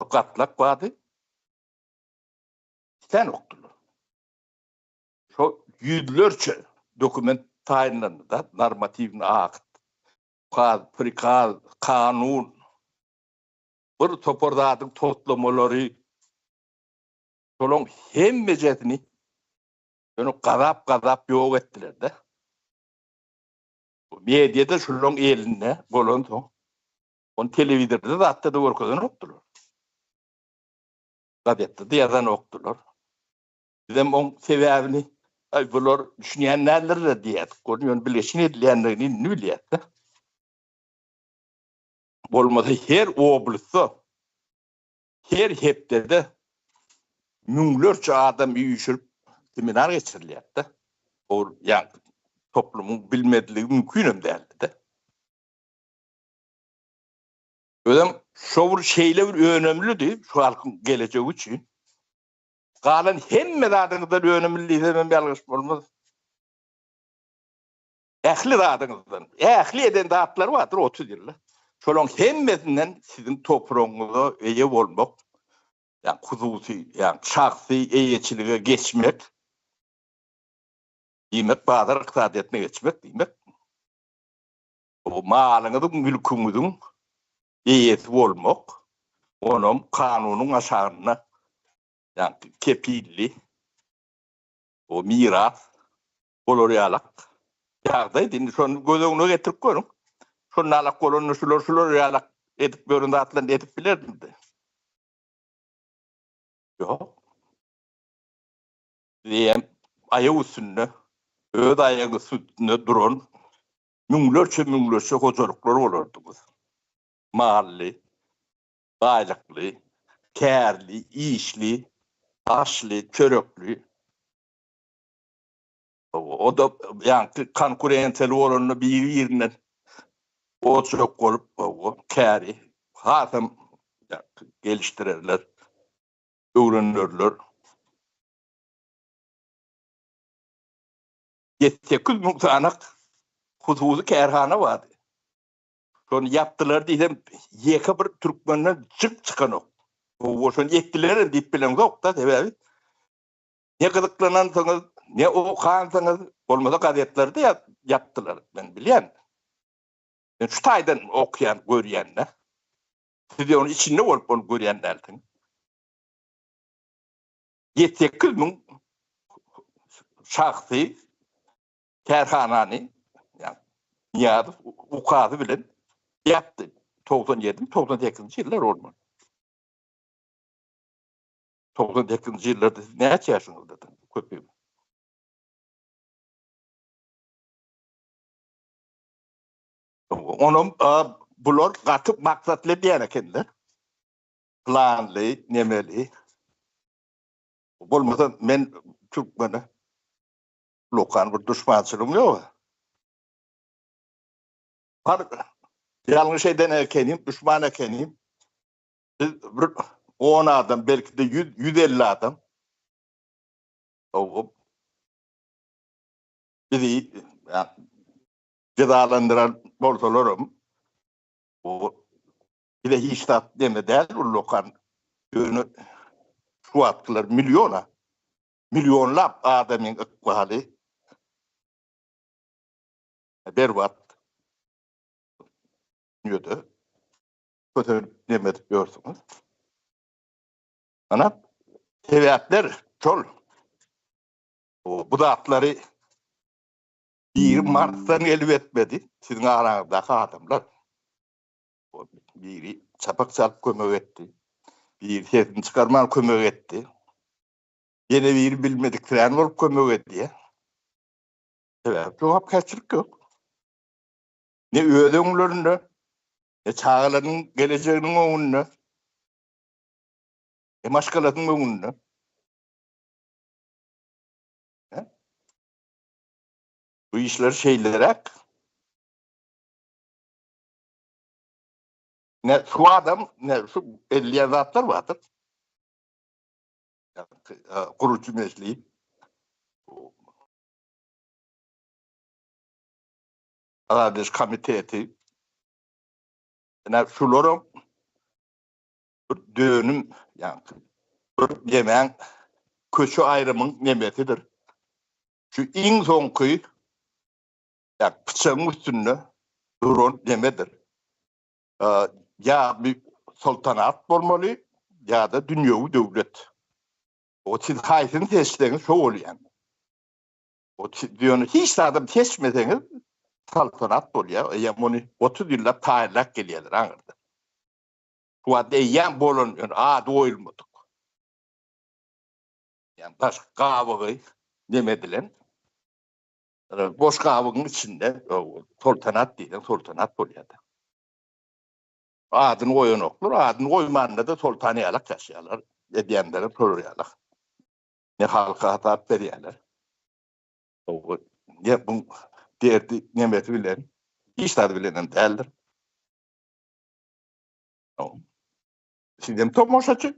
gatlak bardy. Islänokdylar. Şo ýüzlerçe dokument taýynlandy-da, normatiwny akt, ukaz, prikaz, kanun, bir topar zadyň toslamalary, şolaň hemmejesini ýöne gazap-gazap ýok etdiler-de. Media-da şolaň elinde bolansoň, ony telewizorda zatda-da görkezenokdylar. Gazetde-de ýazanokdylar. Bizem oň sebäbini, aý bular düşünýän däldir-de diýýärdik. Ony ýöne bilgeşin edilýändigini indi bilýäs-de. Bolmasa her oblastda, her hepdede müňlerçe adam üýşürip seminar geçirilýärdi-de. Ol ýa toplumyň bilmezligi mümkinem däldi-de. Özem şo bir şeýle bir önemlidi şu halkyň gelejegi üçin. Galan hemme zadyňyzdan önümli diýsemem ýalňyş bolmaz. Ähli zadyňyzdan, ähli eden zatlary bardyr 30 ýylda. Şolaň hemmesinden siziň topragyňyza eýe bolmak, ýagny hususy, ýagny şahsy eýeçilige geçmek, diýmek bazar ykdysadyýetine geçmek diýmek. Bu malyňyzyň, mülküňiziň eýesi bolmak, onam kanunyň aşagynda, ýagny kepilli, o miras bolar ýalak ýagdaýdy. Indi şony göz öňüne getirip görüň. Şonda alak bolanda şular şular ýalak edip ýören zatlaryny edip bilerdi. Ýok. Diýen aýak üstünde, öz aýagy üstünde duran müňlerçe müňlerçe hojalyklar bolardyňyz. Mally, baýlykly, kärli, işli, aşly, çörekli. O-da ýaňky konkurensiýaly bolanda biri-birinden oçurek bolup, käri hasam gelişdirerler, öwrenerler. 800 müň sanak hususy kärhana bardy. Şony ýapdylar diýsem, ýeke bir türkmenden jyk çykanok. Hawa, şony etdiler hem diýip bileňzok-da, sebäbi ne gyzyklanansyňyz, ne okansyňyz, bolmasa gazetlerde ýapdylar, men bilýän. Men şu taýdan okýan, görýän-de. Siz ony içinde bolup ony görýän dälsiňiz. 7-8 müň şahsy kärhanany Nyýazow ukazy bilen ýapdy. 97-mi, 98-nji ýyllar bolmaly. 98-nji ýyllarda siz näçe ýaşyňyzdadyňyz köpüňiz? Onam bular gaty maksatly edýän ekenler. Planly, nemeli. Bolmasa men türkmene lokan bir duşmançylygym ýok. Har ýalňyş eden ekenim, duşman ekenim. Biz bir 10 adam, belki de 100, 150 adam. O bizi cezalandyran bolsalaram o bize hiç zat deme däl bu lokan. Ýöne şu wagtkylar milliona, millionlap adamyň ykbaly berbat. Dünýede kösenip neme edip ýörsüňiz. Ana sebäpler şol. Bu zatlary biri Marsdan gelip etmedi, siziň araňyzdaky adamlar. Biri çapak çalyp kömek etdi. Biri sesini çykarman kömek etdi. Ýene biri bilmediksirän bolup kömek edýär. Sebäbi jogapkärçilik ýok. Ne öz öňlerinde, ne çagalarynyň gelejeginiň öňünde, ne maşgalasynyň öňünde. Bu işler şeýleräk. Ne şu adam, ne şu edilýän zatlar bardyr. Gurujy mejlis. Azat komiteti. Ne şularam. Bir dönüm, ýaňky bir nemäň köçe aýrymyň nemesidir. Şu iň soňky ýa pyçagyň üstünde duran nemedir. Ýa bir soltanat bolmaly, ýa-da dünýewi döwlet. O siz haýsyny seçseňiz şo bolýar. O ýöne hiç zadam seçmeseňiz saltanat bolýar. Eýýäm ony 30 ýyllap taýynlap gelýärler aňyrda. Şu wagt eýýäm bolan ýöne ady goýulmadyk. Ýani daş gabygy neme edilen. Boş gabygyň içinde soltanat diýseň soltanat bolýar. Adyny goýanoklar, adyny goýmanda-da soltan ýalak ýaşaýarlar, edýänleri şolar ýalak. Ne halka hasap berýärler. Ne bu derdi nemesi bilen, hiç zady bilen hem däldir. Sizem tomaşaçy.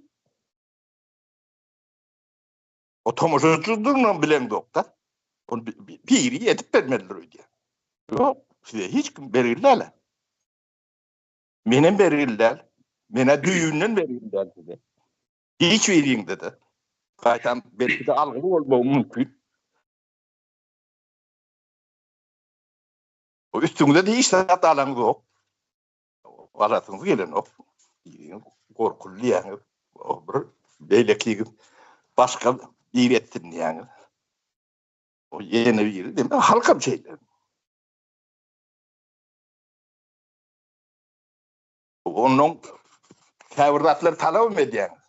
O tomaşaçydygynam bileňzok-da. Ony biri edip bermelidir öýdýän. Ýok, size hiç kim bergili däl. Menem bergili däl. Men-ä düýbünden bergili däl size. Hiç biriňde-de. Gaýtam belki-de algyly bolmagy mümkin. O üstüňize-de hiç zat alaňzok. Alasyňyz gelenok. Biriňiz gorkuly diýýäňiz. O bir beýlekiňiz başga biri etsin diýýäňiz. O ýene biri diýmek halkam şeýle. Ondan käbir zatlary talabam edýäňiz.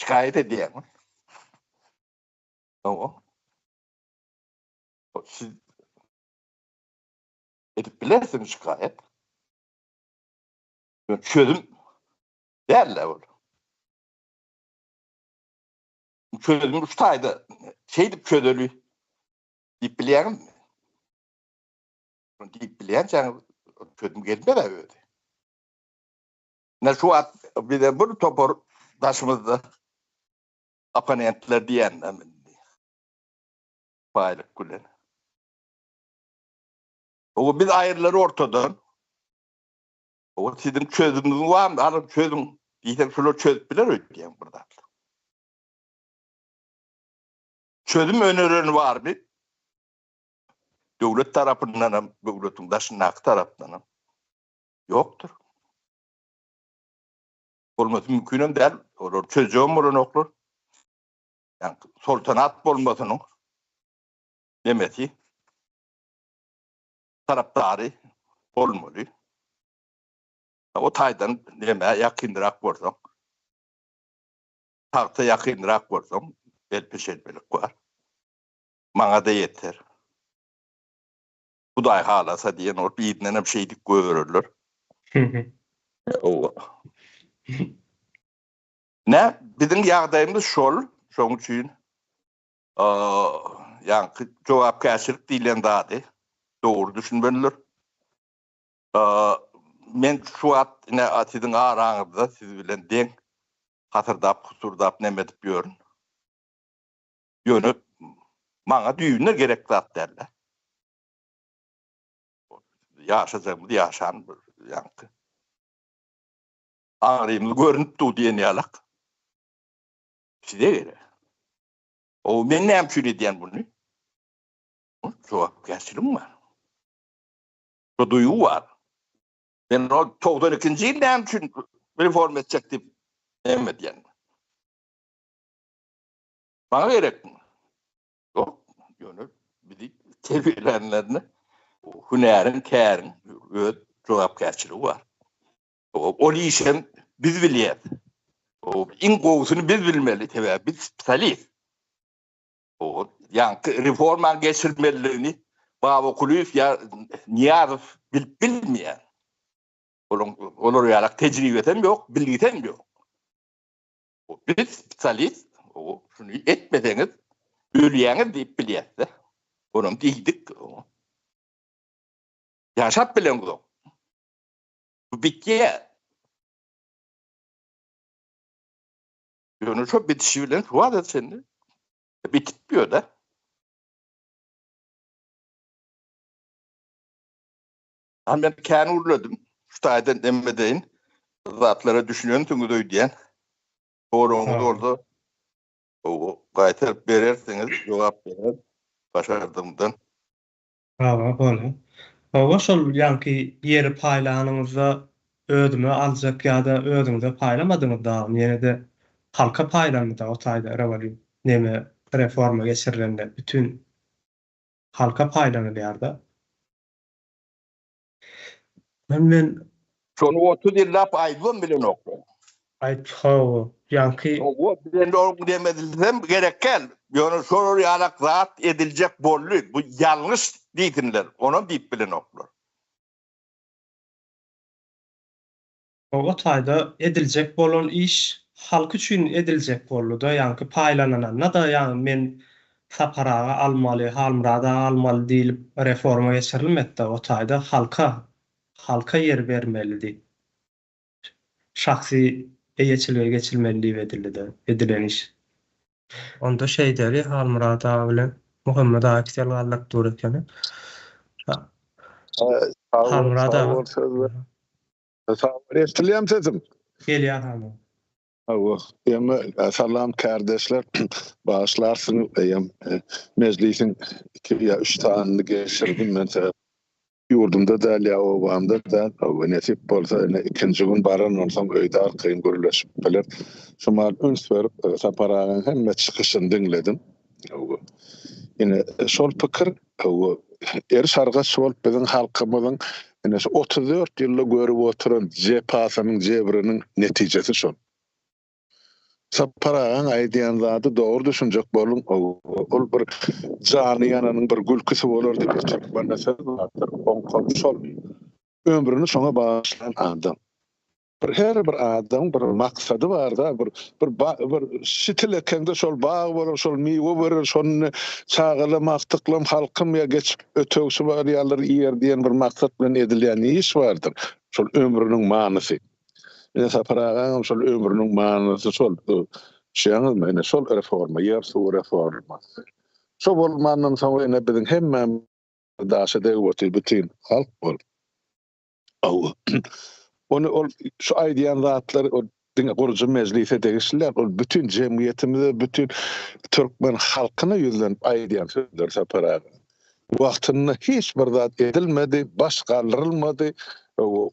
Şikaýat edýäňiz. Hawa. Siz edip bilersiňiz şikaýat. Çözüm däl-de ol. Çözüm şu taýda şeýdip çözeli diýip bilýäňizmi? Diýip bilýänçäňiz çözüm gelmez-ä özi. Ine şu wagt bize bir topar daşymyzda opponentler diýende indi baýlyk bilen. O biz aýrylar ortadan. O siziň çözümiňiz barmy? Alyň çözüň diýseň şular çözüp biler öýdýän bir zat. Çözüm önereni barmy? Döwlet tarapyndan hem, döwletiň daşyndaky tarapdan hem ýokdur. Bolmasy mümkin hem däl. Olar çözjegem bolanoklar. Ýa soltanat bolmasynyň demesi tarapdary bolmaly. O taýdan nämä ýakynrak bolsaň, tagta ýakynrak bolsaň, elpeşelpelik bar. Maňa-da ýeter. Hudaý halasa diýen bolup yzyndan hem şeýdip goýbererler. Owa. Nä, biziň ýagdaýymyz şol, şoň üçin ýaňky jogapkärçilik diýlen zady dogry düşünmelidir. Men şu wagt ine siziň araňyzda siz bilen deň hasyrdap, husurdap neme edip ýörün. Ýöne maňa düýbünden gerek zat däl-de. Ýaşajagymyzy ýaşan bir ýaňky. Aňrymyz görünip dur diýen ýalak. Size gerek. O men näme üçin edýän buny? Jogapkärçiligim bar. Şu duýgy bar. Men ol 92-nji ýyl näme üçin reforma etjek diýip näme edýän? Maňa gerekmi? Ýok, ýöne bizi terbiýelänlerine hünäriň, käriň öz jogapkärçiligi bar. Ol işem biz bilýäs. Iň gowusyny biz bilmeli, sebäbi biz spesialist. Ýaňky reformany geçirmeliligini Baba Kulyýew ýa Nyýazow bilip bilmeýär. Olaň olar ýalak tejribesem ýok, bilgisem ýok. Biz spesialist, şuny etmeseňiz ölýäňiz diýip bilýäs-de. Onam diýdik. Ýaşap bileňzok. Bu bitýär. Ýöne şo bitişi bilen şu wagta çenli bitip ýör-de. Ha men kän gürledim. Şu taýdan emmedeýin. Zatlara düşünensiňiz öýdýän. Soragyňyz bolsa gaýtaryp berersiňiz, jogap berer başardygymdan. Hawa, bolýar. Hawa, şol ýaňky ýeri paýlanyňyzda özüme aljak ýa-da özüňize paýlamadyňyz dagyn, ýene-de halka paýlandy-da o taýda rewolýu neme reforma geçirilende bütin halka paýlanylýar-da. Men men Şony 30 ýyllap aýdybam bilenoklar. Aýt hawa, ýaňky. Hawa, bilen ol demedilsem gerek däl. Ýöne şolar ýalak zat ediljek boldy. Bu ýalňyş diýsinler. Onam diýip bilenoklar. O taýda ediljek bolan iş halk üçin ediljek boldy-da, ýaňky paýlanananda-da, ýagny men Sapar aga almaly, Halmyrat aga almaly diýlip reforma geçirilmedi-de, o taýda halka, halka ýer bermeli diýip, şahsy eýeçilige geçilmeli diýip edildi-de, edilen iş. Onda şeýdeli, Halmyrat aga bilen Muhammet aga ikisi el galdyryp dur ekeni. Halmyrat aga. Sag bol. Eşdilýärmi sesim? Gelýär hany. Hawa. Ýeme salam kärdeşler. Bagyşlarsyňyz eýem mejlisiň 2 ýa 3 sanyny geçirdim men sebäp ýurdumda däl ýa obamda däl. Hawa nesip bolsa ine ikinji gün baran bolsam öýde arkaýyn gürleşip biler. Şu mahal üns berip Sapar agaň hemme çykyşyny diňledim. Hawa. Ine şol pikir hawa eriş-argaç bolup biziň halkymyzyň ine şu 34 ýylda görüp oturan jepasynyň, jebriniň netijesi şol. Sapar agaň aýdýan zady dogry düşünjek boluň, ol bir jany ýananyň bir gülküsi bolar diýip bir türkmende söz bardyr, oňkam şol. Ömrüni şoňa bagyşlan adam. Bir her bir adamyň bir maksady barda bir bir bir şitil ekeňde şol bag bolar şol miwe berer şony çagalam agtyklam halkym ýa geçip ötegçi barýanlar iýer diýen bir maksat bilen edilýän iş bardyr şol ömrüniň manysy ine Sapar agaňam şol ömrüniň manysy şol düşýäňizmi ine şol reforma ýer suw reformasy şo bolmandan soňra ine biziň hemmämiz daşa degip otyr bütin halk bolup. Ony ol şu aýdýan zatlary ol diňe gurujy mejlise degişli däl, ol bütin jemgyýetimize, bütin türkmen halkyna ýüzlenip aýdýan sözleri Sapar aga. Wagtynda hiç bir zat edilmedi, baş galdyrylmady,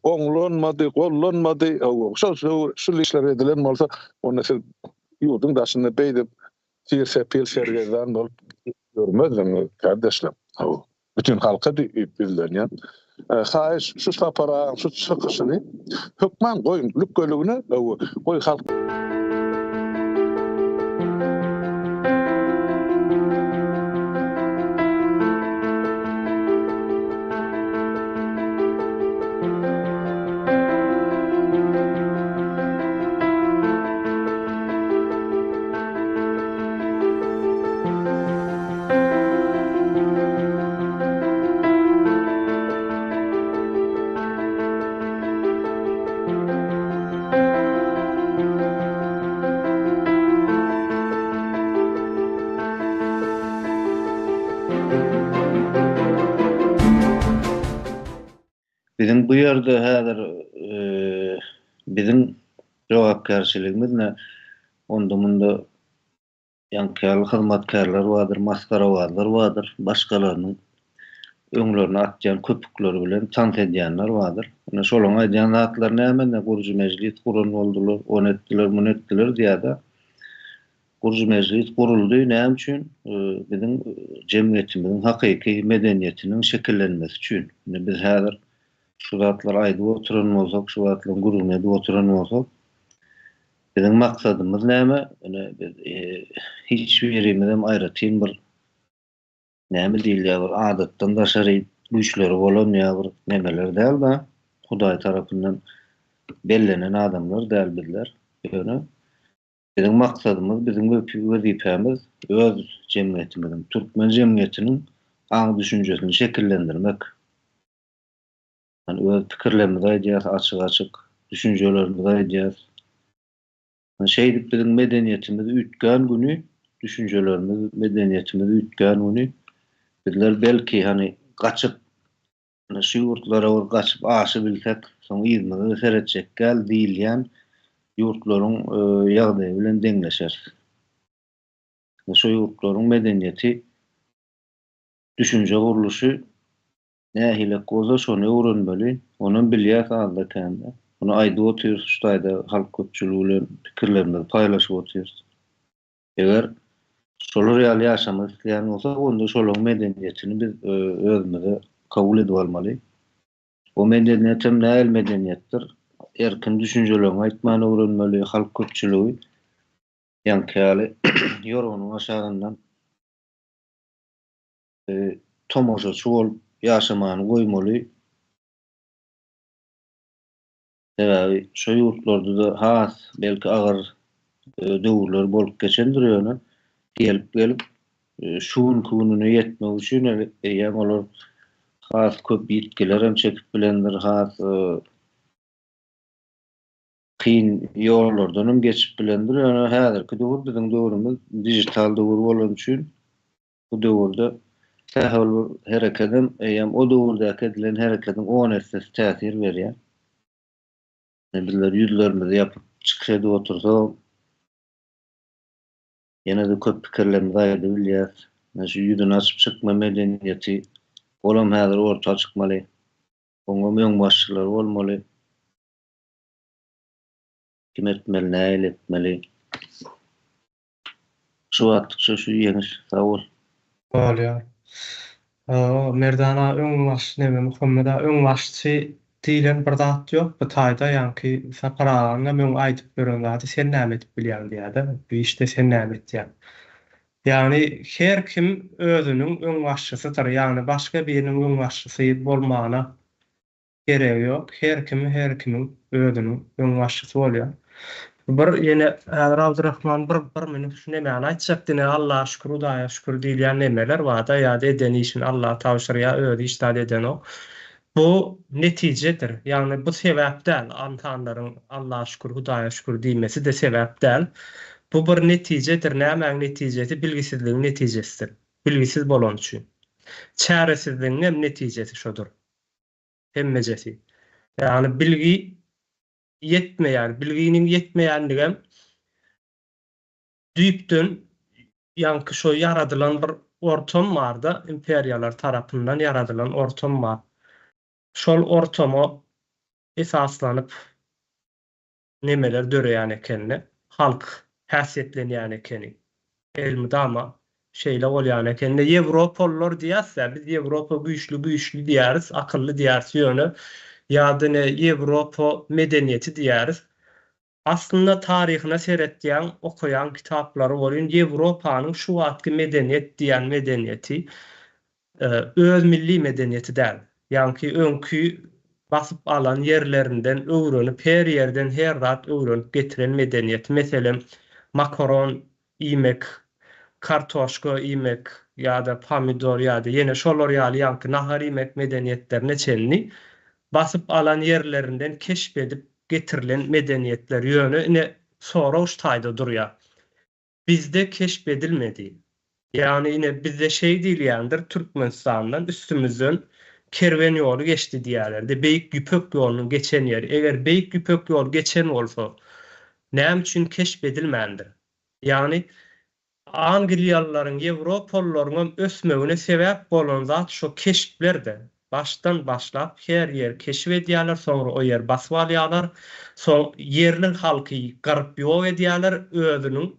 oňlanmady, gollanmady. Şol şul işler edilen bolsa, onda siz ýurduň daşynda beýdip sir-sepil, sergezdan bolup ýörmezdiňiz, kardeşler. Bütin halka diýip ýüzlenýän. Haýyş şu Sapar agaň şu çykyşyny hökman goýuň lükgeligine goý halk. Biziň bu ýerde häzir biziň jogapkärçiligimiz ne onda-munda Ýaňky ýaly hyzmatkärler bardyr, masgarabazlar bardyr, başgalarynyň öňlerine atýan köpükleri bilen tans edýänler bardyr. Ine, şolaryň aýdýan zatlary näme indi, gurujy mejlis guran boldular, ony etdiler, muny etdiler diýýär-de. Gurujy mejlis guruldy, näme üçin? Biziň jemgyýetimiziň hakyky medeniýetiniň şekillenmesi üçin. Indi biz häzir şu zatlary aýdyp oturan bolsak, şu zatlaryň gürrüňini edip oturan bolsak, Biziň maksadymyz näme? Ine, biz hiç birimizem aýratyn bir näme diýilýär, bir adatdan daşary güýçleri bolan ýa bir nemeler däl-de, Hudaý tarapyndan bellenen adamlar däl bizler. Ýöne biziň maksadymyz, biziň wezipämiz öz jemgyýetimiziň, türkmen jemgyýetiniň aň-düşünjesini şekillendirmek. Ýagny öz pikirlerimizi aýdýas, açyk-açyk düşünjelerimizi aýdýas. Şeýdip biziň medeniýetimiz üýtgän güni, düşünjelerimiz, medeniýetimiz üýtgän güni bizler belki hany gaçyp. Ine şu ýurtlara bir gaçyp aşybilsek, soň yzymyza-da seretjek däl diýilýän ýurtlaryň ýagdaýy bilen deňleşeris. Ine şu ýurtlaryň medeniýeti, düşünje gurluşy nähilek bolsa şony öwrenmeli. Onam bilýäs azda-kände. Muny aýdyp otyrys şu taýda halk köpçüligi bilen pikirlerimizi paýlaşyp otyrys. Eger şolar ýaly ýaşamak isleýän bolsak, onda şolaryň medeniýetini biz özümize kabul edip almaly. O medeniýet hem nähili medeniýetdir? Erkin düşünjeleriňi aýtmany öwrenmeli, halk köpçüligi ýaňky ýaly ýorganyň aşagyndan tomaşaçy bolup ýaşamany goýmaly. Sebäbi şo ýurtlarda-da has belki agyr döwürler bolup geçendir ýöne gelip-gelip şu günki gününe ýetmek üçin eýýäm olar has köp ýitgiler hem çekip bilendir, has kyn ýollardan hem geçip bilendir. Ýöne häzirki döwür biziň döwrümiz dijital döwür bolany üçin bu döwürde sähel bir herekedem eýýäm o döwürdäki edilen herekediň on essesi täsir berýär. Bizler ýüzlerimizi ýapyp çykyş edip otursagam, ýene-de köp pikirlerimizi aýdybilýäs. Ine şu ýüzüni açyp çykma medeniýeti, olam häzir orta çykmaly. Oňam öňbaşçylary bolmaly. Kim etmeli, nähili etmeli? Şu wagtlykça şu ýeňiş sag bol. Bolýar. Merdan aga öňbaş neme Muhammet aga öňbaşçy diýlen bir zat ýok bu taýda ýaňky Sapar agaňam öň aýdyp ýören zady sen näme edip bilýäň diýýädä bu işde sen näme etýäň. Ýagny her kim özüniň öňbaşçysydyr ýagny başga biriniň öňbaşçysy bolmana Geregi ýok. Her kim her kimiň özüniň öňbaşçysy bolýar. Bir ýene häzir Abdyrahman bir bir minut şu nemäni aýtjakdy ine Allaha şükür Hudaýa şükür diýilýän nemeler barda ýa-da eden işini Allaha tabşyrýar özi hiç zat edenok. Bu netijedir. Ýagny bu sebäp däl. Ynsanlaryň Allaha şükür Hudaýa şükür diýmesi-de sebäp däl. Bu bir netijedir. Nämäň netijesi? Bilgisizligiň netijesidir. Bilgisiz bolany üçin. Çäresizligiňem netijesi şodur. Hemmejesi. Ýagny bilgi ýetmeýär. Bilginiň ýetmeýänligem düýpden ýaňky şo ýaradylan bir ortam bar-da, imperiýalar tarapyndan ýaradylan ortam bar. Şol ortama esaslanyp nemeler döreýän ekeni, halk häsiýetlenýän ekeni. Elmydama şeýle bolýan ekeni. Ýewropalylar diýýäs-dä, biz Ýewropa güýçli güýçli diýýäris, akylly diýýäris ýöne ýa-da ine Ýewropa medeniýeti diýýäris. Aslynda taryhyna seretýäň, okaýaň kitaplary welin Ýewropanyň şu wagtky medeniýet diýýän medeniýeti öz milli medeniýeti däl. Ýaňky öňki basyp alan ýerlerinden öwrenip, her ýerden her zat öwrenip getiren medeniýeti. Meselem, makaron iýmek, kartoşka iýmek ýa-da pomidor ýa-da ýene şolar ýaly ýaňky nahar iýmek medeniýetlerine çenli basyp alan ýerlerinden keşp edip getirilen medeniýetler. Ýöne ine sorag şu taýda durýar. Bizde keşp edilmedi. Ýagny ine bizde şeý diýilýändir Türkmenistandan üstümizden kerwen ýoly geçdi diýýärlerdi. Beýik Ýüpek ýolunyň geçen ýeri. Eger Beýik Ýüpek ýoly geçen bolsa näme üçin keşp edilmändir? Ýagny Angliýalylaryň, ýewropalylaryňam ösmegine sebäp bolan zat şo keşpler-de. Başdan başlap her ýeri keşip edýärler, soňra o ýeri basyp alýarlar, soň ýerli halky gyryp ýok edýärler, özüniň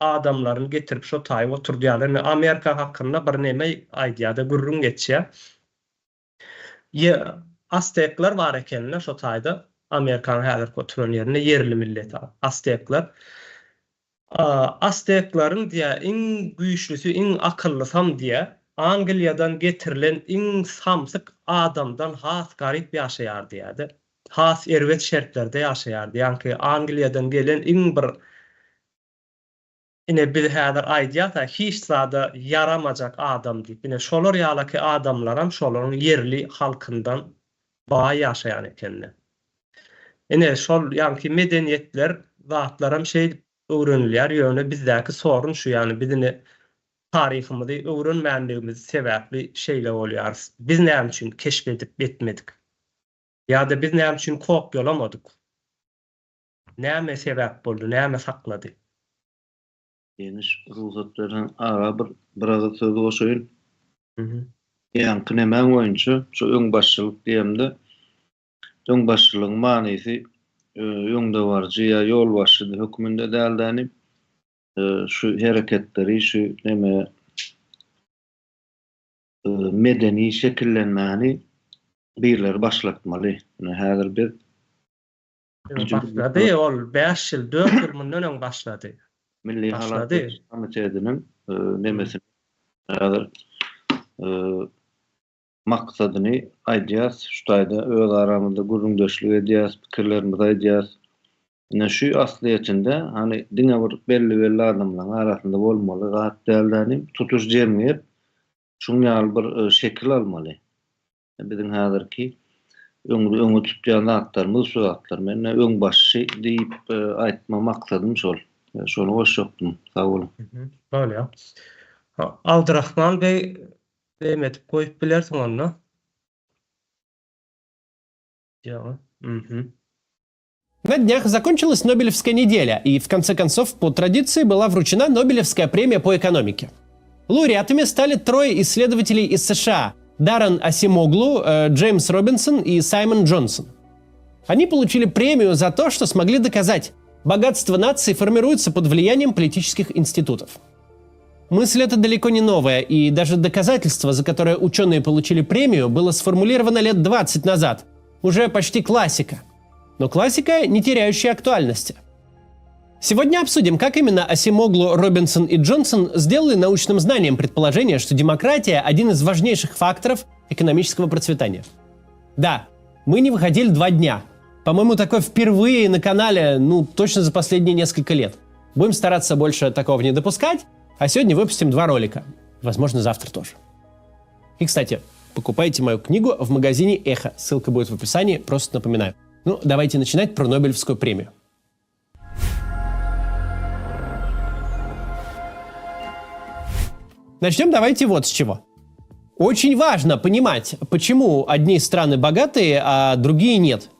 adamlaryny getirip şo taýy oturdýarlar. Indi Amerika hakynda birneme aýdýar-da, gürrüň geçýär. Ýe, astekler bar ekeni-de şo taýda, Amerikanyň häzirki oturan ýerinde ýerli millet astekler. Astekleriň diýýär, iň güýçlüsi, iň akyllysam diýýär, Angliýadan getirilen iň samsyk adamdan has garyp ýaşaýar diýýär-de. Has erbet şertlerde ýaşaýardy. Ýaňky Angliýadan gelen iň bir ine biz häzir aýdýas-a hiç zada ýaramajak adam diýip. Ine şolar ýalaky adamlaram şolaryň ýerli halkyndan baý ýaşaýan ekeni. Ine, şol ýaňky medeniýetler, zatlaram şeýdip öwrenilýär, ýöne bizdäki sorun şu, ýagny biz ine. Taryhymyzy öwrenmänligimiz sebäpli şeýle bolýarys. Biz näme üçin keşp edip etmedik? Ýa-da biz näme üçin kopýalamadyk? Näme sebäp boldy, näme saklady? Ýeňiş, rugsat berseň ara bir bir agyz söz goşaýyn. Ýaňky nemäň boýunça şu öňbaşçylyk diýemde, öňbaşçylygyň manysy öňdebaryjy ýa ýolbaşçy hökmünde däl-de, şu hereketleri, şu neme medeni şekillenmäni birleri başlatmaly. Ine häzir biz Başlady ol 5 ýyl, 4 ýyl mundan öň başlady. Milli halas ediş komitetiniň nemesini häzir maksadyny aýdýas, şu taýda öz aramyzda gürrüňdeşlik edýäs, pikirlerimizi aýdýas. Ine şu aslyýetinde hany diňe bir belli-belli adamlaryň arasynda bolmaly zat däl-de, tutuş jemgyýet şuň ýaly bir şekil almaly. Biziň häzirki öňde öňe tutýan zatlarymyz şu zatlar. Men öňbaşçy diýip aýtma maksadym şol. Şony goşjakdym. Sag boluň. Bolýar. Abdyrahman beý dem edip goýup bilersiň onda. Ýa. Mhm. На днях закончилась Нобелевская неделя, и в конце концов, по традиции, была вручена Нобелевская премия по экономике. Лауреатами стали трое исследователей из США – Даррен Асимоглу, э, Джеймс Робинсон и Саймон Джонсон. Они получили премию за то, что смогли доказать, богатство нации формируется под влиянием политических институтов. Мысль эта далеко не новая, и даже доказательство, за которое ученые получили премию, было сформулировано лет 20 назад. Уже почти классика. Но классика, не теряющая актуальности. Сегодня обсудим, как именно Асимоглу, Робинсон и Джонсон сделали научным знанием предположение, что демократия – один из важнейших факторов экономического процветания. Да, мы не выходили два дня. По-моему, такое впервые на канале, ну, точно за последние несколько лет. Будем стараться больше такого не допускать, а сегодня выпустим два ролика. Возможно, завтра тоже. И, кстати, покупайте мою книгу в магазине «Эхо». Ссылка будет в описании, просто напоминаю. Ну, давайте начинать про Нобелевскую премию. Начнем давайте вот с чего. Очень важно понимать, почему одни страны богатые, а другие нет.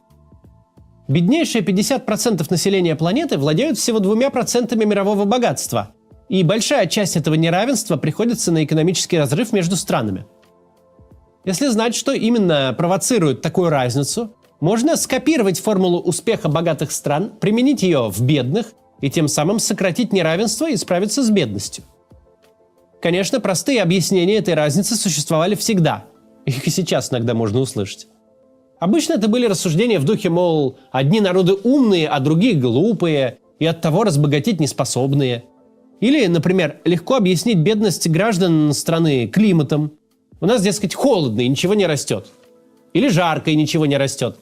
Беднейшие 50% населения планеты владеют всего двумя процентами мирового богатства. И большая часть этого неравенства приходится на экономический разрыв между странами. Если знать, что именно провоцирует такую разницу, можно скопировать формулу успеха богатых стран, применить ее в бедных и тем самым сократить неравенство и справиться с бедностью. Конечно, простые объяснения этой разницы существовали всегда. Их и сейчас иногда можно услышать. Обычно это были рассуждения в духе, мол, одни народы умные, а другие глупые, и оттого разбогатеть неспособные. Или, например, легко объяснить бедность граждан страны климатом. У нас, дескать, холодно и ничего не растет. Или жарко и ничего не растет.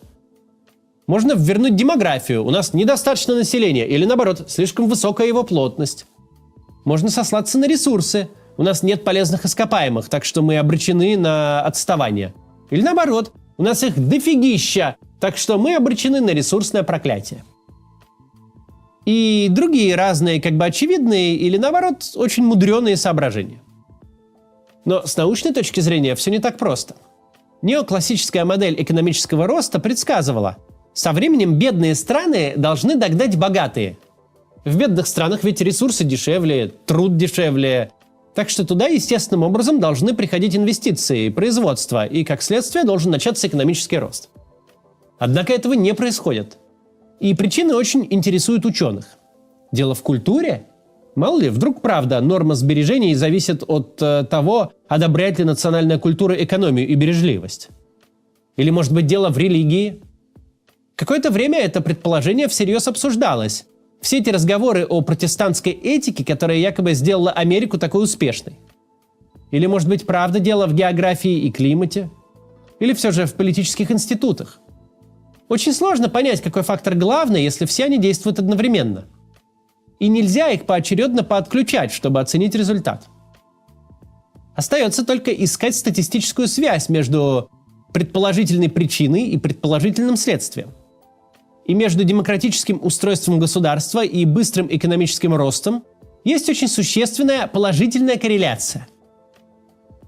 Можно вернуть демографию. У нас недостаточно населения. Или, наоборот, слишком высокая его плотность. Можно сослаться на ресурсы. У нас нет полезных ископаемых, так что мы обречены на отставание. Или наоборот, у нас их дофигища, так что мы обречены на ресурсное проклятие. И другие разные, как бы очевидные или наоборот, очень мудреные соображения. Но с научной точки зрения все не так просто. Неоклассическая модель экономического роста предсказывала, со временем бедные страны должны догнать богатые. В бедных странах ведь ресурсы дешевле, труд дешевле. Так что туда естественным образом должны приходить инвестиции, производство, и, как следствие, должен начаться экономический рост. Однако этого не происходит. И причины очень интересуют ученых. Дело в культуре? Мало ли, вдруг правда, норма сбережений зависит от э, того, одобряет ли национальная культура экономию и бережливость. Или, может быть, дело в религии? Какое-то время это предположение всерьез обсуждалось. Все эти разговоры о протестантской этике, которая якобы сделала Америку такой успешной. Или, может быть, правда дело в географии и климате? Или все же в политических институтах? Очень сложно понять, какой фактор главный, если все они действуют одновременно. И нельзя их поочередно поотключать, чтобы оценить результат. Остается только искать статистическую связь между предположительной причиной и предположительным следствием. И между демократическим устройством государства и быстрым экономическим ростом, Есть очень существенная положительная корреляция.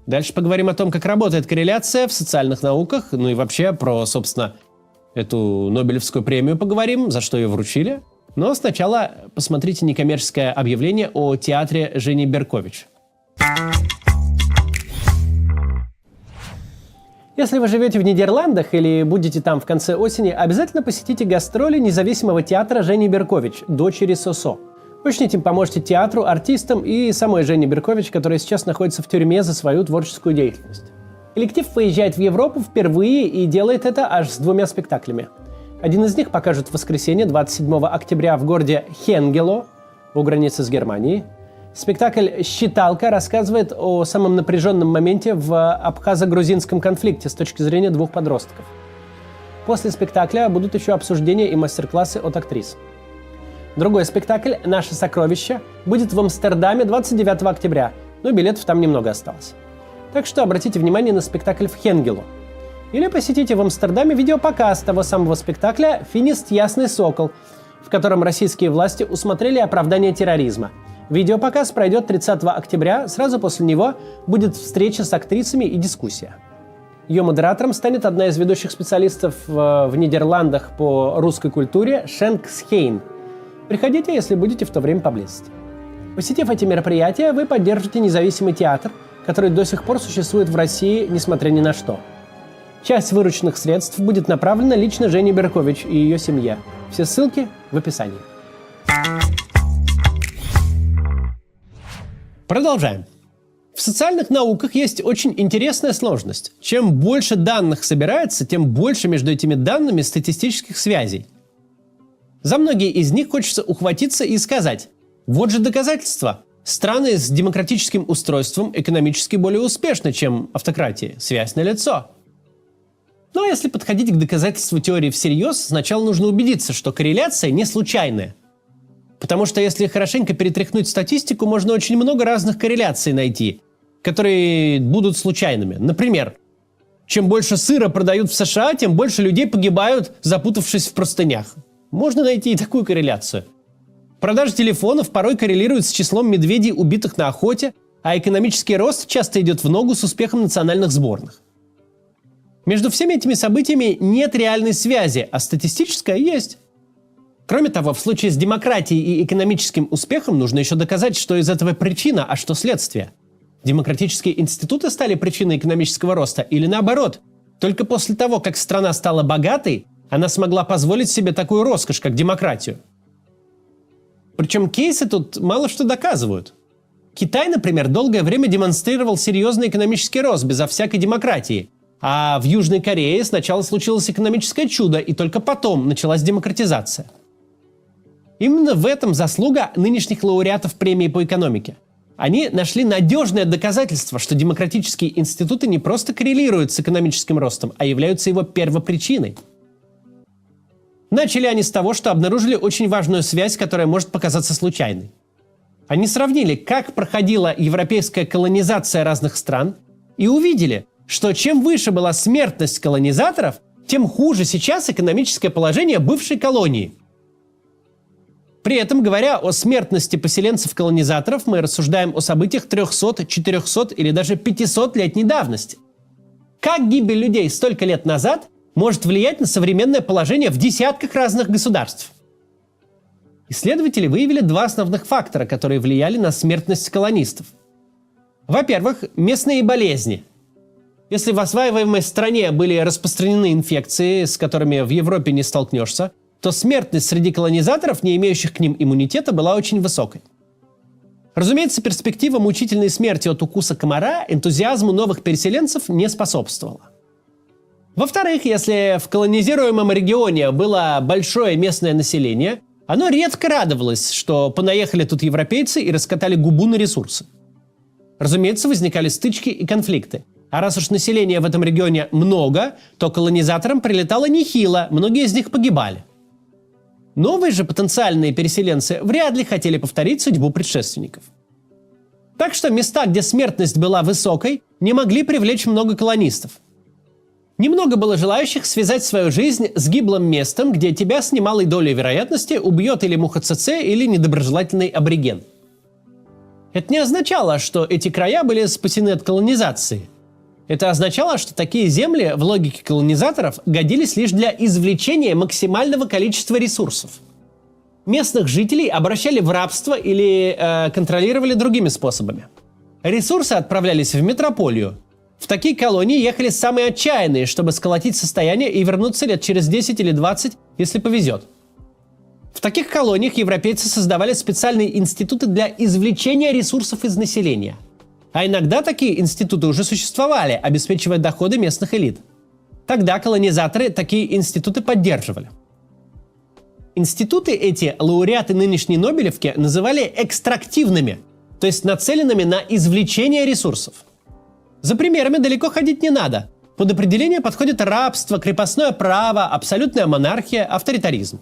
Дальше поговорим о том, как работает корреляция в социальных науках, ну и вообще про, собственно, эту Нобелевскую премию поговорим, за что ее вручили. Но сначала посмотрите некоммерческое объявление о театре Жени Беркович. Если вы живете в Нидерландах или будете там в конце осени, обязательно посетите гастроли независимого театра Жени Беркович, дочери Сосо. Очень этим поможете театру, артистам и самой Жене Беркович, которая сейчас находится в тюрьме за свою творческую деятельность. Коллектив выезжает в Европу впервые и делает это аж с двумя спектаклями. Один из них покажут в воскресенье 27 октября в городе Хенгело, у границы с Германией. Спектакль «Считалка» рассказывает о самом напряженном моменте в абхазо-грузинском конфликте с точки зрения двух подростков. После спектакля будут еще обсуждения и мастер-классы от актрис. Другой спектакль «Наше сокровище» будет в Амстердаме 29 октября, но билетов там немного осталось. Так что обратите внимание на спектакль в Хенгелу. Или посетите в Амстердаме видеопоказ того самого спектакля «Финист Ясный Сокол», в котором российские власти усмотрели оправдание терроризма. Видеопоказ пройдет 30 октября, сразу после него будет встреча с актрисами и дискуссия. Ее модератором станет одна из ведущих специалистов в Нидерландах по русской культуре Шенк Схейн. Приходите, если будете в то время поблизости. Посетив эти мероприятия, вы поддержите независимый театр, который до сих пор существует в России, несмотря ни на что. Часть вырученных средств будет направлена лично Жене Беркович и ее семье. Все ссылки в описании. Продолжаем. В социальных науках есть очень интересная сложность. Чем больше данных собирается, тем больше между этими данными статистических связей. За многие из них хочется ухватиться и сказать: вот же доказательства. Страны с демократическим устройством экономически более успешны, чем автократии. Связь налицо. Но если подходить к доказательству теории всерьез, сначала нужно убедиться, что корреляция не случайная. Потому что если хорошенько перетряхнуть статистику, можно очень много разных корреляций найти, которые будут случайными. Например, чем больше сыра продают в США, тем больше людей погибают, запутавшись в простынях. Можно найти и такую корреляцию. Продажи телефонов порой коррелируют с числом медведей, убитых на охоте, а экономический рост часто идет в ногу с успехом национальных сборных. Между всеми этими событиями нет реальной связи, а статистическая есть. Кроме того, в случае с демократией и экономическим успехом нужно еще доказать, что из этого причина, а что следствие. Демократические институты стали причиной экономического роста или наоборот? Только после того, как страна стала богатой, она смогла позволить себе такую роскошь, как демократию. Причем кейсы тут мало что доказывают. Китай, например, долгое время демонстрировал серьезный экономический рост безо всякой демократии. А в Южной Корее сначала случилось экономическое чудо, и только потом началась демократизация. Именно в этом заслуга нынешних лауреатов премии по экономике. Они нашли надежное доказательство, что демократические институты не просто коррелируют с экономическим ростом, а являются его первопричиной. Начали они с того, что обнаружили очень важную связь, которая может показаться случайной. Они сравнили, как проходила европейская колонизация разных стран, и увидели, что чем выше была смертность колонизаторов, тем хуже сейчас экономическое положение бывшей колонии. При этом, говоря о смертности поселенцев-колонизаторов, мы рассуждаем о событиях 300, 400 или даже 500-летней давности. Как гибель людей столько лет назад может влиять на современное положение в десятках разных государств? Исследователи выявили два основных фактора, которые влияли на смертность колонистов. Во-первых, местные болезни. Если в осваиваемой стране были распространены инфекции, с которыми в Европе не столкнешься, то смертность среди колонизаторов, не имеющих к ним иммунитета, была очень высокой. Разумеется, перспектива мучительной смерти от укуса комара энтузиазму новых переселенцев не способствовала. Во-вторых, если в колонизируемом регионе было большое местное население, оно редко радовалось, что понаехали тут европейцы и раскатали губу на ресурсы. Разумеется, возникали стычки и конфликты. А раз уж населения в этом регионе много, то колонизаторам прилетало нехило, многие из них погибали. Новые же потенциальные переселенцы вряд ли хотели повторить судьбу предшественников. Так что места, где смертность была высокой, не могли привлечь много колонистов. Немного было желающих связать свою жизнь с гиблым местом, где тебя с немалой долей вероятности убьет или муха ЦЦ, или недоброжелательный абориген. Это не означало, что эти края были спасены от колонизации. Это означало, что такие земли в логике колонизаторов годились лишь для извлечения максимального количества ресурсов. Местных жителей обращали в рабство или э, контролировали другими способами. Ресурсы отправлялись в метрополию. В такие колонии ехали самые отчаянные, чтобы сколотить состояние и вернуться лет через 10 или 20, если повезет. В таких колониях европейцы создавали специальные институты для извлечения ресурсов из населения. А иногда такие институты уже существовали, обеспечивая доходы местных элит. Тогда колонизаторы такие институты поддерживали. Институты эти лауреаты нынешней Нобелевки называли экстрактивными, то есть нацеленными на извлечение ресурсов. За примерами далеко ходить не надо. Под определение подходит рабство, крепостное право, абсолютная монархия, авторитаризм.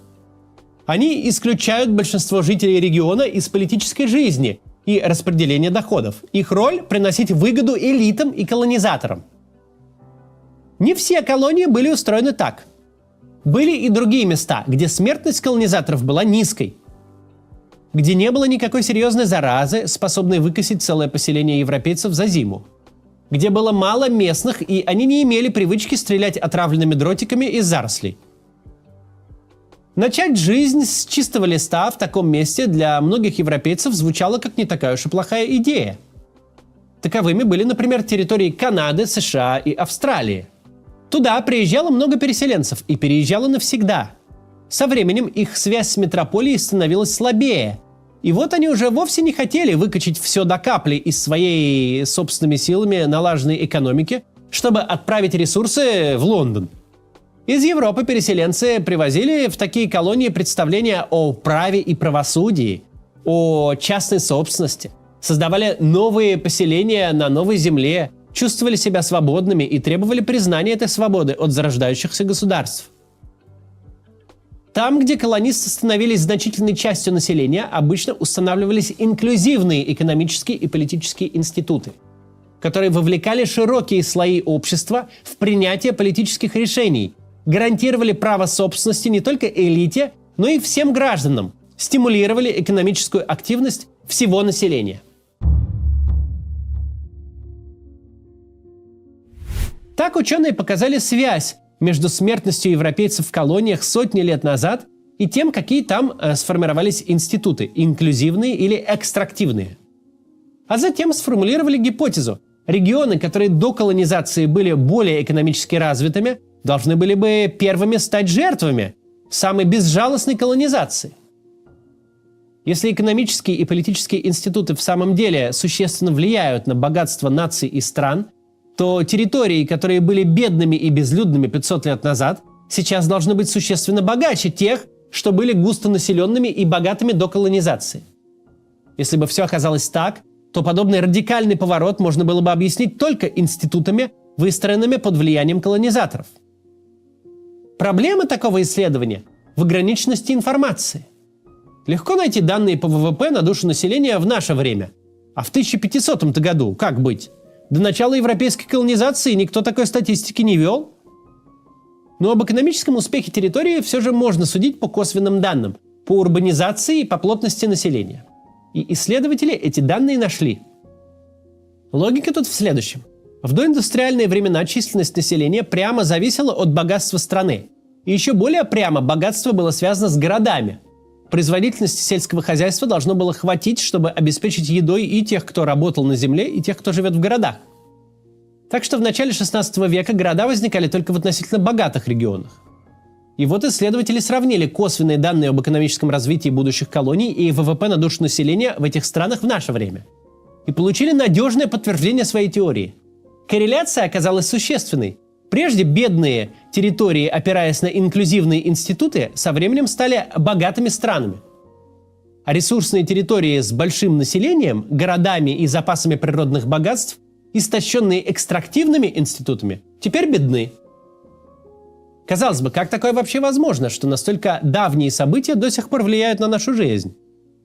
Они исключают большинство жителей региона из политической жизни и распределения доходов. Их роль – приносить выгоду элитам и колонизаторам. Не все колонии были устроены так. Были и другие места, где смертность колонизаторов была низкой, где не было никакой серьезной заразы, способной выкосить целое поселение европейцев за зиму, где было мало местных, и они не имели привычки стрелять отравленными дротиками из зарослей. Начать жизнь с чистого листа в таком месте для многих европейцев звучало как не такая уж и плохая идея. Таковыми были, например, территории Канады, США и Австралии. Туда приезжало много переселенцев и переезжало навсегда. Со временем их связь с метрополией становилась слабее. И вот они уже вовсе не хотели выкачать все до капли из своей собственными силами налаженной экономики, чтобы отправить ресурсы в Лондон. Из Европы переселенцы привозили в такие колонии представления о праве и правосудии, о частной собственности, создавали новые поселения на новой земле, чувствовали себя свободными и требовали признания этой свободы от зарождающихся государств. Там, где колонисты становились значительной частью населения, обычно устанавливались инклюзивные экономические и политические институты, которые вовлекали широкие слои общества в принятие политических решений, гарантировали право собственности не только элите, но и всем гражданам, стимулировали экономическую активность всего населения. Так ученые показали связь между смертностью европейцев в колониях сотни лет назад и тем, какие там э, сформировались институты, инклюзивные или экстрактивные. А затем сформулировали гипотезу. Регионы, которые до колонизации были более экономически развитыми, должны были бы первыми стать жертвами самой безжалостной колонизации. Если экономические и политические институты в самом деле существенно влияют на богатство наций и стран, то территории, которые были бедными и безлюдными 500 лет назад, сейчас должны быть существенно богаче тех, что были густонаселенными и богатыми до колонизации. Если бы все оказалось так, то подобный радикальный поворот можно было бы объяснить только институтами, выстроенными под влиянием колонизаторов. Проблема такого исследования в ограниченности информации. Легко найти данные по ВВП на душу населения в наше время. А в 1500 году как быть? До начала европейской колонизации никто такой статистики не вел. Но об экономическом успехе территории все же можно судить по косвенным данным, по урбанизации и по плотности населения. И исследователи эти данные нашли. Логика тут в следующем. В доиндустриальные времена численность населения прямо зависела от богатства страны. И еще более прямо богатство было связано с городами. Производительности сельского хозяйства должно было хватить, чтобы обеспечить едой и тех, кто работал на земле, и тех, кто живет в городах. Так что в начале 16 века города возникали только в относительно богатых регионах. И вот исследователи сравнили косвенные данные об экономическом развитии будущих колоний и ВВП на душу населения в этих странах в наше время. И получили надежное подтверждение своей теории. Корреляция оказалась существенной. Прежде бедные территории, опираясь на инклюзивные институты, со временем стали богатыми странами. А ресурсные территории с большим населением, городами и запасами природных богатств, истощенные экстрактивными институтами, теперь бедны. Казалось бы, как такое вообще возможно, что настолько давние события до сих пор влияют на нашу жизнь?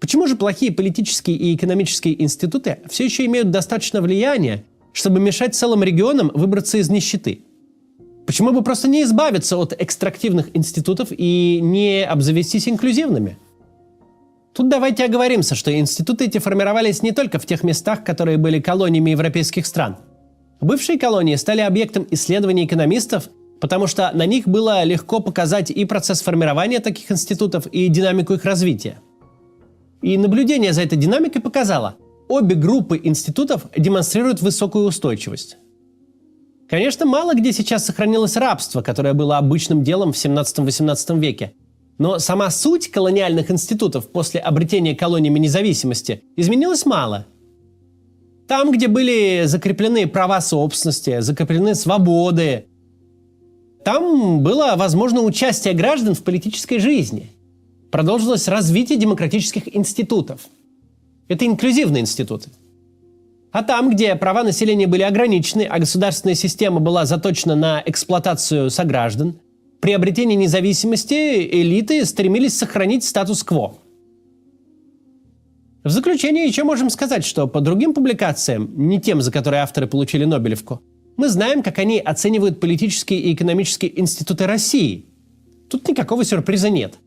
Почему же плохие политические и экономические институты все еще имеют достаточно влияния, чтобы мешать целым регионам выбраться из нищеты? Почему бы просто не избавиться от экстрактивных институтов и не обзавестись инклюзивными? Тут давайте оговоримся, что институты эти формировались не только в тех местах, которые были колониями европейских стран. Бывшие колонии стали объектом исследований экономистов, потому что на них было легко показать и процесс формирования таких институтов, и динамику их развития. И наблюдение за этой динамикой показало, обе группы институтов демонстрируют высокую устойчивость. Конечно, мало где сейчас сохранилось рабство, которое было обычным делом в 17-18 веке. Но сама суть колониальных институтов после обретения колониями независимости изменилась мало. Там, где были закреплены права собственности, закреплены свободы, там было возможно участие граждан в политической жизни. Продолжилось развитие демократических институтов. Это инклюзивные институты. А там, где права населения были ограничены, а государственная система была заточена на эксплуатацию сограждан, при обретении независимости элиты стремились сохранить статус-кво. В заключение еще можем сказать, что по другим публикациям, не тем, за которые авторы получили Нобелевку, мы знаем, как они оценивают политические и экономические институты России. Тут никакого сюрприза нет.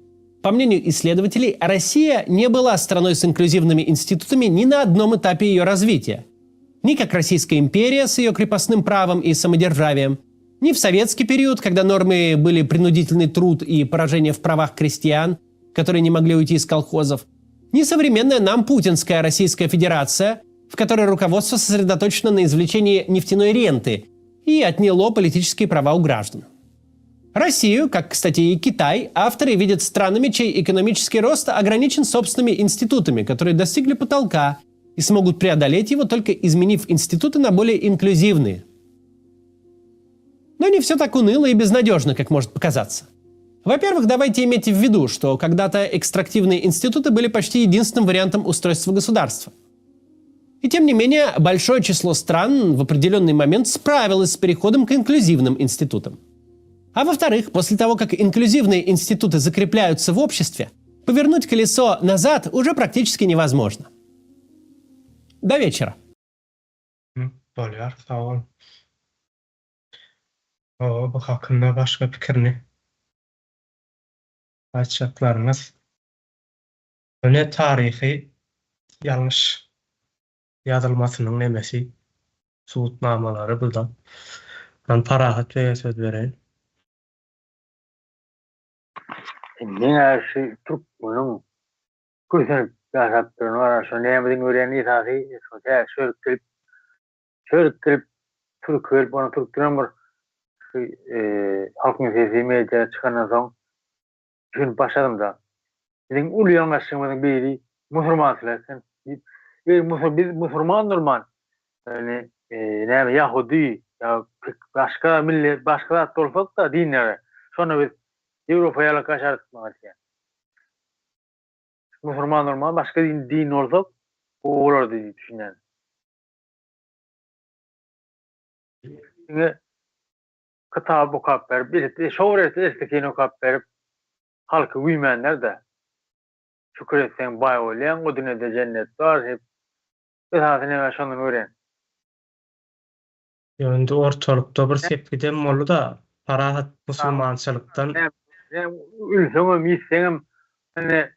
По мнению исследователей, Россия не была страной с инклюзивными институтами ни на одном этапе ее развития. Ни как Российская империя с ее крепостным правом и самодержавием, ни в советский период, когда нормы были принудительный труд и поражение в правах крестьян, которые не могли уйти из колхозов, ни современная нам путинская Российская Федерация, в которой руководство сосредоточено на извлечении нефтяной ренты и отняло политические права у граждан. Россию, как, кстати, и Китай, авторы видят странами, чей экономический рост ограничен собственными институтами, которые достигли потолка и смогут преодолеть его, только изменив институты на более инклюзивные. Но не все так уныло и безнадежно, как может показаться. Во-первых, давайте иметь в виду, что когда-то экстрактивные институты были почти единственным вариантом устройства государства. И тем не менее, большое число стран в определенный момент справилось с переходом к инклюзивным институтам. А во-вторых, после того, как инклюзивные институты закрепляются в обществе, повернуть колесо назад уже практически невозможно. До вечера. Bolýar, sag bol. Bu hakynda başga pikirini aýtjaklaryňyz. Bu ne taryhy ýalňyş ýazylmasynyň nemesi, subutnamalary bu-da. Men Parahat bege söz bereýin. Diňe şu türkmeniň kösenip ýaşap durany bar, şo nämeden görýän esasy şo tä şörük gelip şörük gelip türki gelip onuň türkdenem bir şu Halkyň sesi media çykandan soň düşünip başladym-da. Biziň uly ýalňyşlygymyzyň biri musurmançylyk eken diýip, eý musur biz musurman bolman, ýagny näme ýahudy ýa başga millet başga zat bolsak-da dinlere, şonda biz Ýewropa ýaly gaşardyk maňa diýýär. Musurman bolman başga din din bolsak gowy bolardy diýip düşünýän. Diňe kitap okap berip, şo bir ertekini okap berip halky güýmänler-de. Şükür etseň baý bolýaň, o dünýede jennet bar diýip. Esasy näme şondan görýän. Ýok indi ortalykda bir sepgidem boldy-da, parahat musulmançylykdan. Ölseňem, ýitseňem indi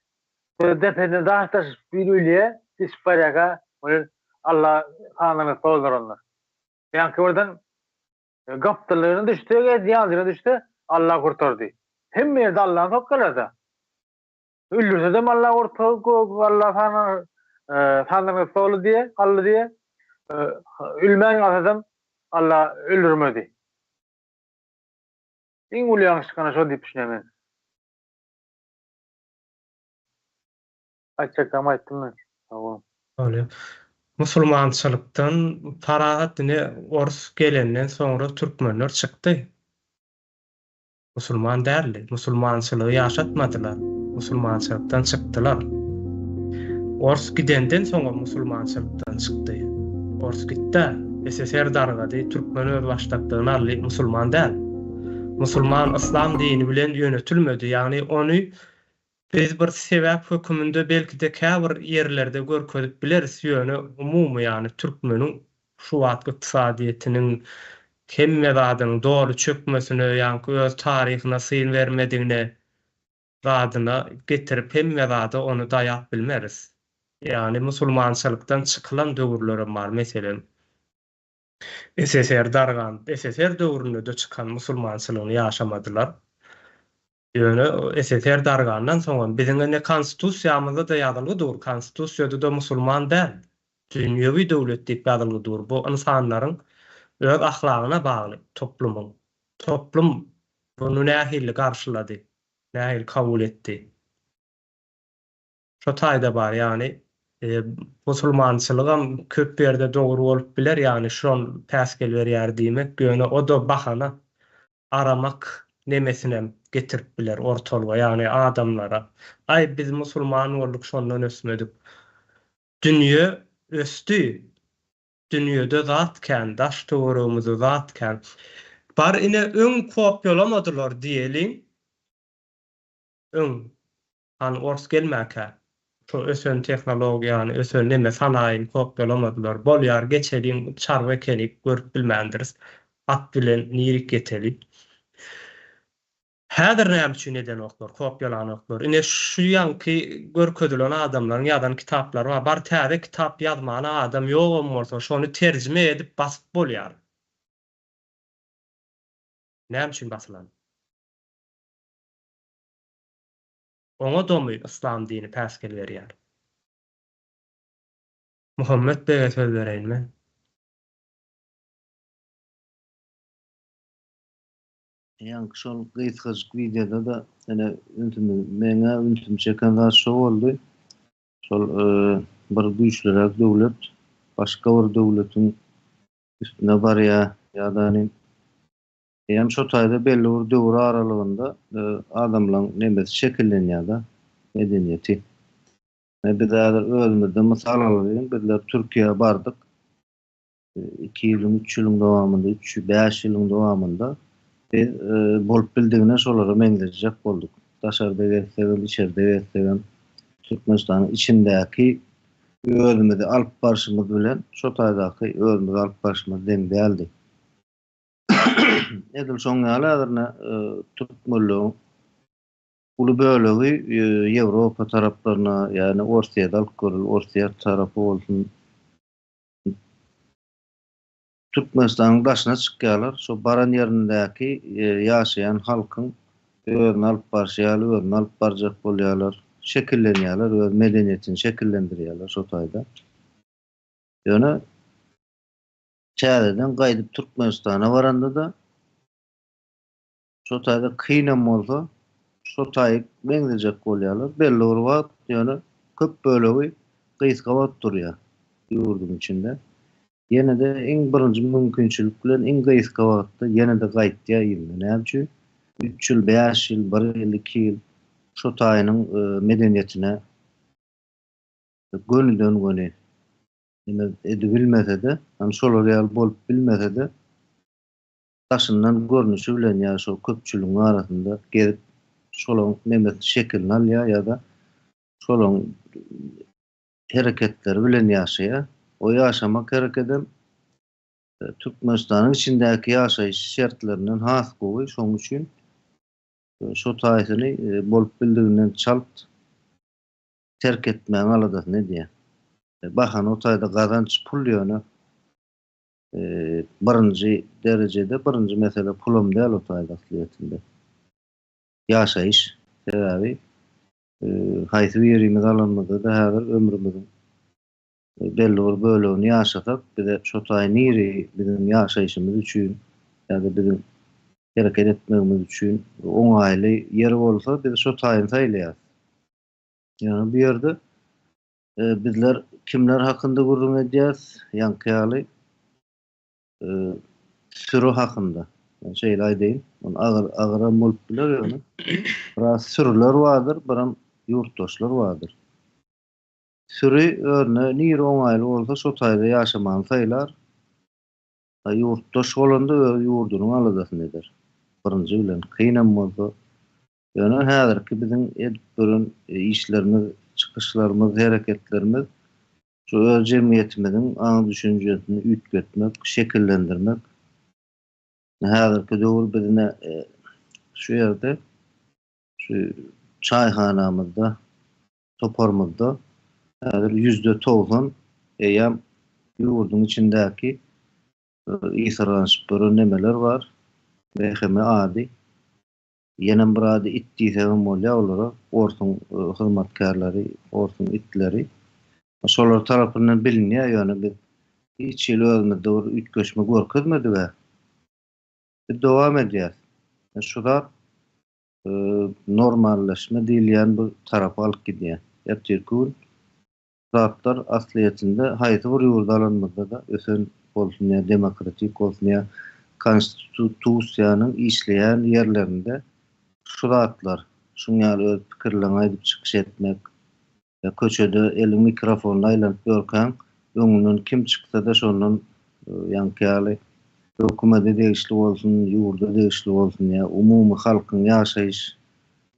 depeden daş daşyp biri ölýä, geçip barýarka, ol Alla hanyny doldurandyr. Ýaňky birden gapdallygyna düşse, ýanjyna düşse Alla gurtardy. Hemme ýerde Allany sokýarlar-da. Öldürsedem Alla Alla sana sandygyny doly diýe, Alla diýe. Ölmän galsadam Alla öldürmedi. Iň uly ýalňyşlyk ana şo diýip düşünýän men. Aýtjaklarym aýtdym men. Sag boluň. Bolýar. Musulmançylykdan parahat ine orus gelenden soňra türkmenler çykdy. Musulman däldi. Musulmançylygy ýaşatmadylar. Musulmançylykdan çykdylar. Ors gidenden soňam musulmançylykdan çykdy. Ors gitdä, SSR dargady, türkmen özbaşdaklygyny aldy, musulman däl. Musulman yslam dini bilen ýönetilmedi, ýagny ony Biz bir sebäp höküminde belki-de käbir ýerlerde görkezip bileris, ýöne umumy, ýagny türkmeniň şu wagtky ykdysadyýetiniň hemme zadynyň doly çökmesine, ýaňky öz taryhyna syn bermedigine. Zadyna getirip hemme zada ony daýap bilmeris. Ýagny musulmançylykdan çykylan döwürlerem bar meselem SSR dargan SSR döwründe-de çykan musulmançylygyny ýaşamadylar. Ýöne SSR dargandan soňam biziň ine konstitusiýamyzda-da ýazylgy dur konstitusiýada-da musulman däl dünýewi döwlet diýip ýazylgy dur bu ynsanlaryň öz ahlagyna bagly toplumyň toplum Muny nähili garşylady? Nähili kabul etdi? Şo taýda bar, ýagny musulmançylygam köp ýerde dogry bolup biler, ýagny şol päsgel berýär diýmek, ýöne o-da bahana aramak nemesinem getirip biler ortalyga, ýagny adamlara, aý biz musulman bolduk şondan ösmedik. Dünýe ösdi, Dünýede zat kän, daş töweregimizde zat kän. Bar ine öň kopýalamadylar diýeliň. Öň, hany ors gelmäkä, şo ösen tehnologiýany, ösen neme sanaýyny kopýalamadylar. Bolýar, geçeliň, çarwa ekenik, görüp bilmändiris. At bilen nirik ýeteli. Häzir näme üçin edenoklar, kopýalanoklar? Ine şu ýaňky görkezilen adamlaryň ýazan kitaplary bar. Bar täze kitap ýazmana adam ýogam bolsa, şony terjime edip basyp bolýar. Näme üçin basylan? Oňa domy yslam dini päsgel berýär? Muhammet bege söz bereýin men. Ýaňky şol gysgajyk wideoda-da ene ünsümi meňä ünsümi çeken zat şo boldy. Şol bir güýçliräk döwlet başga bir döwletiň üstüne barýar ýa-da ine eýýäm şo taýda belli bir döwür aralygynda adamlaň nemesi şekillenýär-de, medeniýeti. Biz häzir özümizden mysal alalyň, bizler Türkiýä bardyk. Iki ýylyň, üç ýylyň dowamynda, üç, bäş ýylyň dowamynda biz bolup bildigine şolara meňzejek bolduk. Daşarda gezsegem, içerde gezsegem, Türkmenistanyň içindäki özümizi alyp barşymyz bilen şo taýdaky özümizi alyp barşymyz deň däldi. Edil şoň ýaly häzir ine türkmenligiň uly bölegi Ýewropa taraplaryna, ýagny Orsýeti alyp göreli, Orsýet tarapy bolsun, Türkmenistanyň daşyna çykýarlar, şo baran ýerindäki ýaşaýan halkyň özüni alyp barşy ýaly özüni alyp barjak bolýarlar, şekillenýärler, öz medeniýetini şekillendirýärler şo taýda. Ýöne täzeden gaýdyp Türkmenistana baranda-da Şo taýda kynam bolsa, şo taýyk meňzejek bolýarlar. Belli bir wagt, ýöne köp bölegi gysga wagt durýar ýurduň içinde. Ýene-de iň birinji mümkinçilik bilen iň gysga wagtda ýene-de gaýtýar yzyna. Näme üçin? Üç ýyl, bäş ýyl, bir ýyl, iki ýyl şo taýynyň medeniýetine gönüden-göni neme edibilmese-de, ýagny şolar ýaly bolup bilmese-de, daşyndan görnüşi bilen ýa şol köpçüligiň arasynda gezip şolaň nemesini şekilini alýar ýa-da şolaň hereketleri bilen ýaşaýar. O ýaşamak herekedem Türkmenistanyň içindäki ýaşaýyş şertlerinden has gowy. Şonuň üçin şo taýsyny bolup bildiginden çalt terk etmäň aladasyny edýär. Bahana o taýda gazanç pul ýöne Birinji derejede birinji mesele pulam däl o taýda aslyýetinde. Ýaşaýyş. Sebäbi haýsy birimiz alanymyzda-da häzir ömrümiziň belli bir bölegini ýaşasak, bize şo taý niri biziň ýaşaýşymyz üçin ýa-da biziň hereket etmegimiz üçin oňaýly ýer bolsa, biz şo taýyny saýlaýarys. Ýöne bu ýerde Bizler kimler hakynda gürrüň edýäs? Ýaňky ýaly süri hakynda. Men şeýle aýdaýyn. Ony agyr agyram bolup biler ýöne. Biraz sürüler bardyr, biram ýurtdaşlar bardyr. Süri özüne nire oňaýly bolsa şo taýda ýaşamany saýlar. A ýurtdaş bolanda öz ýurdunyň aladasyny eder. Birinji bilen kynam bolsa. Ýöne häzirki biziň edip ýören işlerimiz, çykyşlarymyz, hereketlerimiz şu öz jemgyýetimiziň aň-düşünjesini üýtgetmek, şekillendirmek. Häzirki döwür biz ine şu ýerde şu. çaýhanamyzda, toparymyzda häzir 90% eýýäm ýurduň içindäki ysyrganyşyp duran nemeler bar. MHM ady. Ýenem bir ady it diýsegem bolýar olara, orsuň hyzmatkärleri, orsuň itleri. Şolar tarapyndan bilinýär, ýöne biz hiç hili özümizde bir üýtgeşme görkezmedig-ä. Biz dowam edýäs. Şu zat normallaşma diýilýän bir tarapa alyp gidýär. Ertirki gün zatlar aslyýetinde haýsy bir ýurdy alanymyzda-da ösen bolsun ýa demokratik bolsun ýa konstitusiýanyň işleýän ýerlerinde şu zatlar, şuň ýaly öz pikirleriňi aýdyp çykyş etmek, ýa köçede eliň mikrofonly aýlanyp ýörkäň öňüňden kim çyksa-da şondan ýaňky ýaly hökümete degişli bolsun, ýurda degişli bolsun ýa umumy halkyň ýaşaýyş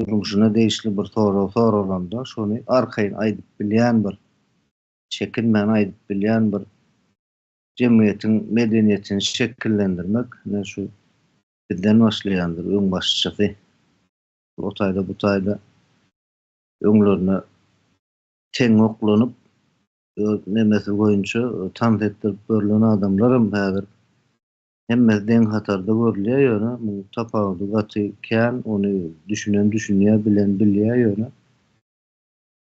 durmuşyna degişli bir sorag soralanda şony arkaýyn aýdyp bilýän bir, çekinmän aýdyp bilýän bir jemgyýetiň medeniýetini şekillendirmek ine şu bizden başlaýandyr öňbaşçysy. O taýda bu taýda öňlerine teňňe oklanyp öz nemesi boýunça tans etdirip görlen adamlaram häzir Hemmesi deň hatarda görülýär ýöne muň tapawudy gaty kän ony düşünen düşünýär bilen bilýär ýöne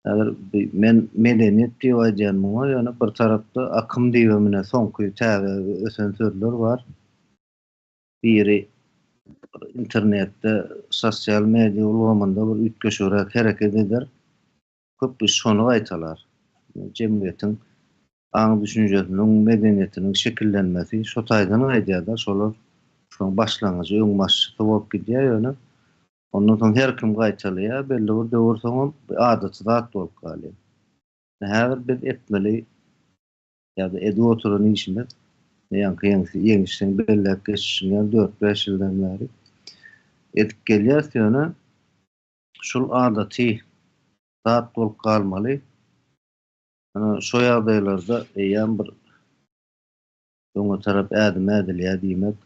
häzir men medeniýet diýip aýdýan muňa ýöne bir tarapda akym diýibem ine soňky täze ösen sözler bar biri internetde sosial media ulgamynda bir üýtgeşigräk hereket eder Köp iş şony gaýtalar. Jemgyýetiň aň-düşünjesiniň, medeniýetiniň şekillenmesi şo taýdan gaýdýar-da, şolar şoň başlangyjy, öňbaşçysy bolup gidýär ýöne ondan soň her kim gaýtalaýar, belli bir döwür soňam bu adaty zat bolup galýar. Häzir biz etmeli ýa-da edip oturan işimiz, ýaňky Ýeňiş seň belläp geçişiň ýaly dört-bäş ýyldan bäri edip gelýäris ýöne Şul adaty zat bolup galmaly. Ana şo ýagdaýlarda eýýäm bir öňe tarap ädim ädilýär diýmek,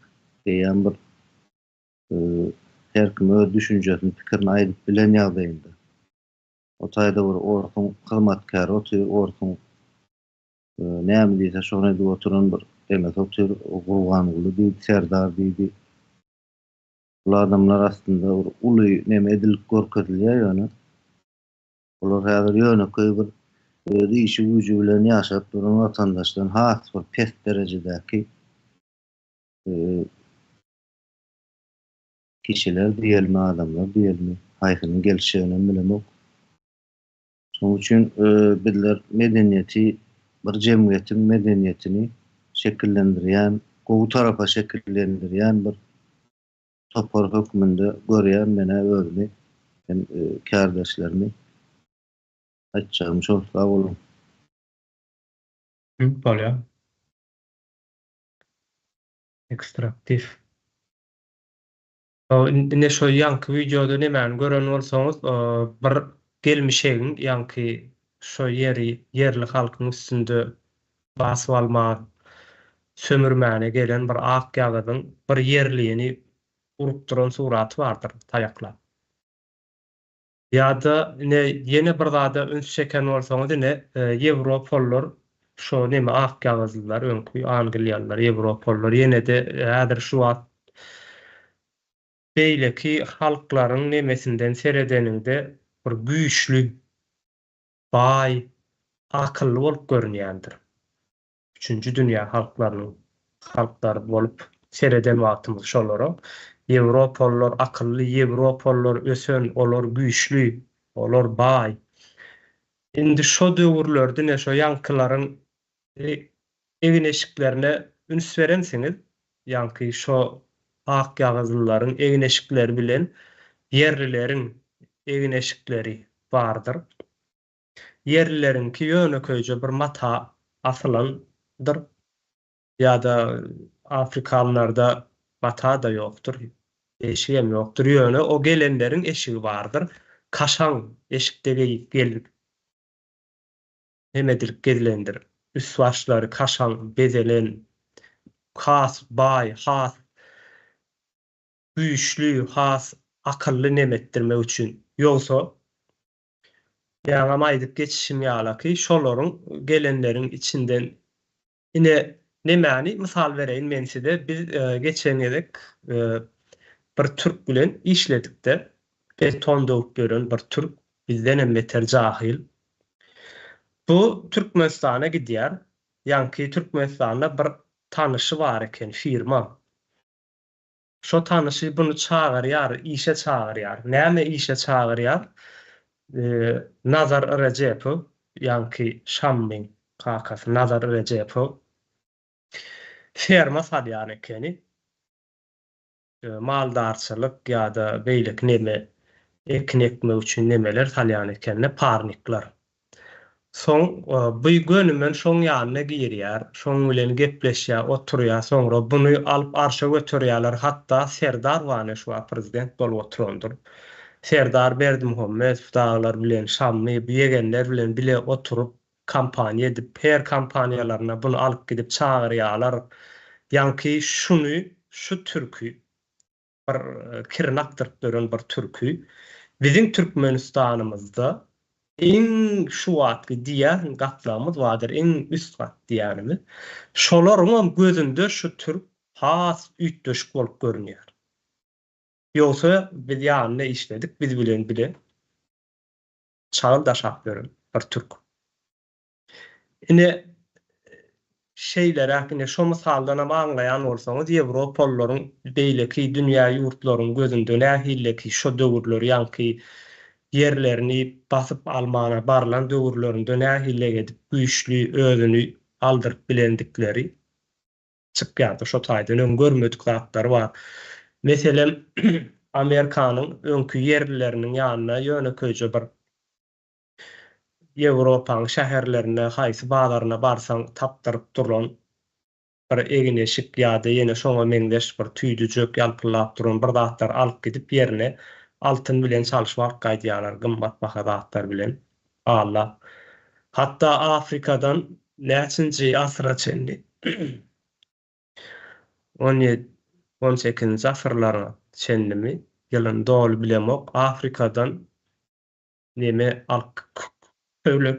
eýýäm bir her kim öz düşünjesini, pikirini aýdyp bilen ýagdaýynda. O taýda bir orsuň hyzmatkäri otyr, orsuň näme diýse şony edip oturan bir emesi otyr, Gurbanguly diýdi, Serdar diýdi. Bul adamlar aslynda bir uly neme edilip görkezilýär ýöne olar häzir ýönekeý bir öz işi güýji bilen ýaşap duran watandaşdan has bir pes derejedäki kişiler diýelimi adamlar diýelimi haýsynyň gelişjeginem bilemok. Şonuň üçin bizler medeniýeti bir jemgyýetiň medeniýetini şekillendirýän gowy tarapa şekillendirýän bir topar hökmünde görýän menä özümi hem kärdeşlerimi. Aýtjagym şol sag boluň. Bolýar. Ekstraktiw. Ine şo ýaňky wideoda nemäni gören bolsaňyz bir gelmişegiň ýaňky şo ýeri ýerli halkyň üstünde basyp alman sömürmäne gelen bir ak ýagyzyň bir ýerlini urup duran suraty bardyr taýaklap. Ýa-da ine ýene bir zada üns çeken bolsaňyz ine ýewropalylar şo neme ak ýagyzlylar öňki angliýalylar ýewropalylar ýene-de häzir şu wagt beýleki halklaryň nemesinden seredeniňde bir güýçli baý akylly bolup görünýändir. Üçünji dünýä halklarynyň halklary bolup sereden wagtymyz şolara Ýewropalylar akylly, ýewropalylar ösen, olar güýçli, olar baý. Indi şo döwürlerde ine şo ýaňkylaryň egin-eşiklerine üns berensiňiz, ýaňky şo akýagyzlylaryň egin-eşikleri bilen ýerlileriň egin-eşikleri bardyr. Ýerlileriňki ýönekeýje bir mata asylandyr ýa-da afrikanlarda mata-da ýokdur, eşigem ýokdur, ýöne o gelenleriň eşigi bardyr, kaşaň eşikde geýip gelip, hem edilip gezilendir. Üst-başlary kaşaň bezelen, has baý, has güýçli, has akylly nem etdirmek üçin. Ýogsa. Ýaňam aýdyp geçişim ýalaky, şolaryň gelenleriň içinden ine nemäni mysal bereýin men size, biz geçen gezek bir türk bilen işledikde, beton döwüp ýören bir türk, bizdenem beter jahyl. Bu Türkmenistana gidýär, ýaňky Türkmenistanda bir tanyşy bar eken, firma. Şo tanyşy buny çagyrýar, işe çagyrýar. Näme işe çagyrýar? Nazar Rejepow, ýaňky Şammyň kakasy Nazar Rejepow ferma salýan ekeni. Maldarçylyk ýa-da beýleki neme ekin ekmek üçin nemeler salýan ekeni, parnikler. Soň bu gönümen şoň ýanyna girýär, şoň bilen gepleşýär, oturýar, soňra buny alyp arşa göterýärler, hatda Serdar Wane şu wagt prezident bolup oturandyr. Serdar Berdimuhamedow dagylar bilen, Şammy, bu ýegenler bilen bile oturyp, kampaniýa edip, her kampaniýalaryna buny alyp gidip çagyrýarlar. Ýaňky şuny, şu türki bir kirini akdyryp ýören bir türki. Biziň Türkmenistanymyzda iň şu wagtky diýýän gatlagymyz bardyr, iň üst gat diýýänimiz. Şolaryňam gözünde şu türk has üýtgeşik bolup görünýär. Ýogsa biz ýanynda işledik, biz bilen bile çagyl daşap ýören bir türk. Ine, şeýleräk, ine, şo mysaldanam aňlaýan bolsaňyz, ýewropalylaryň, beýleki dünýä ýurtlaryň gözünde nähilleki şo döwürler ýaňky ýerlerini basyp almana barlan döwürlerinde nähillek edip güýçli özüni aldyryp bilendikleri çykýardy. Şo taýdan öň görmedik zatlary bar. Meselem, Amerikanyň öňki ýerlileriniň ýanyna ýönekeýje bir Ýewropaň şäherlerinde haýsy bazaryna barsaň tapdyryp duran bir egin-eşik ýa-da ýene şoňa meňzeş bir tüýdüjek ýalpyldap duran bir zatlar alyp gidip ýerine altyn bilen çalşyp alyp gaýdýarlar gymmat baha zatlar bilen aldap. Hatda Afrikadan näçinji asyra çenli on ýedi on sekizinji asyrlara çenlimi ýylyny doly bilemok Afrikadan neme alyp köle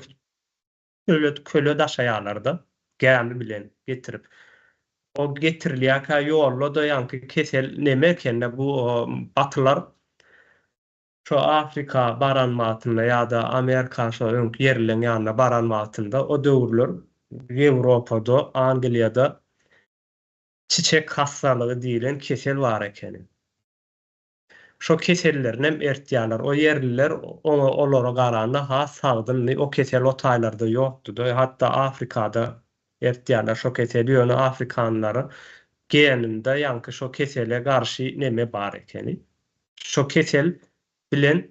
köle köle daşaýarlar-da, gämi bilen getirip. O getirilýärkä ýolda-da ýaňky kesel neme eken-de bu batylar şo Afrika baran wagtynda ýa-da Amerika şo öňki ýerlileň ýanyna baran wagtynda o döwürler Ýewropada, Angliýada çiçek hassalygy diýlen kesel bar ekeni. Şo kesellerinem ertýärler. O ýerliler oňa olara garanda has sagdyndy. O kesel o taýlarda ýokdy-da. Hatda Afrikada ertýärler şo keseli. Ýöne afrikanlaryň geninde ýaňky şo kesele garşy neme bar ekeni. Şo kesel bilen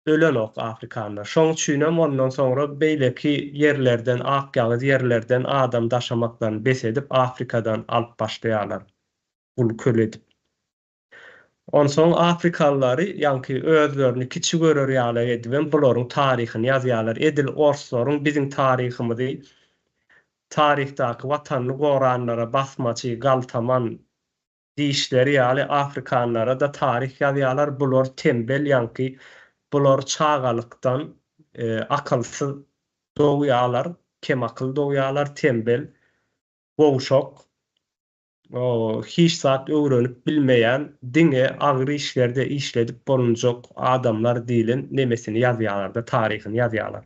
ölenok afrikanlar. Şoň üçinem ondan soňra beýleki ýerlerden akýagyz ýerlerden adam daşamaklaryny bes edip Afrikadan alyp başlaýarlar. Gul köle edip. Onsoň afrikalylary ýaňky özlerini kiçi görer ýaly edibem bularyň taryhyny ýazýarlar. Edil orslaryň biziň taryhymyzy taryhdaky watanyny goranlara basmaçy, galtaman diýişleri ýaly afrikanlara-da taryh ýazýarlar. Bular tembel ýaňky bular çagalykdan akylsyz dogýarlar, kemakyl dogýarlar, tembel, gowşak. Hiç zat öwrenip bilmeýän, diňe agyr işlerde işledip bolunjak adamlar diýlen nemesini ýazýalarda, taryhyny ýazýalar.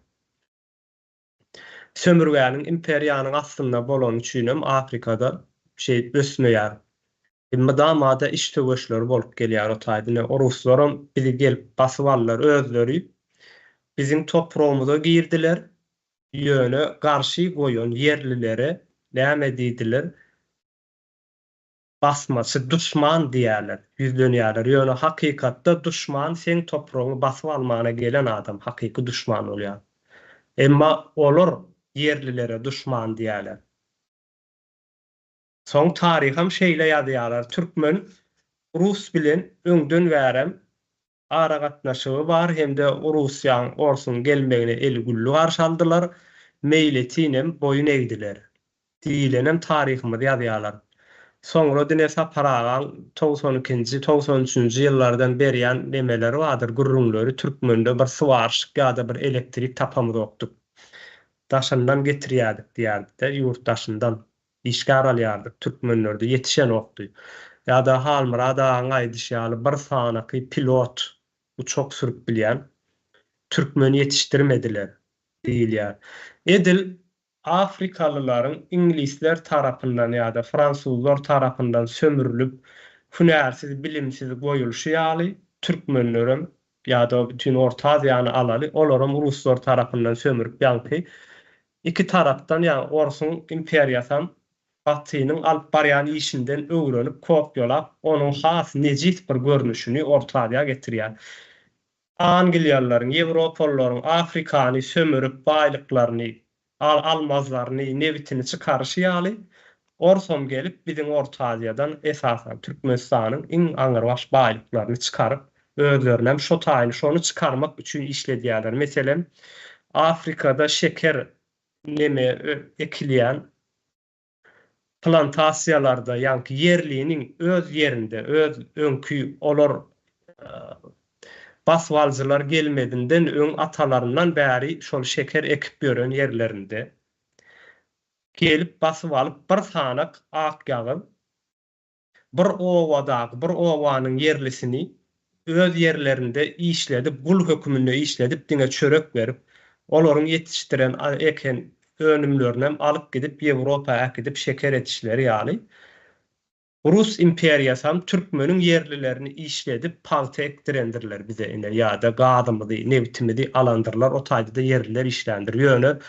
Sömürgäniň, imperiýanyň astynda bolany üçinem Afrikada şeýdip ösmeýär. Mydama-da iç söweşleri bolup gelýär o taýda. Ine, oruslaram bizi gelip basyp aldylar, özleri biziň topragymyza girdiler, Ýöne garşy goýan ýerlilere näme diýdiler? Basmaçy duşman diýýärler, ýüzlenýärler. Ýöne hakykatda duşman seň topragyňy basyp almana gelen adam hakyky duşman bolýar. Emma olar ýerlilere duşman diýýärler. Soň taryham şeýle ýazýarlar, türkmen rus bilen öňden bärem aragatnaşygy bar hem-de Russiýaň orsuň gelmegine eli gülli garşy aldylar, meýletinem boýun egdiler. Diýilenem taryhymyzy ýazýarlar. Soňra dine Sapar agaň 92-nji, 93-nji ýyllardan berýän nemeleri bardyr, gürrüňleri, türkmende bir swarşik ýa-da bir elektrik tapamyzokdyk. Daşyndan getirýärdik diýerdi-de, ýurt daşyndan işgär alýardyk, türkmenlerde ýetişenokdy. Ýa-da Halmyrat agaň aýdyşy ýaly bir sanaky pilot, uçak sürüp bilýän türkmen ýetişdirmediler diýilýär. Edil Afrikalylaryň iňlisler tarapyndan ýa-da fransuzlar tarapyndan sömürilip, hünärsiz, bilimsiz goýulşy ýaly, türkmenlerem ýa-da bütin Orta Aziýany alaly, olaram ruslar tarapyndan sömürip ýaňky iki tarapdan ýa orsuň imperiýasam Batynyň alyp barýan işinden öwrenip kopýalap onuň has nejis bir görnüşini Orta Aziýa getirýär. Angliýalylaryň, ýewropalylaryň Afrikany sömürip baýlyklaryny, almazlaryny, nebitini çykaryşy ýaly, orsam gelip biziň Orta Aziýadan, esasan Türkmenistanyň iň aňrybaş baýlyklaryny çykaryp, özlerinem şo taýyny şony çykarmak üçin işledýärler. Meselem, Afrikada şeker neme ekilýän plantasiýalarda, ýaňky ýerliniň öz ýerinde, öz öňki olar basybalyjylar gelmezinden öň atalaryndan bäri şol şeker ekip ýören ýerlerinde gelip basyp alyp bir sanak ak ýagyz Bir obadaky bir obanyň ýerlisini öz ýerlerinde işledip, gul höküminde işledip, diňe çörek berip, olaryň ýetişdiren, eken önümlerinem alyp gidip, Ýewropa äkidip şeker etişleri ýaly, Rus imperiýasam türkmeniň ýerlilerini işledip, pagta ekdirendirler bize ine, ýa-da gazymyzy, nebitimizi alandyrlar, o taýda-da ýerliler işländir. Ýöne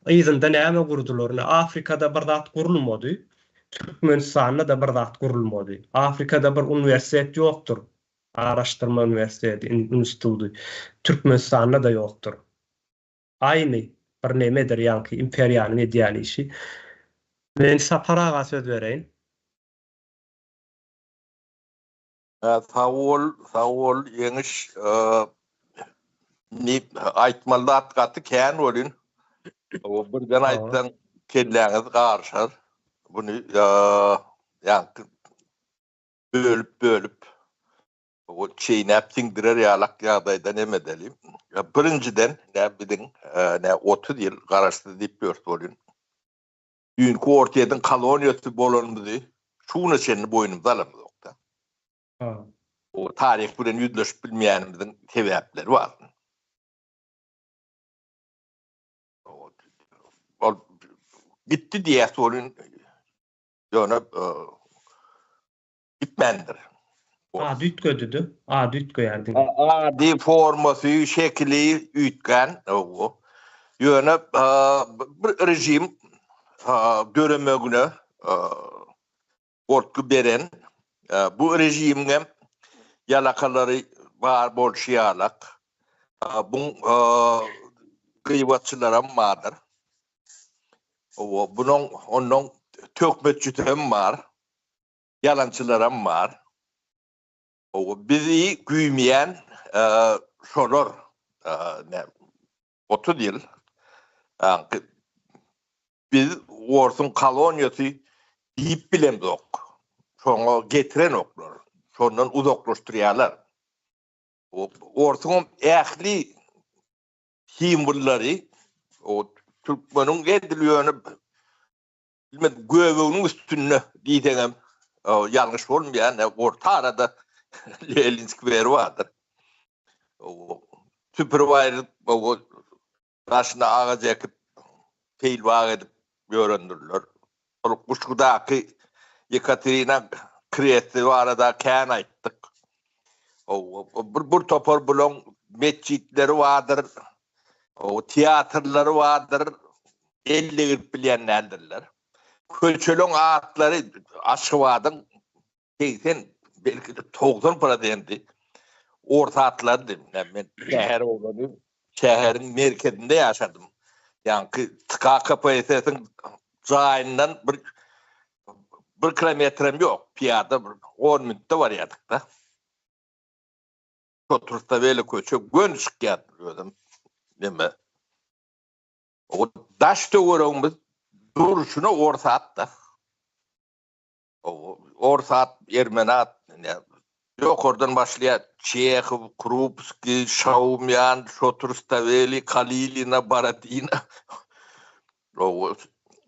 yzynda näme gurdular? Ine, Afrikada bir zat gurulmady. Türkmenistanda-da bir zat gurulmady. Afrikada bir uniwersitet ýokdur. Araşdyrma uniwersiteti, institudy. Türkmenistanda-da ýokdur. Aýny bir nemedir ýaňky imperiýanyň edýän işi. Men Sapar aga söz bereýin. Sag bol, sag bol Ýeňiş. Aýtmaly zat gaty kän welin, o birden aýtsaň kelläňiz garyşar. Buny ýaňky bölüp-bölüp o çeýnäp siňdirer ýalak ýagdaýda neme edeli. Birinjiden, nä biziň nä 30 ýyl garaşsyz diýip ýörüs welin, Düýnki Orsýetiň koloniýasy bolanymyzy şu güne çenli boýnumyza alamyzok-da. O taryh bilen ýüzleşip bilmeýänimiziň sebäpleri bar. Ol gitdi diýýäs welin, ýöne Gitmändir. Ady üýtgedidi. Ady üýtgeýär diňe. Ady, formasy, şekili üýtgän. Ýöne bir režim döremegine goltgy beren bu režimiň hem ýalakalary bar bolşy ýalak, buň gyýbatçylaram bardyr. Bunuň ondan töhmetçisem bar. Ýalançylaram bar. Bizi güýmeýän şolar 30 ýyl biz orsuň koloniýasy diýip bilemzok. Şoňa getirenoklar. Şondan uzaklaşdyrýarlar. Orsuňam ähli simwollary o türkmeniň edil ýöne Bilmedim, göbeginiň üstünde diýseňem ýalňyş bolmaýar. Ine, orta arada Lenin skweri bardyr. Süpürip aýryp, daşyna agaç ekip, seýilbag edip ýörendirler. Ol Guşgudaky Ýekaterina kresti barada kän aýtdyk. Bir, bir topar bulaň metjitleri bardyr, teatrlary bardyr. El degirip bilýän däldirler. Köçeleň atlary Aşgabadyň 80, belki-de 90 prosenti ors atlarydy. Men şäher oglany, şäheriň merkezinde ýaşadym. Ýaňky TK KPSS-iň jaýyndan bir bir kilometrem ýok, pyýada bir 10 minutda barýardyk-da. Şo köçe göni çykýardy özem. Neme O daş töweregimiz durşuna orsatda. Ors at, ermeni at, ýokardan başlaýar, Çehow, Krupskiý, Şaumýan, Şotrstaweli, Kalilina, Borodina,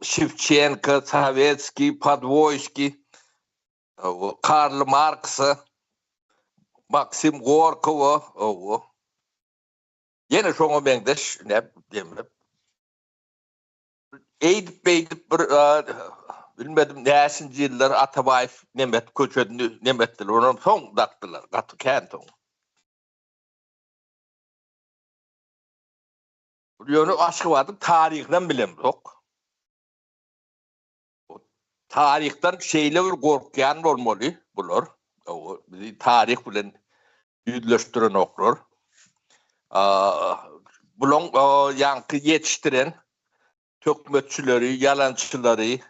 Şewçenko, Sowetskiý, Podwoýskiý, Karl Marksa, Maksim Gorkowa, ýene şoňa meňzeş, Eýdip-beýdip bir bilmedim näçinji ýyllar Atabaýew nemet köçesini nemetdiler. Onam soň dakdylar, gaty kän soň. Ýöne Aşgabadyň taryhynam bilemzok. Taryhdan şeýle bir gorkýan bolmaly bular. Bizi taryh bilen ýüzleşdirenoklar. Bulaň ýaňky ýetişdiren töhmetçileri, ýalançylary,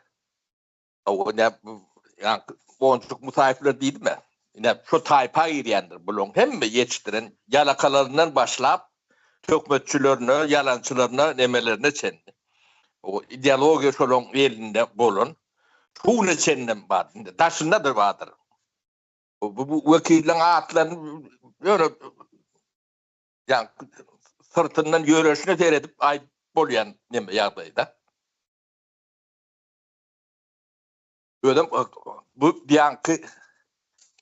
ýaňky Bonjuk Musaýewler diýdim-ä. Ine, şo taýpa girýändir bulaň hemme ýetişdiren ýalakalaryndan başlap, töhmetçilerine, ýalançylaryna, nemelerine çenli. O ideologiýa şolaň elinde bolan. Şu güne çenlem bar. Indi daşynda-da bardyr. Bu wekilleň atlaryny ýöne ýa syrtyndan ýöreşine seredip aýdyp bolýan neme ýagdaýda. Özem bu ýaňky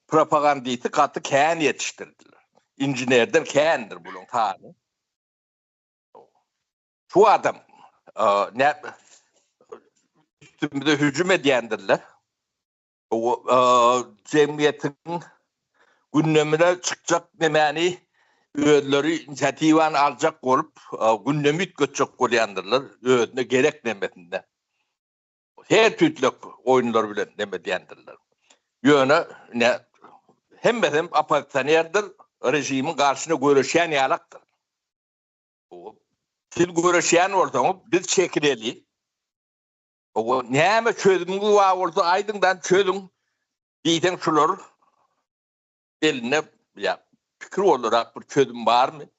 propagandisty gaty kän ýetişdirdiler. Inženerden kändir bulaň sany. Şu adam nä üstümize hüjüm edýändirler. Jemgyýetiň gündemine çykjak nemäni özleri inisiatiwany aljak bolup, gündemi üýtgetjek bolýandyrlar özüne gerek nemesinde. Her tüýtlek oýunlar bilen neme edýändirler. Ýöne ine hemmesem oppozisionerdir, režimiň garşyna göreşýän ýalakdyr. Siz göreşýän bolsaňyz biz çekileli. Owa näme çözümiňiz bar bolsa aýdyňdan çözüň diýseň şular elinde ýa pikir bolarak bir çözüm barmy?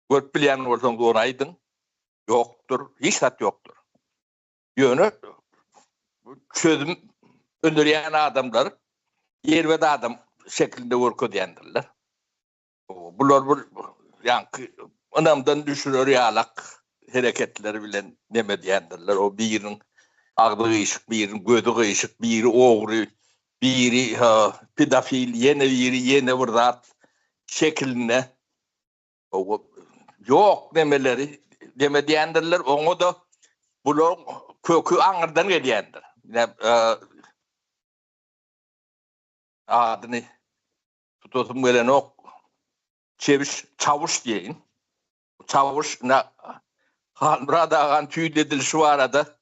Görüp bilýän bolsaňyz ony aýdyň. Ýokdur, hiç zat ýokdur. Ýöne çözüm önerýän adamlar erbet adam şeklinde görkezýändirler. Bular bir ýaňky ynamdan düşürer ýalak hereketleri bilen neme edýändirler. O biriniň agzy gyşyk, biriniň gözi gyşyk, biri ogry, biri pedofil, ýene biri ýene bir zat şekilinde ýok nemeleri neme edýändirler. Oňa-da bularyň köki aňyrdan gelýändir. Adyny tutasym gelenok. Çebiş çawuş diýeýin. Çawuş ine Halmyrat aganyň tüýt edilişi barada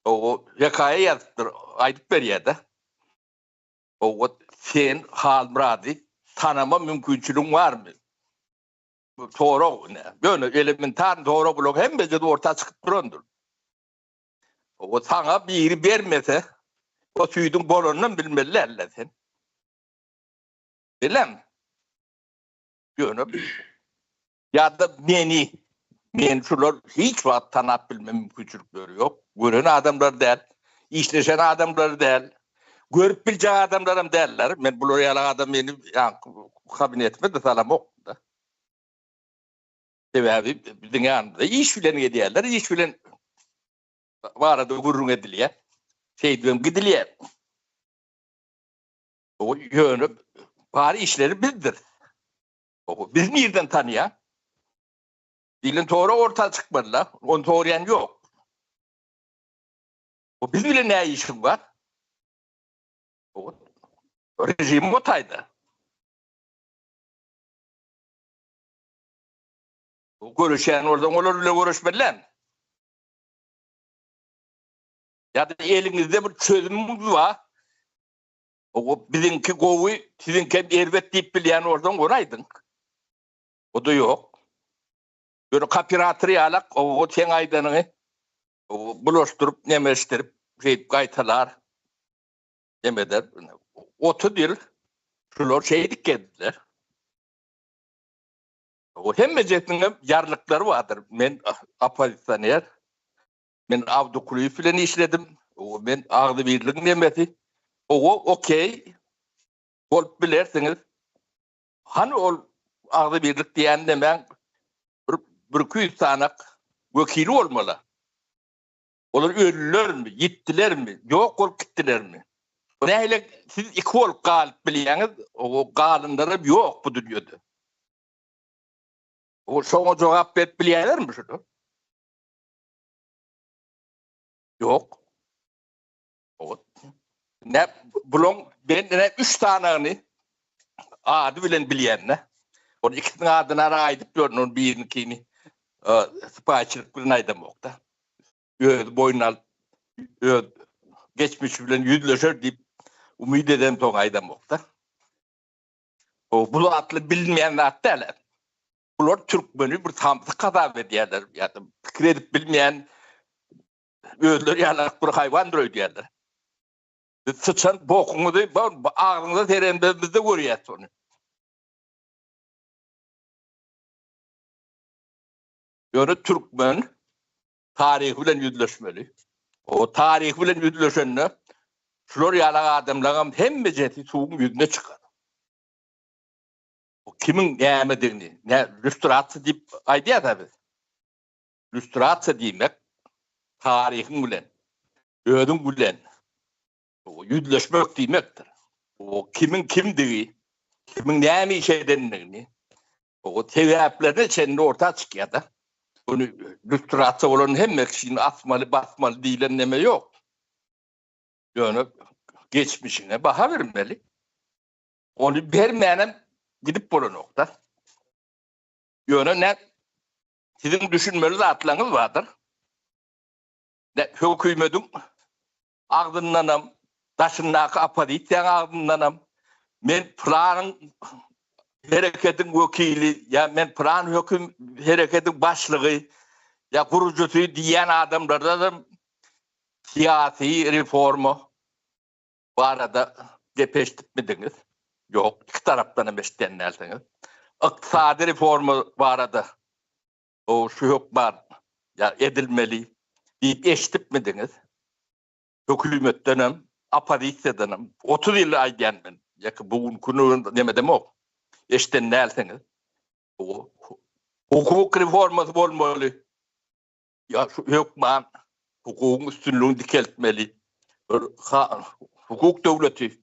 o hekaýa ýazypdyr, aýdyp berýär-de. O sen Halmyrady tanama mümkinçiligiň barmy? Bu sorag ine. Ýöne elementar sorag bularyň hemmesi orta çykyp durandyr. O saňa biri bermese, o süýdüň bolanynam bilmeli däl-le sen. Bilem. Ýöne ýa-da meni, men şular hiç wagt tanap bilme mümkinçilikleri ýok. Gören adamlar däl, işleşen adamlar däl, görüp biljek adamlaram däller. Men bular ýaly adam meni kabinetime-de salamok-da. Sebäbi biziň ýanymyzda iş bilen gelýärler, iş bilen barada gürrüň edilýär. Şeýdibem gidilýär. Ýöne bar işleri bizdir. Biz nirden tanýar? Diýlen sorag orta çykmaly-da. Ony soraýan ýok. O biz bilen näme işiň bar? Režim o taýda. Görüşýän bolsaň olar bilen görüşmeli. Ýa-da eliňizde bir çözümiňiz bar. O biziňki gowy, siziňki hem erbet diýip bilýän bolsaň, ony aýdyň. O-da ýok. Ýöne kopirator ýalak, o seň aýdanyňy bulaşdyryp, nemeşdirip, şeýdip gaýtalar. Neme eder. 30 ýyl şular şeýdip geldiler. O hemmejesiniň hem ýarlyklary bardyr. Men oppozisioner. Men Abdykulyýew bilen işledim. Men agzybirligiň nemesi. Owo, okey, bolup bilersiňiz. Hany ol agzybirlik diýýän nemäň bir birküýz sanak wekili bolmaly. Olar öldülermi, ýitdilermi, ýok bolup gitdilermi? Nähili siz iki bolup galyp bilýäňiz, o galynlaram ýok bu dünýede. O şoňa jogap berip bilýärlermi şular? Ýok. Ne bulaň ben ne üç sanagyny ady bilen bilýän-de. Ol ikisiniň adyny ara aýdyp ýörün, ol birininkini sypaýyçylyk bilen aýdamok-da. Özi boýun alyp, öz geçmişi bilen ýüzleşer diýip umyt edemsoň aýdamok-da. O bu zatly bilinmeýän zat däl. Bular türkmeni bir samsyk hasap edýärler, ýa-da pikir edip bilmeýän özleri ýalak bir haýwandyr öýdýärler. Biz syçan bokuňyzy agzyňyza serenimizde görýäs ony. Ýöne türkmen taryhy bilen ýüzleşmeli. O taryhy bilen ýüzleşende şular ýalak adamlaryň hemmejesi suwuň ýüzüne çykar. O kimiň nämedigini, nä lýustrasiýa diýip aýdýas-a biz. Lýustrasiýa diýmek taryhyň bilen, özüň bilen ýüzleşmek diýmekdir. O kimiň kimdigi, kimiň näme iş edendigini, o sebäplerine çenli orta çykýar-da. Ony lýustrasiýa bolan hemme kişini asmaly, basmaly diýlen neme ýok. Ýöne geçmişine baha bermeli. Ony bermänem gidip bolanok-da. Ýöne nä siziň düşünmeli zatlaryňyz bardyr. Nä hökümediň agzyndanam, daşyndaky oppozisiýaň agzyndanam men pylanyň herekediň wekili ýa men pylan höküm herekediň başlygy ýa gurujysy diýýän adamlardanam syýasy reforma barada gep eşidipmidiňiz? Ýok, iki tarapdan hem eşidýän dälsiňiz. Ykdysady reforma barada o şu hökman ýa edilmeli diýip eşidipmidiňiz? Hökümetden hem, oppozisiýadan hem 30 ýyl aýdýan men. Ýa bu günki neme demok. Eşiden dälsiňiz. Hukuk reformasy bolmaly. Ýa şu hökman hukugyň üstünligini dikeltmeli. Bir hukuk döwleti,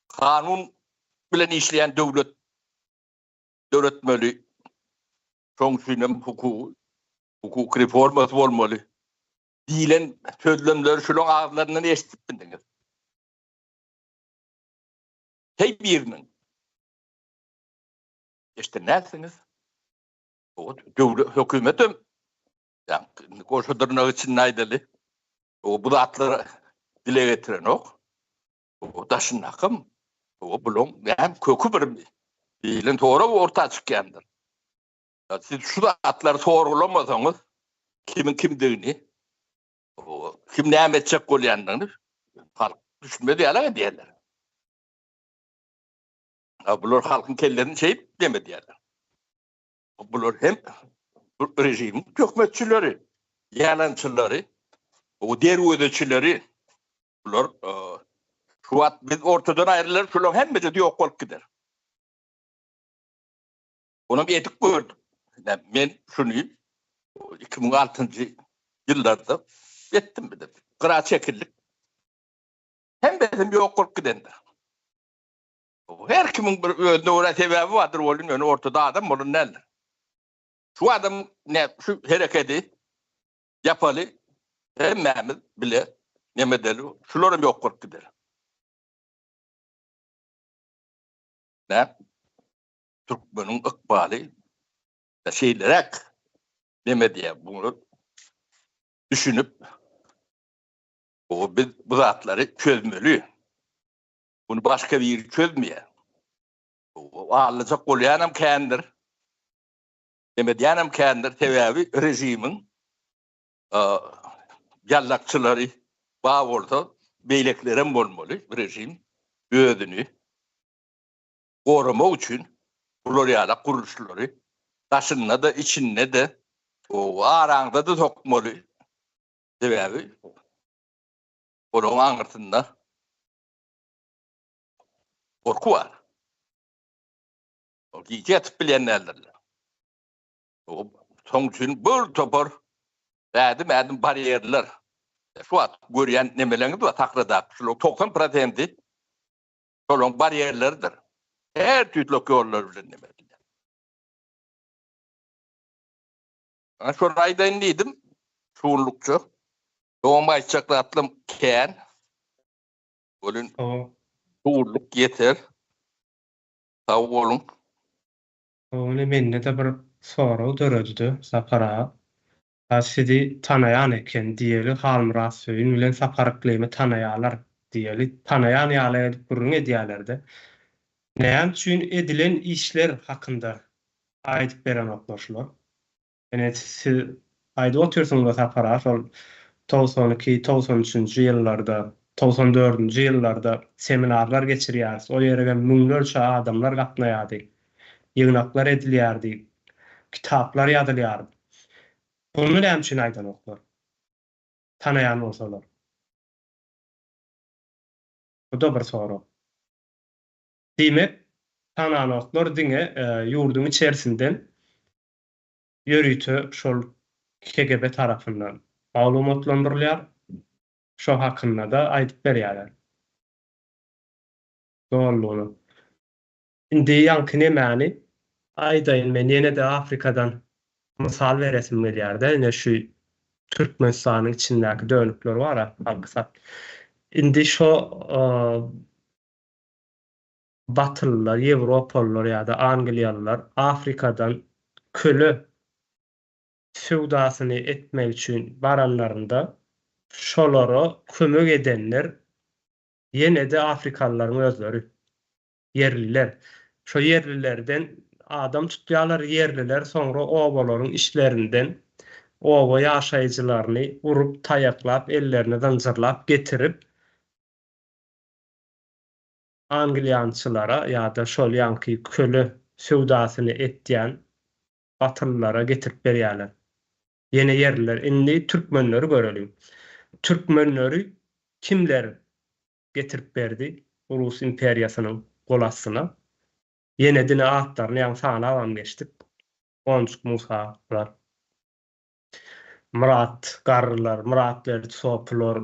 kanun bilen işleýän döwlet döretmeli. Şoň üçin hem hukuk hukuk reformasy bolmaly diýlen sözlemleri şularyň agyzlaryndan eşidip bildiňiz. Heý biriniň eşiden dälsiňiz. Döwlet hökümetem ýa goşa dyrnak içinde aýdaly. O bu zatlary dile getirenok. O daşyndakam o bulaň näme köki birmi diýlen sorag orta çykýandyr. Siz şu zatlary sorgulamasaňyz kimiň kimdigini, kim näme etjek bolýandygyny halk düşünmez ýaly edýärler. Bular halkyň kellesini şeýdip dem edýärler. Bular hem bu režimiň töhmetçileri, ýalançylary, bu derwezeçileri. Bular şu wagt biz ortadan aýrylar, şularyň hemmesi ýok bolup gider. Onam edip gördük. Men şuny 2006-njy ýyllarda etdim bir de. Gyra çekildik. Hemmesi ýok bolup gidendir. Her kimiň bir özüne görä sebäbi bardyr welin ýöne ortada adam bolan däldir. Şu adam ne şu herekedi ýapaly hemmämiz bile neme edeli şular hem ýok bolup gider. Nä türkmeniň ykbaly şeýleräk neme diýýär bunu düşünip o biz bu zatlary çözmeli. Muny başga biri çözmeýär. Aldajak bolýanam kändir. Demedýänem kändir. Sebäbi režimiň ýallakçylary bar bolsa, beýlekilerem bolmaly. Režim özüni goramak üçin bular ýaly gurluşlary daşynda-da, içinde-de, araňda-da sokmaly. Sebäbi olaryň aňyrsynda. Gorky bar. Ol gije ýatyp bilýän däldirler. Şoň üçin bir topar ädim-ädim barýerler. Şu wagt görýän nemeleňiz bar sahnadaky şularyň 90 prosenti şolaryň barýerleridir. Her tüýtlek ýollar bilen neme edilýär. Ana şony aýdaýyn diýdim. Şunlukça. Dowam aýtjak zatlarym kän. Welin şunluk ýeter. Sag boluň. Ony mende-de bir sorag döredi-de, Sapar aga. A sizi tanaýan eken diýeli, Halmyrat Söýün bilen Sapar Yklymy tanaýarlar diýeli, tanaýan ýaly edip gürrüň edýärler-de. Näme üçin edilen işler hakynda aýdyp berenoklar şular? Ine, siz aýdyp otyrsyňyz-a Sapar aga, şol 92, 93-nji ýyllarda, 94-nji ýyllarda seminarlar geçirýäris, o ýeregem müňlerçe adamlar gatnaýardy, ýygnaklar edilýärdi, kitaplar ýazylýardy. Muny näme üçin aýdanoklar? Tanaýan bolsalar. Bu-da bir sorag. Diýmek, tananoklar diňe ýurduň içerisinden ýörite şol KGB tarapyndan maglumatlandyrylýar, şo hakynda-da aýdyp berýärler. Dolulygyna. Indi ýaňky nemäni aýdaýyn men ýene-de Afrikadan mysal beresim gelýär-de, ine şu Türkmenistanyň içindäki dönükler bar-a, halky sat. Indi şo Batylylar, ýewropalylar ýa-da angliýalylar Afrikadan köle söwdasyny etmek üçin baranlarynda şolara kömek edenler ýene-de afrikalylaryň özleri, ýerliler. Şo ýerlilerden adam tutýarlar, ýerliler soňra obalaryň içlerinden oba ýaşaýjylaryny urup, taýaklap, ellerini zynjyrlap getirip, Angliýançylara ýa-da şol ýaňky köle söwdasyny etýän batyrlylara getirip berýärler. Ýene ýerliler. Indi türkmenleri göreliň. Türkmenleri kimler getirip berdi Rus imperiýasynyň gol astyna? Ýene dine atlaryny ýaňy sanabam geçdik. Onjuk Musalar. Myrat Garrylar, Myratberdi Sopular,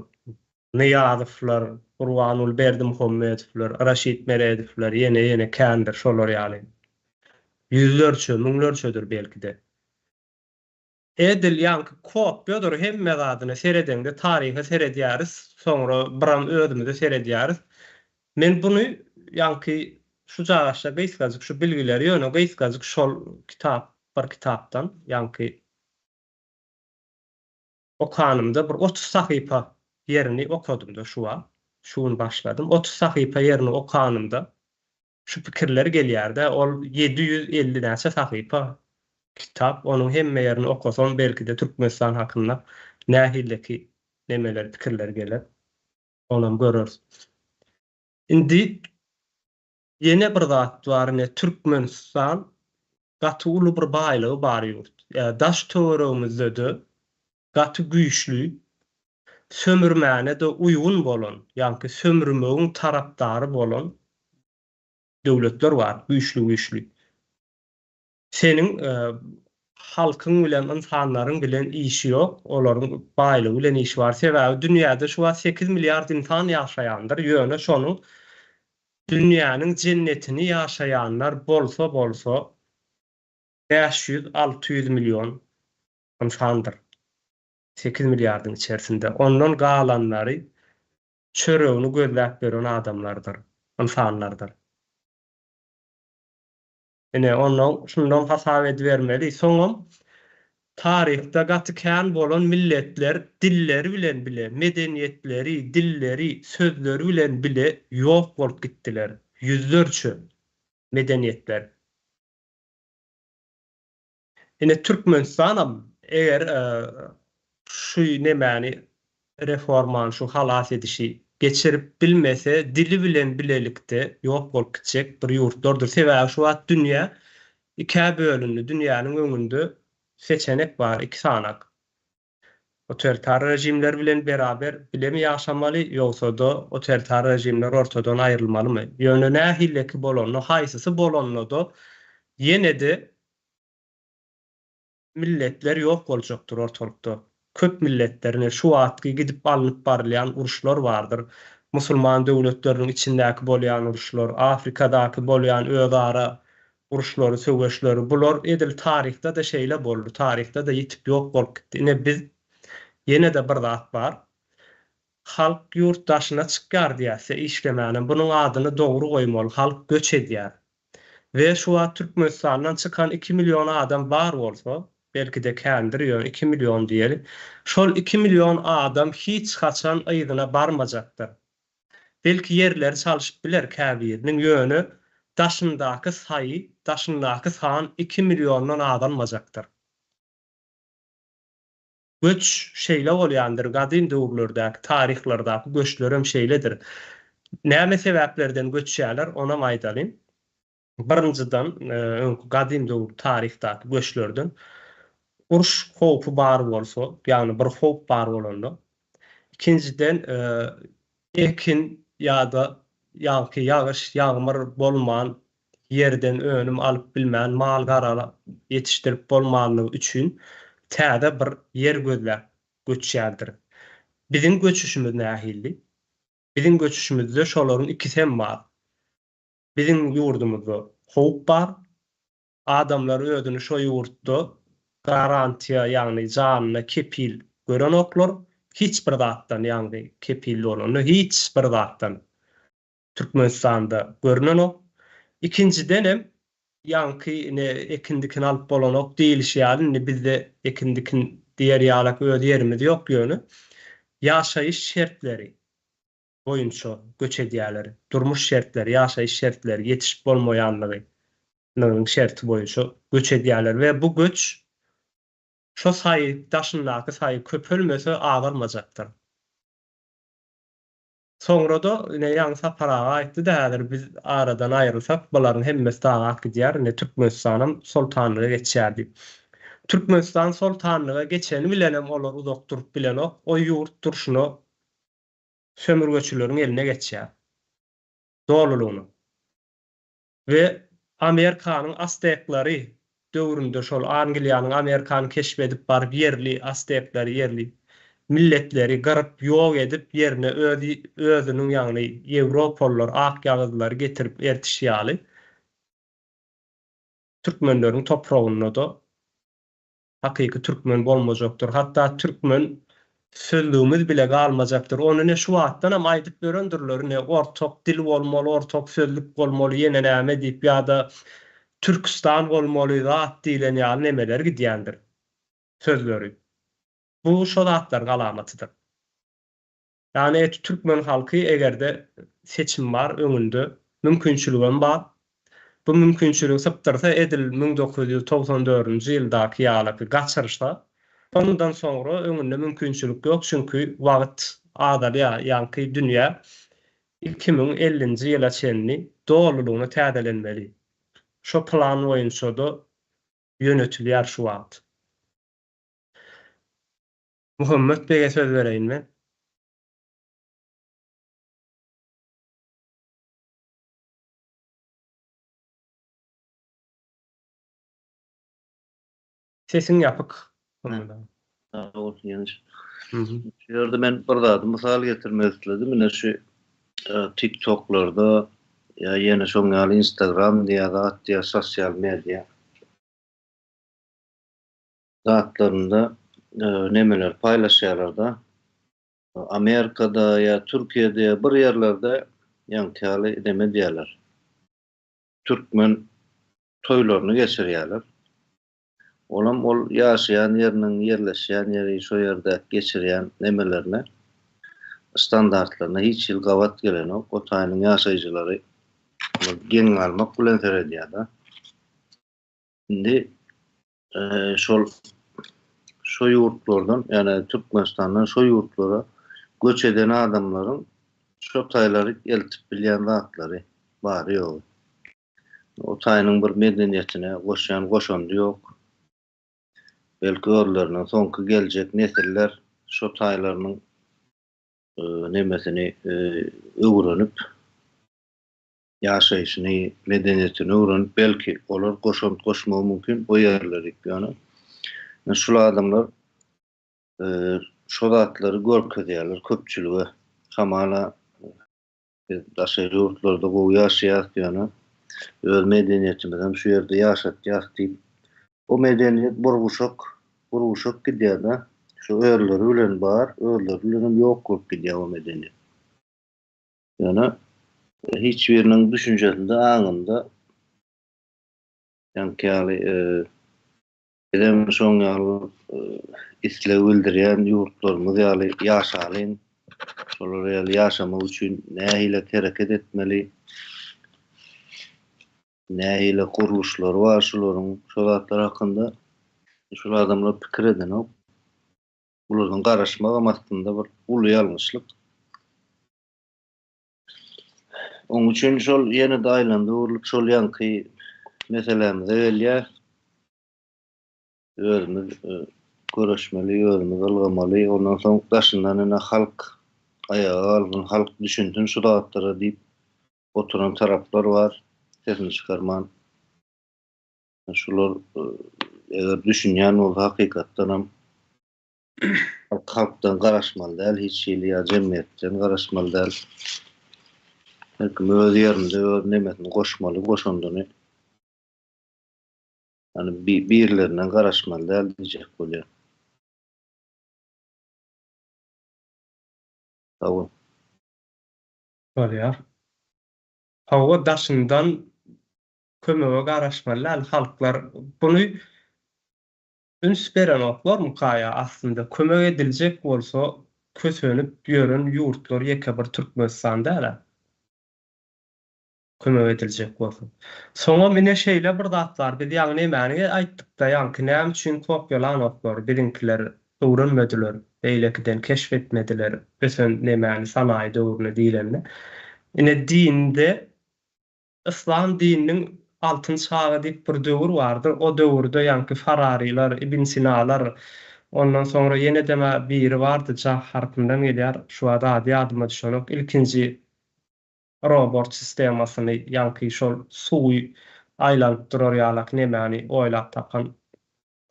Nyýazowlar, Gurbanguly Berdimuhamedowlar, Raşid Meredowlar, ýene-ýene kändir şolar ýaly. Ýüzlerçe, müňlerçedir belki-de. Edil ýaňky kopýadyr hemme zadyna seredeňde taryha seredýäris, soňra biram özümize seredýäris. Men buny ýaňky şu jagaşda gysgajyk şu bilgileri ýöne gysgajyk şol kitap bir kitapdan ýaňky okanymda bir 30 sahypa ýerini okadymda şu wagt şu gün başladym 30 sahypa ýerini okanymda şu pikirler gelýärde ol 750 näçe sahypa kitap onuň hemme ýerini okasam belki-de Türkmenistan hakynda nähileki nemeler pikirler geler onam göreris. Indi ýene bir zat bar ine Türkmenistan gaty uly bir baýlygy bar ýurt. Daş töweregimizde-de gaty güýçli sömürmäne-de uýgun bolan, ýaňky sömürmegiň tarapdary bolan döwletler bar, güýçli-güýçli. Seniň halkyň bilen, ynsanlaryň bilen işi ýok, olaryň baýlygy bilen işi bar. Sebäbi dünýäde şu wagt sekiz milliard ynsan ýaşaýandyr, ýöne şonuň dünýäniň jennetini ýaşaýanlar bolsa-bolsa 500, 600 million ynsandyr. Sekiz milliardyň içerisinde. Ondan galanlary çöregini gözläp ýören adamlardyr, ynsanlardyr. Ine, onnoň şundan hasap edibermeli. Soňam taryhda gaty kän bolan milletler dilleri bilen bile, medeniýetleri, dilleri, sözleri bilen bile ýok bolup gitdiler. Ýüzlerçe medeniýetler. Ine Türkmenistanam eger şu nemäni reformany şu halas edişi geçirip bilmese dili bilen bilelikde ýok bolup gitjek bir ýurtlardyr. Sebäbi şu wagt dünýä ikä bölündi. Dünýäniň öňünde seçenek bar iki sanak. Otoritar režimler bilen beraber bilemi ýaşamaly, ýogsa-da otoritar režimler ortadan aýrylmalymy? Ýöne nähilleki bolanda, haýsysy bolanda-da ýene-de milletler ýok boljakdyr ortalykda. Köp milletler, ine şu wagtky gidip alnyp barylýan uruşlar bardyr. Musulman döwletleriniň içindäki bolýan uruşlar, Afrikadaky bolýan özara uruşlary, söweşleri, bular edil taryhda-da şeýle boldy, taryhda-da ýitip ýok bolup gitdi. Ine biz, ýene-de bir zat bar. Halk ýurt daşyna çykýar diýäsde işlemäne, bunuň adyny dogry goýmaly, halk göç edýär. We şu wagt Türkmenistandan çykan iki million adam bar bolsa, belki-de kändir, ýöne iki million diýeli, şol iki million adam hiç haçan yzyna barmajakdyr. Belki ýerleri çalşyp biler käbiriniň, ýöne daşyndaky saýy, daşyndaky san iki milliondan azalmajakdyr. Göç şeýle bolýandyr, gadym döwürlerdäki, taryhlardaky göçlerem şeýledir. Näme sebäplerden göçýärler, onam aýdalyň. Birinjiden, öňki gadym döwür taryhdaky göçlerden uruş howpy bar bolsa, ýagny bir howp bar bolanda. Ikinjiden, ekin ýa-da ýaňky ýagyş, ýagmyr bolman, ýerden önüm alyp bilmän, mal-gara ýetişdirip bolmanlygy üçin täze bir ýer gözläp göçýärdir. Biziň göçüşimiz nähili? Biziň göçüşimizde şolaryň ikisem bar. Biziň ýurdumyzda howp bar. Adamlar özüni şo ýurtda garantiýa, ýagny janyna kepil görenoklar. Hiç bir zatdan, ýagny kepil bolanda hiç bir zatdan Türkmenistanda görnenok. Ikinjidenem, ýaňky ine ekin-dikin alyp bolanok diýilişi ýaly, indi bizde ekin-dikin diýer ýalak öz ýerimiz ýok ýöne ýaşaýyş şertleri boýunça göç edýärler. Durmuş şertleri, ýaşaýyş şertleri ýetişip bolmaýanlygynyň şerti boýunça göç edýärler we bu göç şo saýy daşyndaky saýy köpelmese azalmajakdyr. Soňra-da ine ýaňy Sapar aga aýtdy-da häzir biz aradan aýrylsak bularyň hemmesi dagap gidýär, ine Türkmenistanam soltanlyga geçýär diýip. Türkmenistan soltanlyga geçeni bilenem olar uzak durup bilenok, o ýurt durşuna sömürgeçileriň eline geçýär. Dolulygyna. We Amerikanyň aztekleri döwründe şol Angliýanyň Amerikany keşp edip baryp ýerli aztekleri ýerli milletleri gyryp ýok edip ýerine öz özüniň ýagny ýewropalylar ak ýagyzlary getirip ertişi ýaly türkmenleriň topragynda-da hakyky türkmen bolmajakdyr. Hatda türkmen sözlügimiz bile galmajakdyr. Ony ine şu wagtdanam aýdyp ýörendirler, ine ortak dil bolmaly, ortak sözlük bolmaly, ýene näme diýip ýa-da Türküstan bolmaly zat diýlen ýaly nemeler gidýändir sözleri. Bu şo zatlaryň alamatydyr. Ýagny et türkmen halky egerde seçim bar öňünde mümkinçiligem bar. Bu mümkinçiligi sypdyrsa edil 1994-nji ýyldaky ýalyky gaçyrsa ondan soňra öňünde mümkinçilik ýok çünki wagt azalýar ýaňky dünýä 2050-nji ýyla çenli dolulygyna täzelenmeli. Şo plan boýunçada ýönetilýär şu wagt. Muhammet bege söz bereýin men. Sesiň ýapyk. Sag bol Ýeňiş. Şu ýerde men bir zady mysal getirmek isledim. Ine şu Tik Toklarda ýa ýene şoň ýaly Instagram diýýär, zat diýýär, sosial media. Zatlarynda nemeler paýlaşýarlarda Amerikada ýa Türkiýede ýa bir ýerlerde ýaňky ýaly neme diýýärler türkmen toýlaryny geçirýärler. Olam ol ýaşaýan ýeriniň ýerleşýän ýeri şo ýerde geçirýän nemelerine standartlaryna hiç hili gabat gelenok. O taýynyň ýaşaýjylary geň galmak bilen seredýärler. Indi şol şo ýurtlardan, ýagny Türkmenistandan şo ýurtlara göç eden adamlaryň şo taýlary eltip bilýän zatlary bary-ýogy. O taýynyň bir medeniýetine goşýan goşandy ýok. Belki özlerinden soňky geljek nesiller. şo taýlarynyň nemesini öwrenip, ýaşaýşyny, medeniýetini öwrenip, belki, olar goşant goşmagy mümkin o ýerlerik. Ýöne şul adamlar şo zatlary görkezýärler köpçülige. Hamala biz daşary ýurtlarda gowy ýaşaýas, ýöne öz medeniýetimizem şu ýerde ýaşatýas diýip, o medeniýet bir guşak, bir guşak gidýär-de. Şu özleri bilen bar, özleri bilenem ýok bolup gidýär o medeniýet. Ýöne hiç biriniň düşünjesinde, aňynda ýaňky ýaly bizem şoň ýaly isleg bildirýän ýurtlarymyz ýaly ýaşalyň, şolar ýaly ýaşamak üçin nähili hereket etmeli, nähili gurluşlary bar şularyň, şo zatlar hakynda şul adamlar pikir edenok. Bulardan garaşmagam aslynda bir uly ýalňyşlyk. Oň üçin şol ýene-de aýlandy öwrülip şol ýaňky meselämize gelýär. Özümiz göreşmeli, özümiz ylgamaly, ondan soň daşyndan ine halk aýaga galsyn, halk düşünsin şu zatlara diýip oturan taraplar bar, sesini çykarman. Şular eger düşünýän bolsa hakykatdanam halk halkdan garaşmaly däl hiç hili ýa jemgyýetden garaşmaly däl. Her kim öz ýerinde öz nemesini goşmaly, goşandyny. Ýani birlerinden garaşmaly däl diýjek bolýan. Sag bol. Bolýar. Hawa daşyndan kömege garaşmaly däl halklar buny üns berenoklarmyka ýa aslynda kömek ediljek bolsa kösenip ýören ýurtlar ýeke bir Türkmenistan dälä kömek ediljek bolsa. Soňam ine şeýle bir zat bar biz ýaňy nemäni aýtdykda ýaňky näme üçin kopýalanoklar biziňkiler öwrenmediler beýlekiden keşf etmediler ösen nemäni sanaýy döwrüni diýlende ine dinde Yslam dininiň altyn çagy diýip bir döwür bardyr. O döwürde ýaňky Fararylar, Ibn Sinalar, ondan soňra ýene-de biri bardy, J harpyndan gelýär, şu wagt ady ýadyma düşenok, ilkinji robort sistemasyny, ýaňky şol suwy aýlanyp durar ýalak nemäni oýlap tapan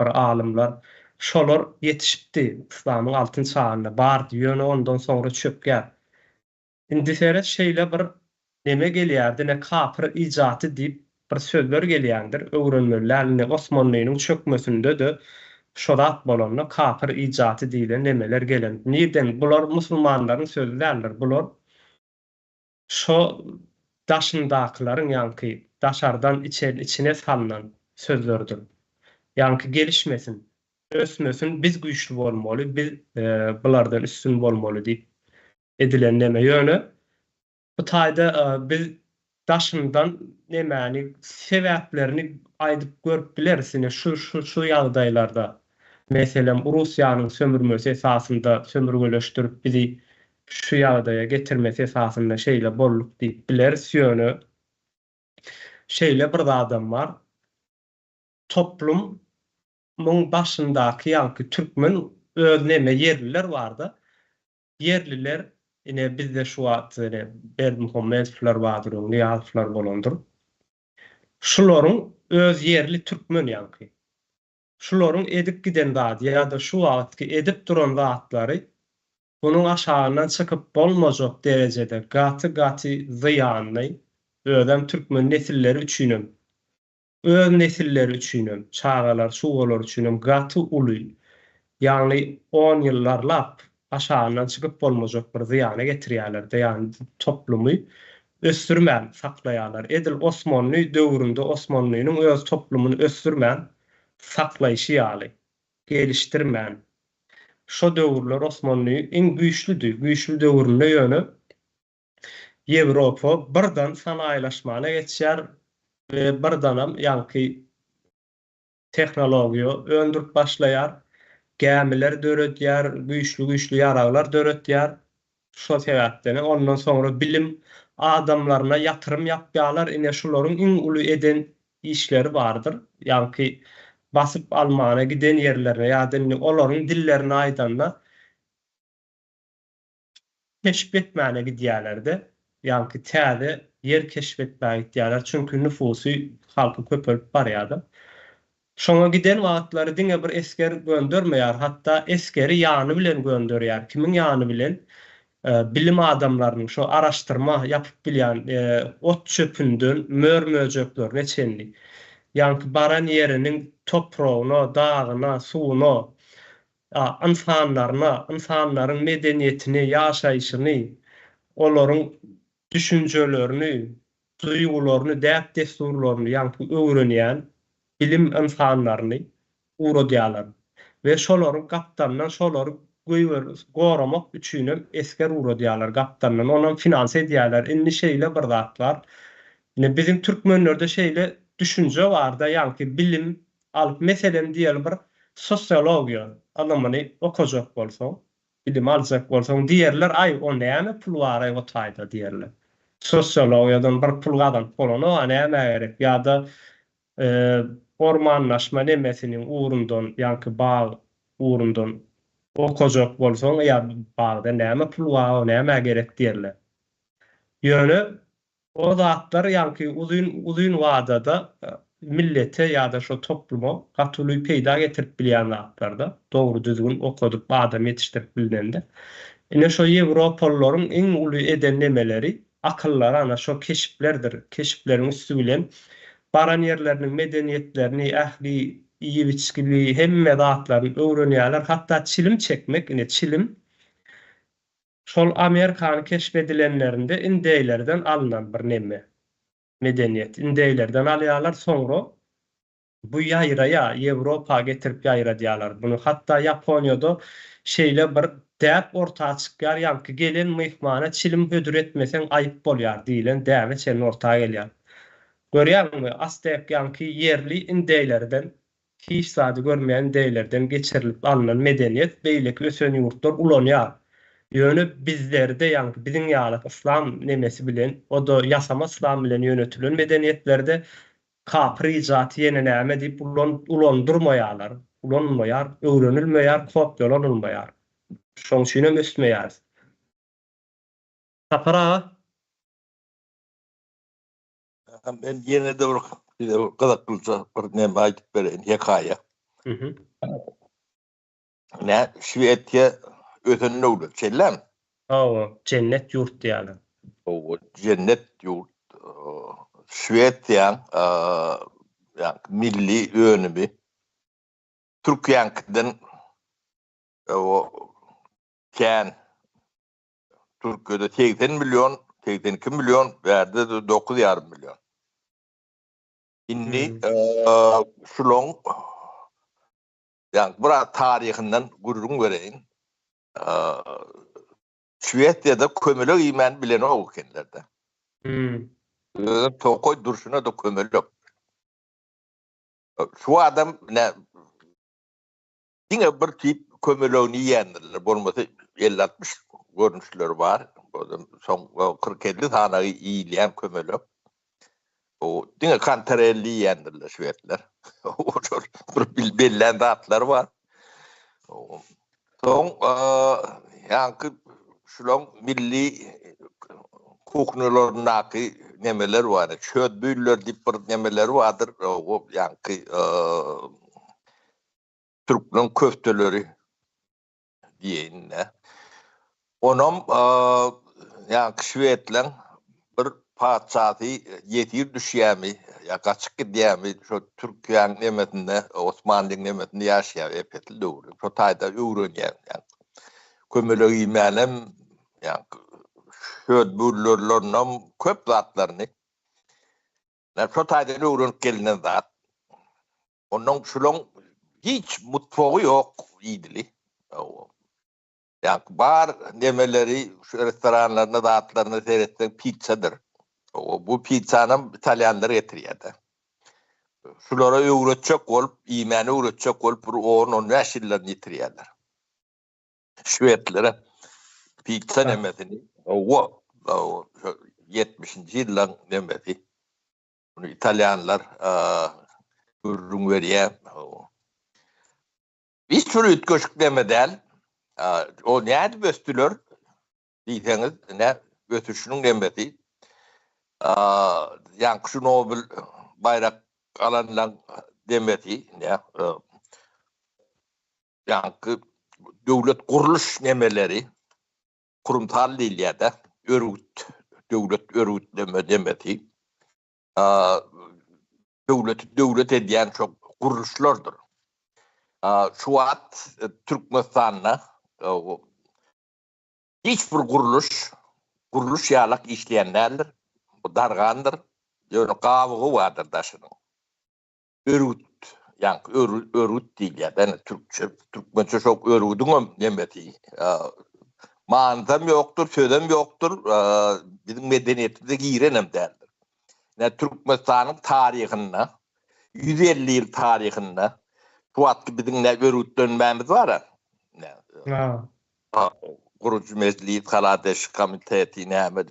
bir alymlar. Şolar ýetişipdi, yslamyň altyn çagynda bardy, ýöne ondan soňra çökýär. Indi seret şeýle bir neme gelýärdi ne kapyr ijaty diýip bir sözler gelýändir öwrenmeli däl indi osmanlynyň çökmesinde-de şo zat bolanda kapyr ijaty diýlen nemeler gelen nirden bular musulmanlaryň sözi däldir bular şo daşyndakylaryň ýaňky daşardan içen içine salnan sözlerdir ýaňky gelişmesin ösmesin biz güýçli bolmaly biz bulardan üstün bolmaly diýip edilen neme. Ýöne bu taýda biz daşyndan nemäni sebäplerini aýdyp görüp bileris. Ine şu şu şu ýagdaýlarda meselem Russiýanyň sömürmesi esasynda sömürgeleşdirip bizi şu ýagdaýa getirmesi esasynda şeýle bolduk diýip bileris. Ýöne şeýle bir zadam bar. Toplum muň başyndaky ýaňky türkmen öz neme ýerliler barda Ýerliler, ine bizde şu wagt ine Berdimuhamedowlar bardyr öň Nyýazowlar bolandyr. Şularyň öz ýerli türkmen ýaňky. Şularyň edip giden zady ýa-da şu wagtky edip duran zatlary bunuň aşagyndan çykyp bolmajak derejede gaty gaty zyýanly, özem türkmen nesilleri üçinem Öz nesilleri üçinem, çagalar, çugalar üçinem gaty uly, ýagny on ýyllarlap aşagyndan çykyp bolmajak bir zyýana getirýärler-de, ýagny toplumy ösdürmän saklaýarlar. Edil Osmanly döwründe Osmanlynyň öz toplumyny ösdürmän saklaýşy ýaly, gelişdirmän. Şo döwürler Osmanly iň güýçlüdi, güýçli döwründe ýöne Ýewropa birden sanaýylaşmana geçýär we birdenem ýaňky tehnologiýa öndürip başlaýar, gämiler döredýär, güýçli-güýçli ýaraglar döretýär. Şo sebäpden ondan soňra bilim adamlaryna ýatyrym ýapýarlar. Ine şularyň iň uly eden işleri bardyr. Ýaňky basyp almana giden ýerlerine ýa-da indi olaryň dillerinde aýdanda. keşp etmäne gidýärler-de, ýaňky täze ýer keşp etmäge gidýärler, çünki nüfusy, halky köpelip barýar-da. Şoňa giden wagtlary diňe bir esger göndermeýär, hatda esgeri ýany bilen gönderýär. Kimiň ýany bilen? Bilim adamlarynyň, şo araşdyrma ýapyp bilýän ot-çöpünden mör-möjeklerine çenli. Ýaňky baran ýeriniň topragyna, dagyna, suwuna, ynsanlaryna, ynsanlaryň medeniýetini, ýaşaýşyny, olaryň düşünjelerini, duýgularyny, däp-dessurlaryny ýaňky öwrenýän bilim ynsanlaryny ugradýarlar we şolaryň gapdalyndan şolary goýber goramak üçinem esger ugradýarlar gapdalyndan, onam finans edýärler. Indi şeýle bir zat bar. Ine biziň türkmenlerde şeýle düşünje barda ýaňky bilim alyp meselem diýeli bir sosiologiýa ylymyny okajak bolsaň, bilim aljak bolsaň diýerler aý o näme pul baraý o taýda diýerler. Sosiologiýadan bir pul gazanyp bolanok-a nämä gerek ýa-da ormanlaşma nemesiniň ugrundan ýaňky bag ugrundan okajak bolsaň ýa bagda näme pul bar o nämä gerek diýerler. Ýöne O zatlar ýaňky uzyn uzyn wadada millete ýa-da şo topluma gaty uly peýda getirip bilýän zatlarda, dogry düzgün okadyp adam ýetişdirip bilnende. Ine şo ýewropalylaryň iň uly eden nemeleri, akyllary ana şo keşiplerdir, keşipleriň üsti bilen baran ýerleriniň medeniýetlerini, ähli iýip-içgili hemme zatlaryny öwrenýärler, hatda çilim çekmek, ine çilim Şol Amerikany keşp edilenlerinde indeýlerden alnan bir neme, medeniýet. Indeýlerden alýarlar, soňra bu ýaýraýar, Ýewropa getirip ýaýradýarlar buny. Hatda Ýaponiýada şeýle bir däp orta çykýar, ýaňky gelen myhmana çilim hödür etmeseň aýyp bolýar diýlen däbe çenli orta gelýär. Görýäňmi, astek ýaňky ýerli indeýlerden Hiç zady görmeýän deýlerden geçirilip alnan medeniýet beýleki ösen ýurtlar ulanýar. Ýöne bizlerde ýaňky biziň ýaly yslam nemesi bilen o-da ýasama yslam bilen ýönetilen medeniýetlerde kapyr ijaty ýene näme diýip ulan ulandyrmaýarlar, ulanylmaýar, öwrenilmeýär, kopýalanylmaýar. Şoň üçinem ösmeýäris. Sapar aga. Men ýene-de bir size bir gyzyklyja bir näme aýdyp bereýin, hekaýa. Nä, Şwesiýa ösen döwlet, şeýlemi? Hawa, jennet ýurt diýýärler. Hawa, jennet ýurt. Şwesiýaň ýa milli önümi Türkiýäňkiden o kän. Türkiýede 80 million, 82 million, bärde-de 9,5 million. Indi şulaň ýa biraz taryhyndan gürrüň bereýin. Şwesiýada kömelek iýmän bilenok ekenler-de. Hmm. Özem tokaý durşuna-da kömelek. Şu adam ne Diňe bir tip kömelegini iýendirler, bolmasa elli-altmyş görnüşleri bar. Soň kyrk-elli sanagy iýilýän kömelek. O diňe kantarelli iýendirler şwedler. Olar bir bellän zatlary bar. Soň ýaňky şulaň milli kuhnýalaryndaky nemeler bar. Çödbüller diýip bir nemeleri bardyr. O ýaňky Türkmen köfteleri diýeýin-dä. Onam ýaňky şwedleň bir patyşasy ýesir düşýärmi ýa gaçyp gidýärmi, şo Türkiýäň nemesinde, Osmanlyň nemesinde ýaşaýar ep-esli döwür. Şo taýda öwrenýär. Ýaňky kömelek iýmänem, ýaňky şödbürlerlerinem köp zatlaryny. Şo taýdan öwrenip gelinen zat. Ondan şulaň hiç mutfagy ýok iýdili. Ýa bar nemeleri şu restoranlaryna zatlaryna seretseň pizzadyr. Bu pizzanam italýanlar getirýär-de. Şulara öwretjek bolup, iýmäni öwretjek bolup bir on-on bäş ýyllaryny ýitirýärler. Şwedlere pizza nemesini, hawa, ýetmişinji ýyllaň nemesi. Muny italýanlar gürrüň berýär. Hiç bir üýtgeşik neme däl. O nädip ösdüler? Diýseňiz, ine, ösüşiniň nemesi, ýaňky şu Nobel baýrak alanlaň demesi, ine, ýaňky döwlet gurluş nemeleri, kurumsal diýilýär-de, örgüt, döwlet örgütleme demesi, döwleti döwlet edýän şo gurluşlardyr. Şu wagt Türkmenistanda Hiç bir gurluş gurluş ýalak işleýän däldir. Bu dargandyr. Ýöne gabygy bardyr daşynyň. Örgüt, ýaňky örgüt diýilýär ýa türkçe, türkmençe şo örgüdiňem nemesi, manysam ýokdur, sözem ýokdur, biziň medeniýetimize girenem däldir. Ine Türkmenistanyň taryhynda, 150 ýyl taryhynda şu wagtky biziň ne örgütlenmämiz bar-a. Gurujy mejlis, Haladeş komiteti näme.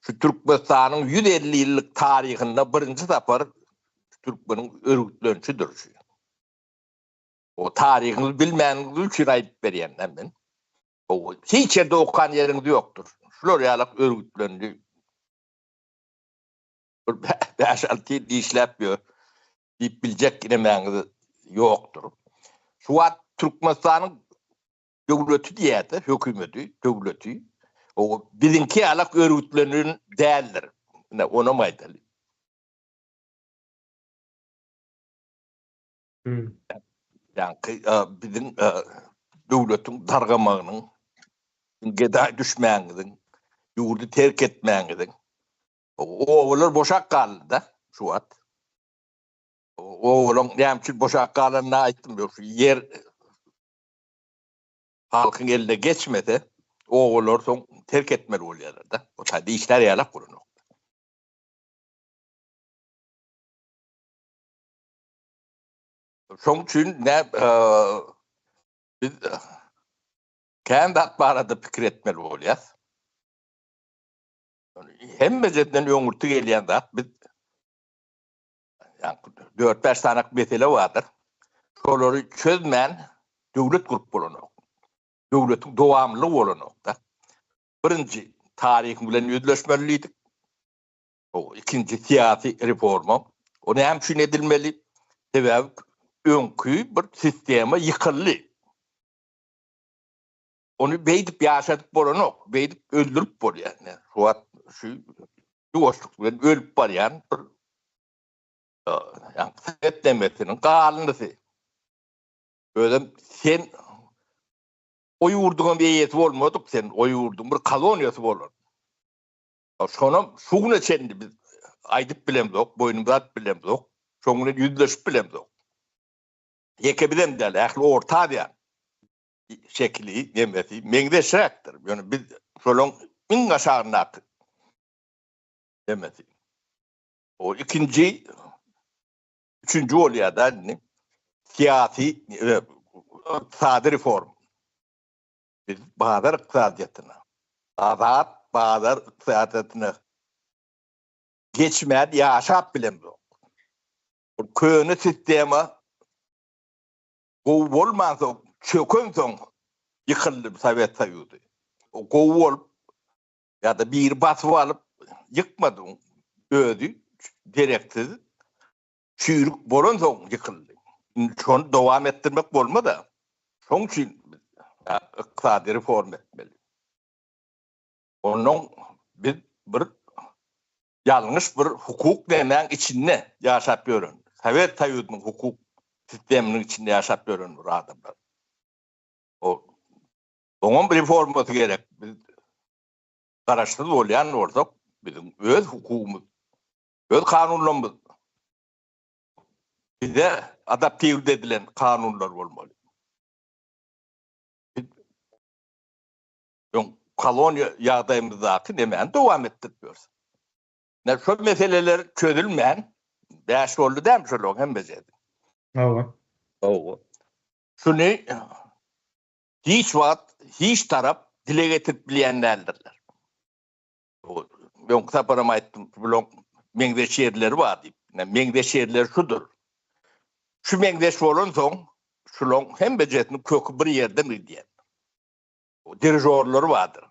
Şu Türkmenistanyň 150 ýyllyk taryhynda birinji sapar türkmeniň örgütlenişidir şu. O taryhyňyzy bilmäniňiz üçin aýdyp berýän men. O hiç ýerde okan ýeriňiz ýokdur. Şular ýalak örgütlendi. Bir 5-6 ýyl işläp ýör diýip biljek nemäňiz ýokdur. Şu wagt Türkmenistanyň döwleti diýýärdi, hökümeti, döwleti. O biziňki ýalak örgütlenen däldir. Ine, onam aýdaly. Hmm. Ýaňky biziň döwletiň dargamagynyň, gedaý düşmäňiziň, ýurdy terk etmäňiziň obalar boşap galdy-da şu wagt. Obalaryň näme üçin boşap galanyny aýtdym. Ýok, şu ýer halkyň eline geçmese, obalary soň terk etmeli bolýarlar-da. O taýda işler ýalak bolanok. Şoň üçin nä biz kän zat barada pikir etmeli bolýas. Hemmejeden öňürti gelýän zat biz 4-5 sany mesele bardyr. Şolary çözmän döwlet gurup bolanok. Döwletiň dowamlylygy bolanok-da. Birinji taryhyň bilen ýüzleşmeli diýdik. O ikinji syýasy reforma. O näme üçin edilmeli? Sebäbi öňki bir sistema ýykyldy. Ony beýdip ýaşadyp bolanok, beýdip öldürip bolýar. Şu wagt şu ýuwaşlyk bilen ölüp barýan bir ýa sowet nemesiniň galyndysy. Özem sen o ýurduňam eýesi bolmadyk, sen o ýurduň bir koloniýasy bolan. Şonam şu güne çenli biz aýdyp bilemzok, boýnumyza alyp bilemzok, şoň bilen ýüzleşip bilemzok. Ýeke bizem däl, ähli Orta Aziýa şekili, nemesi meňzeşräkdir. Ýöne biz şolaň iň aşagyndaky nemesi. O ikinji, üçünji bolýar-da indi syýasy, ykdysady reforma. Biz bazar ykdysadyýetine, azat bazar ykdysadyýetine geçmän ýaşap bilemzok. Ol köne sistema gowy bolmansoň, çökensoň ýykyldy Sowet Soýuzy. O gowy bolup ýa-da biri basyp alyp ýykmady, özi dereksiz çüýrük bolansoň ýykyldy. Indi şony dowam etdirmek bolmaz-a. Şoň üçin ykdysady reforma etmeli. Onnoň biz bir ýalňyş bir hukuk nemäň içinde ýaşap ýören, Sowet Soýuzynyň hukuk sisteminiň içinde ýaşap ýören bir adamlar. O oňam reformasy gerek. Biz garaşsyz bolýan bolsak, biziň öz hukugymyz, öz kanunlarymyz bize adaptiw edilen kanunlar bolmaly. Biz öň koloniýa ýagdaýymyzdaky nemäni dowam etdirip ýörüs. Ine şol meseleler çözülmän, bäş boldy dämi şolaryň hemmesi? Hawa. Hawa. Şuny hiç wagt hiç tarap dile getirip bilýän däldirler. Öňki saparam aýtdym, bulaň meňzeş ýerleri bar diýip. Ine, meňzeş ýerleri şudur. Şu meňzeş bolansoň, şulaň hemmejesiniň köki bir ýerden gidýär. Dirižorlary bardyr.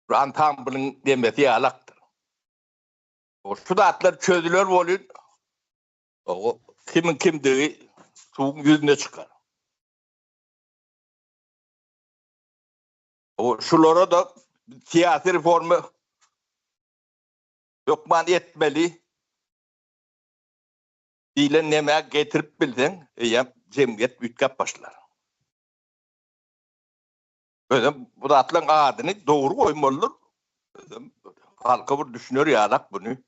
Bir ansamblyň demesi ýalakdyr. Şu zatlar çözüler bolyn, o kimiň kimdigi suwuň ýüzüne çykar. O şulara da syýasy reforma hökman etmeli diýlen nämä getirip bilseň, eýýäm jemgyýet üýtgäp başlar. Özem bu zatlaryň adyny dogry goýmalydyr. Özem halka bir düşüner ýalak buny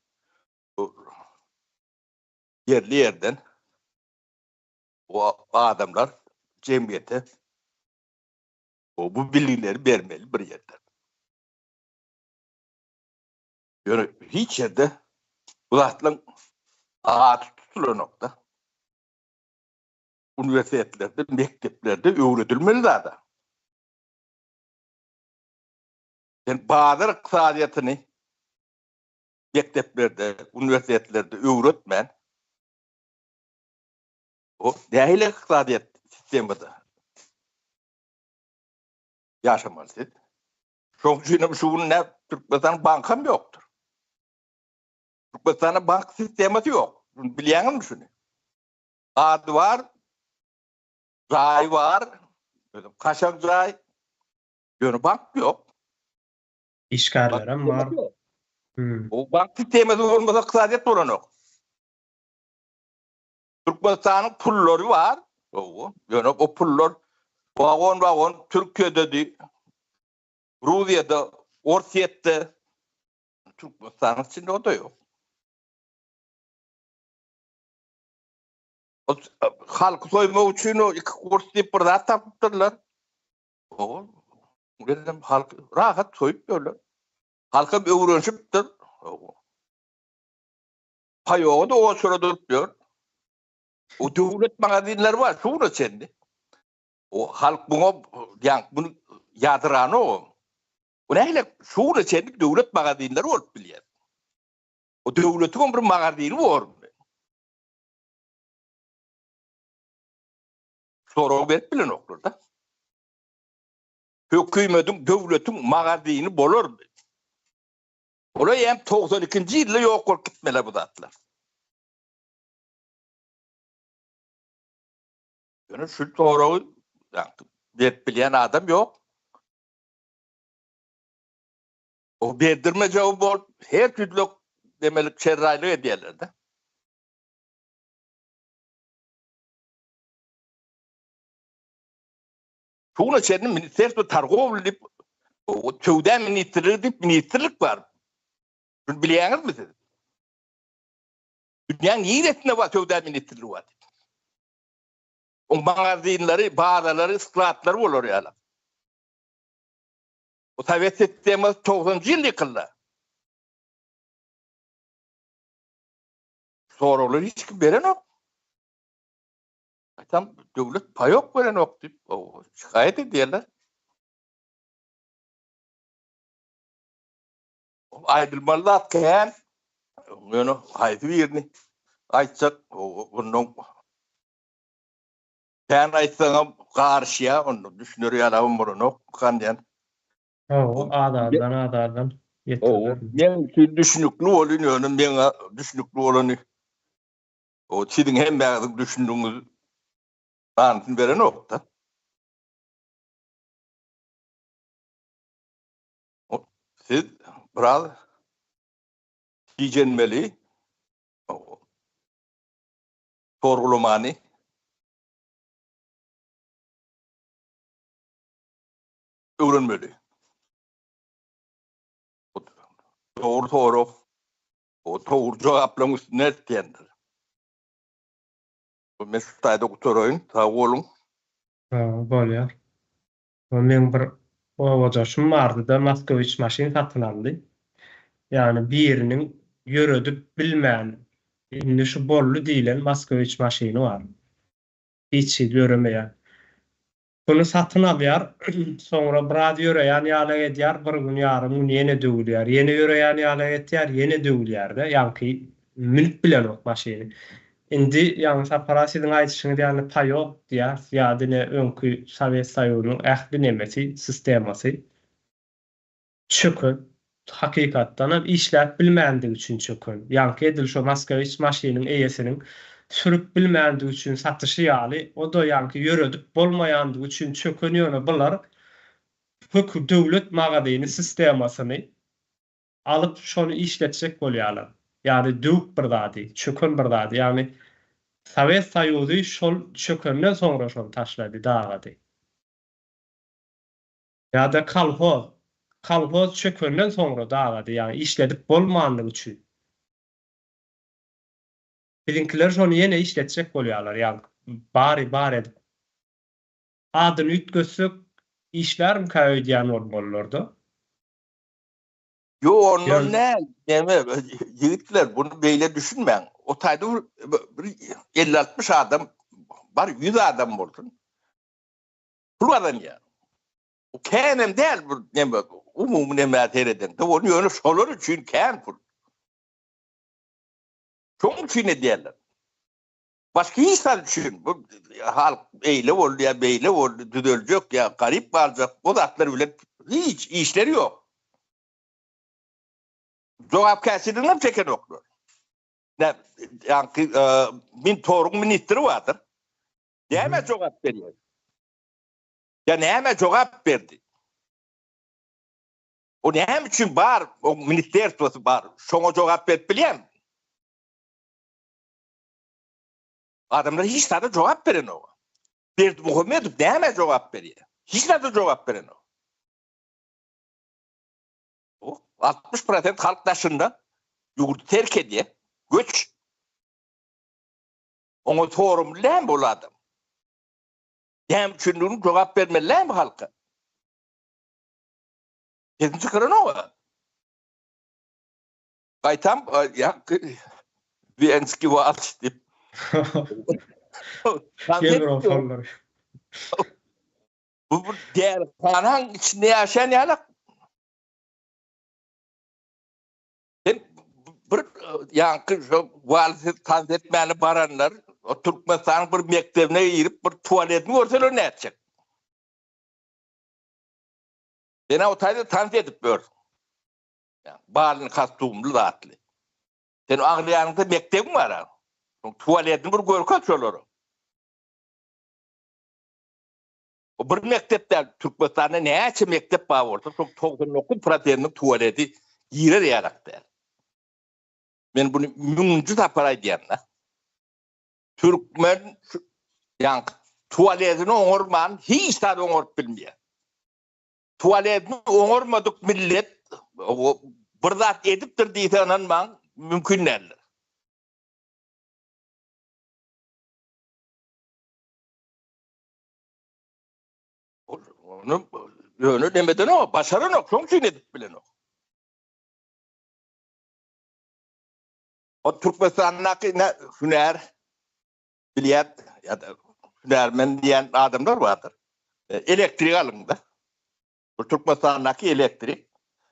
ýerli ýerden bu adamlar jemgyýete bu bilgileri bermeli bir ýerden. Ýöne hiç ýerde bu zatlaryň ady tutulanokda. Uniwersitetlerde, mekdeplerde öwredilmeli zada. Sen bazar ykdysadyýetini mekdeplerde, uniwersitetlerde öwretmän, o nähili ykdysadyýet sistemada ýaşamaly siz? Şoň üçin hem şu gün nä Türkmenistanyň bankam ýokdur. Türkmenistanda bank sistemasy ýok. Bilýäňizmi şuny? Ady bar, jaýy bar, özem kaşaň jaý. Ýöne bank ýok. Işgärlerem bar. Bu bank sistemasy bolmasa ykdysadyýet bolanok. Türkmenistanyň pullary bar. Hawa, ýöne o pullar wagon-wagon Türkiýededi, Gruziýada, Orsýetde, Türkmenistanyň içinde o-da ýok. Halky soýmak üçin o iki kurs diýip bir zat tapypdyrlar. Ogul, bilen halk rahat soýup ýörler. Halkam öwrenişipdir. Paýogy da oçura durup ýör. O döwlet magazinleri bar, şu güne çenli. O halk muňa ýa bunu ýadyranok. Bu nähili şu güne çenli döwlet magazinleri bolup bilýär. O döwletiň bir magazini bormy? Sorag berip bilenoklar-da. Hökümediň, döwletiň magazini bolarmy? Olar hem 92-nji ýylda ýok bolup gitmeli bu zatlar. Ýöne şu soragy berip bilýän adam ýok. O berdirmejegi bolup her türlü demelik şerraýlyk edýärler-de. Şu güne çenli Ministerstwo torgowly diýip, söwda ministrligi diýip ministrlik bar. Şuny bilýäňizmi siz? Dünýäň niresinde bar söwda ministrligi bar diýip. Oň magazinleri, bazalary, skladlary bolar ýaly. Bu sowet sistemasy 90-njy ýylda ýykyldy. Soraglary hiç kim berenok. Aýtsam, döwlet paýok berenok diýip, şikaýat edýärler. Aýdylmaly zat kän. Ýöne haýsy birini aýtjak, bundan kän aýtsaňam garyşýar, onda düşüner ýalagam bolanok, diýen. Hawa, az-azdan, az-azdan ýetirler. Meň üçin düşünikli bolýan, ýöne meňe düşünikli bolany o siziň hemmäňiziň düşündigiňiz manysyny berenok-da. Siz biraz tijenmeli, sorgulamany. Öwrenmeli. Dogry sorag, o dogry jogaplaryň üstünde etýändir. Men şu taýda gutaraýyn. Sag boluň. Bolýar. Meň bir obadaşym bardy-da, Moskwiç maşyn satyn aldy. Ýagny biriniň ýöredip bilmän, indi şu boldy diýlen Moskwiç maşyny bar. Hiç hili ýöremeýär. Muny satyn alýar, soňra biraz ýöreýän ýalak edýär, bir gün, ýarym gün ýene döwülýär, ýene ýöreýän ýalak etýär, ýene döwülýär-de, ýaňky münüp bilenok maşyny. Indi, ýaňy Sapar aga siziň aýdyşyňyz ýaly paýok diýýäris, ýa-da ine öňki Sowet Soýuzynyň ähli nemesi, sistemasy. Çöken. Hakykatdanam işläp bilmändigi üçin çöken. Ýaňky edil şo Moskowiç maşynyň eýesiniň sürüp bilmändigi üçin satyşy ýaly, o-da ýaňky ýöredip bolmaýandygy üçin çöken ýöne bular hökü döwlet magazyny sistemasyny alyp şony işletjek bolýarlar. Ýagny döwük bir zady, çöken bir zady. Ýagny Sowet Soýuzy şol çökenden soňra şony taşlady, dagady. Ýa-da kolhoz. Kolhoz çökenden soňra dagady, ýagny işledip bolmanlygy üçin. Biziňkiler şony ýene işletjek bolýarlar, ýagny bary bar edip. Adyny üýtgetsek işlärmikä öýdýän bolmalylar-da. Ýok, ondan däl. Neme, ýigitler, buny beýle düşünmäň. O taýda bir elli-altmyş adam bar, ýüz adam bolsun. Pul gazanýar. O känem däl bir neme, umumy nemä seredeňde, ony ýöne şolar üçin kän pul. Şonuň üçin edýärler. Başga hiç zat üçin bu halk eýle boldy ýa beýle boldy, düzeljek ýa garyp galjak o zatlar bilen hiç işleri ýok. Jogapkärçiligini hem çekenoklar. Nä, ýaňky Mintoryň ministri bardyr. Nämä jogap berýär? Ýa nämä jogap berdi? O näme üçin bar, o ministerstwosy bar, şoňa jogap berip bilýärmi? Adamlar hiç zada jogap berenok. Berdimuhamedow nämä jogap berýär? Hiç zada jogap berenok. O 60 prosent halk daşynda ýurdy terk edýär. Göç. Oňa sorumly dälmi ol adam? Näme üçindigini jogap bermeli dälmi halka? Sesini çykaranok. Gaýtam ýaňky Wenski wals diýip. Ýewropalylar. Bu bir dälihanaň içinde ýaşaýan ýalak. Sen bir ýaňky şo walsy tans etmäne baranlar o Türkmenistanyň bir mekdebine girip bir tualetini görseler nätjek? Sen o taýda tans edip ýörsüň. Balny kostumly zatly. Sen aglaýanyňda mekdebiň bar a. Tualetini bir görkez şolara. O bir mekdep däl, Türkmenistanda näçe mekdep bar bolsa, şoň 99 prosentiniň tualeti girer ýalak däl. Men bunu müňünji sapar aýdýan-da. Türkmen ýaňky tualetini oňarman hiç zat oňaryp bilmeýär. Tualetini oňarmadyk millet bir zat edipdir diýse ynanmaň, mümkin däldir. Ony ýöne nemedenok, başaranok, şoň üçin edip bilenok. O Türkmenistandaky ne hünär bilýän ýa-da hünärmen diýen adamlar bardyr. Elektrik alyňda. Bu Türkmenistandaky elektrik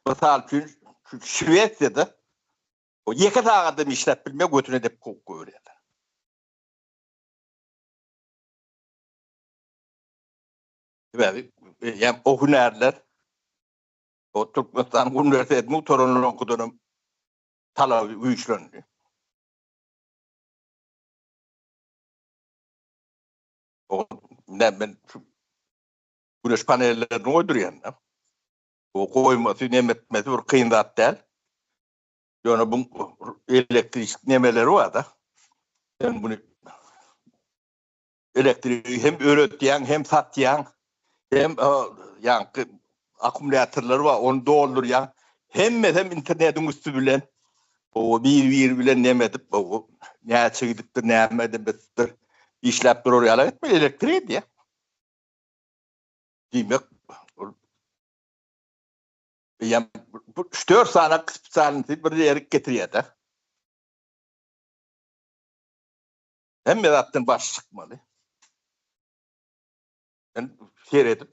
mysal üçin şu Şwesiýada o ýeke sagadam işläp bilmeýär, götüne depip kowup goýberýärler. Sebäbi eýýäm o hünärler o Türkmenistanyň uniwersitetini gutaranlaryňkydanam talaby güýçlendi. O men şu güneş panellerini goýdurýan-da. O goýmasy, neme etmesi bir kyn zat däl. Ýöne bu elektrik nemeleri bar-da. Sen bunu elektrigi hem öretýäň, hem satýaň, hem ýaňky akkumulýatorlar bar, ony doldurýaň. Hemmesi hem internetiň üsti bilen o bir-biri bilen neme edip, o näçe gidipdir, näme edipdir, işläp durar ýaly etme, elektrik edýär. Diýmek, eýýäm bu 3-4 sany spesialnyty bir ýere getirýär-de. Hemme zatdan baş çykmaly. Men seredip,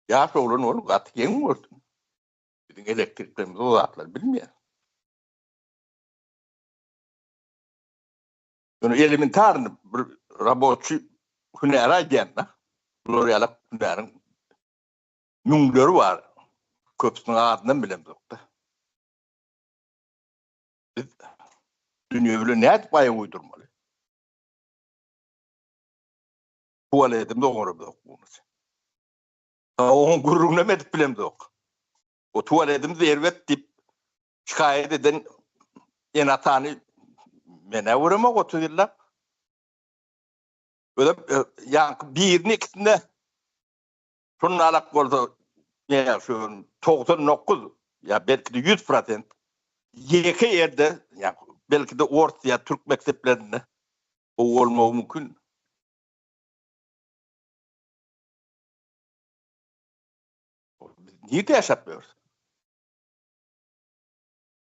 ýaş oglan bolup gaty geň gördüm. Biziň elektriklerimiz o zatlary bilmeýär. Ýöne elementarny bir raboçi hünäri aýdýan-da. Bular ýaly hünäriň müňleri bar. Köpüsiniň adynam bilemzok-da. Biz dünýe bilen nädip aýak uýdurmaly? Tualedimiz oňaramzok muny. Oň gürrüňinem edip bilemzok. O tualedimiz erbet diýip şikaýat eden ene-atany men-ä göremok 30 ýyllap. Özem e, ýaňky birini ikisinde şunalak bolsa ne şu 99 ýa belki-de 100 prosent ýeke ýerde ýa belki-de ors ýa türk mekdeplerinde gowy bolmagy mümkin. Biz nirde ýaşap ýörüs?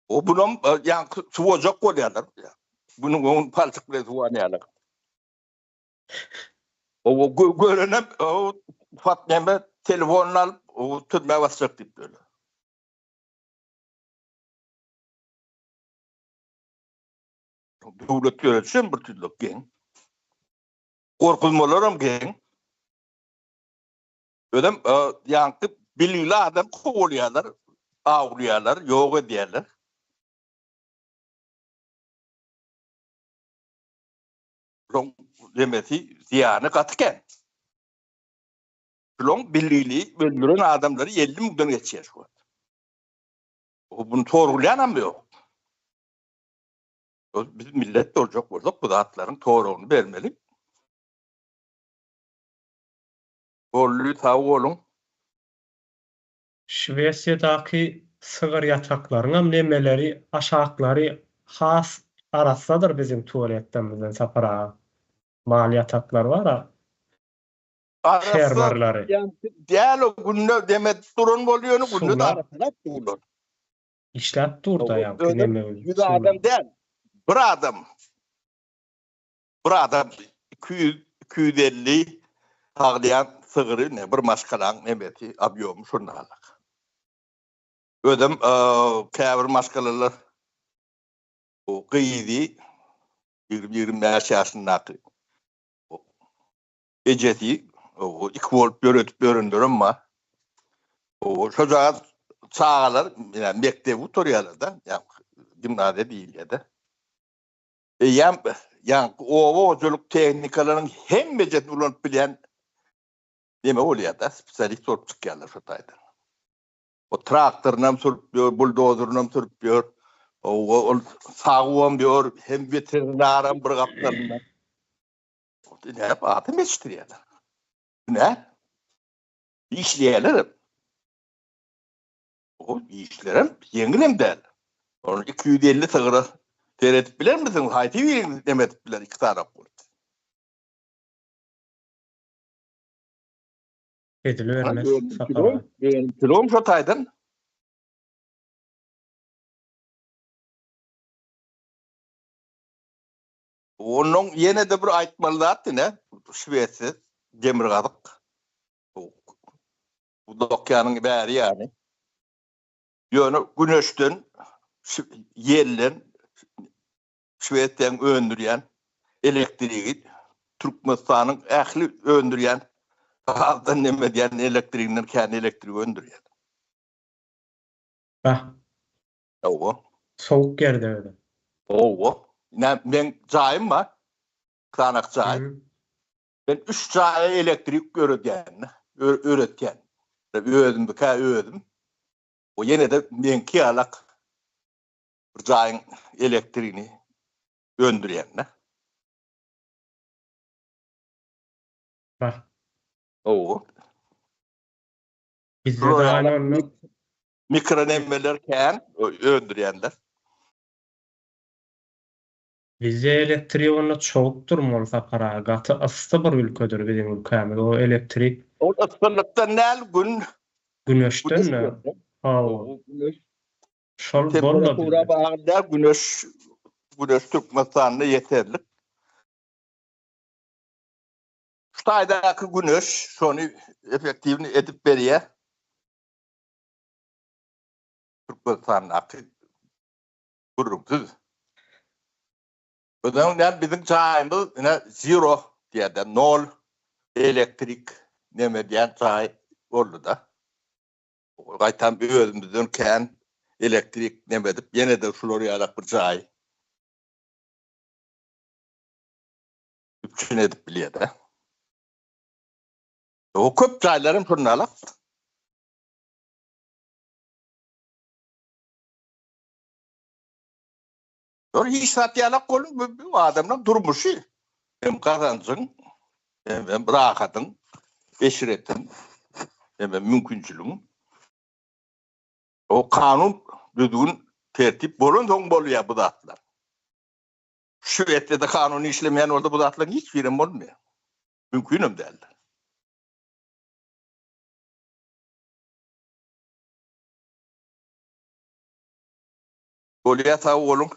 O bunam e, ýaňky suwajak bolýarlar. Günüň öňüni palçyk bilen suwanýarlar. O görenem o Fatmeme telefonyny alyp o türmä basjak diýip böyle. Döwlet ýöretişem bir türlü geň. Gorkuzmalaram geň. Özem e, ýaňky bilgili adam kowulýarlar, awlaýarlar, ýok edýärler. Şoň demesi zyýany gaty kän. Şulaň bilgili öldüren adamlary 50 müňden geçýär şu wagt. O bunu sorgulaýanam ýok. Biz millet boljak bolsak bu zatlaryň soragyny bermeli. Boldy sag boluň. Şwesiýadaky sygyr ýataklaryňam nemeleri aşaklary has arassadyr biziň tualetlerimizden Sapar aga. Mal ýataklary bar-a. Arassa Fermerleri. däl o günde dem edip duran bolýar ýöne günde-de Suwlar. arassalap durlar. Işläp dur-da ýaňky Özem neme bilen 100 suwlar. adam däl. Bir adam. Bir adam 200 250 saglaýan sygry ne bir maşgalaň nemesi obýomy şonda. Özem e, käbir maşgalalar o gyzy 20-25 ýaşyndaky ejesi o iki bolup ýöretip ýörenlerem bar. O şojagaz çagalar ýa mekdebi gutarýarlar-da, ýa gimnaziýa diýilýär-de. Eýýäm ýaňky oba hojalyk tehnikalarynyň hemmejesini ulanyp bilýän neme bolýar-da, spesialist bolup çykýarlar şo taýdan. O traktorynam sürüp ýör, buldozerynam sürüp ýör. O ol sagybam ýör, hem weterinaram bir gapdalynda. Näp adam ýetişdirýärler. Hünär. Işleýärler. O işlerem ýeňilem däl. Ony 250 sygyra seredip bilermisiň? Haýsy biriňiz neme edip biler iki tarap bolup? Edilermez Sapar aga. Kilom şo taýdan. Onuň ýene-de bir aýtmaly zat ine, Şwesiýa demirgazyk Bu dokýanyň bäri ýany. Ýöne güneşden, ýelden Şwesiýanyň öndürýän elektrigi Türkmenistanyň ähli öndürýän gazdan neme edýän elektriginden kän elektrik öndürýär. Bah. Hawa. Sowuk ýerde özi. Hawa. Ine meň jaýym bar. Sanak jaý. Men üç jaýa elektrik öredýän, öretýän. Özümdikä özüm. O ýene-de meňki ýalak bir jaýyň elektrigini öndürýän-de. Bah. Hawa. Bizde-de aýny onda. Mikronemmeler kän öndürýänler. Bizde elektrik onda çoguk durmaly Sapar aga gaty yssy bir ülkedir biziň ülkämiz o elektrik. Ol yssylykdan däl gün Güneşden hawa şol bolma bizde. Temperatura bagly däl güneş güneş Türkmenistanda ýeterlik. Şu taýdaky güneş şony efektiwny edip berýär. Türkmenistandaky gürrüňsiz. Özem näme biziň jaýymyz ine zero diýýär-de, nol elektrik neme diýen jaý boldy-da. Gaýtam özümizden kän elektrik neme edip ýene-de şular ýalak bir jaý üpjün edip bilýär-de. O köp jaýlaram şonda alak. Ýok, hiç zat ýalak bolup, bu adamlaryň durmuşy hem gazanjyň, hem hem rahatyň, eşretiň, hem hem mümkinçiligiň. O kanun, düzgün, tertip bolansoň bolýar bu zatlar. Şwesiýada kanun işlemeýän bolsa bu zatlaryň hiç birem bolmaýar. Mümkinem däldir. Bolýar sag boluň.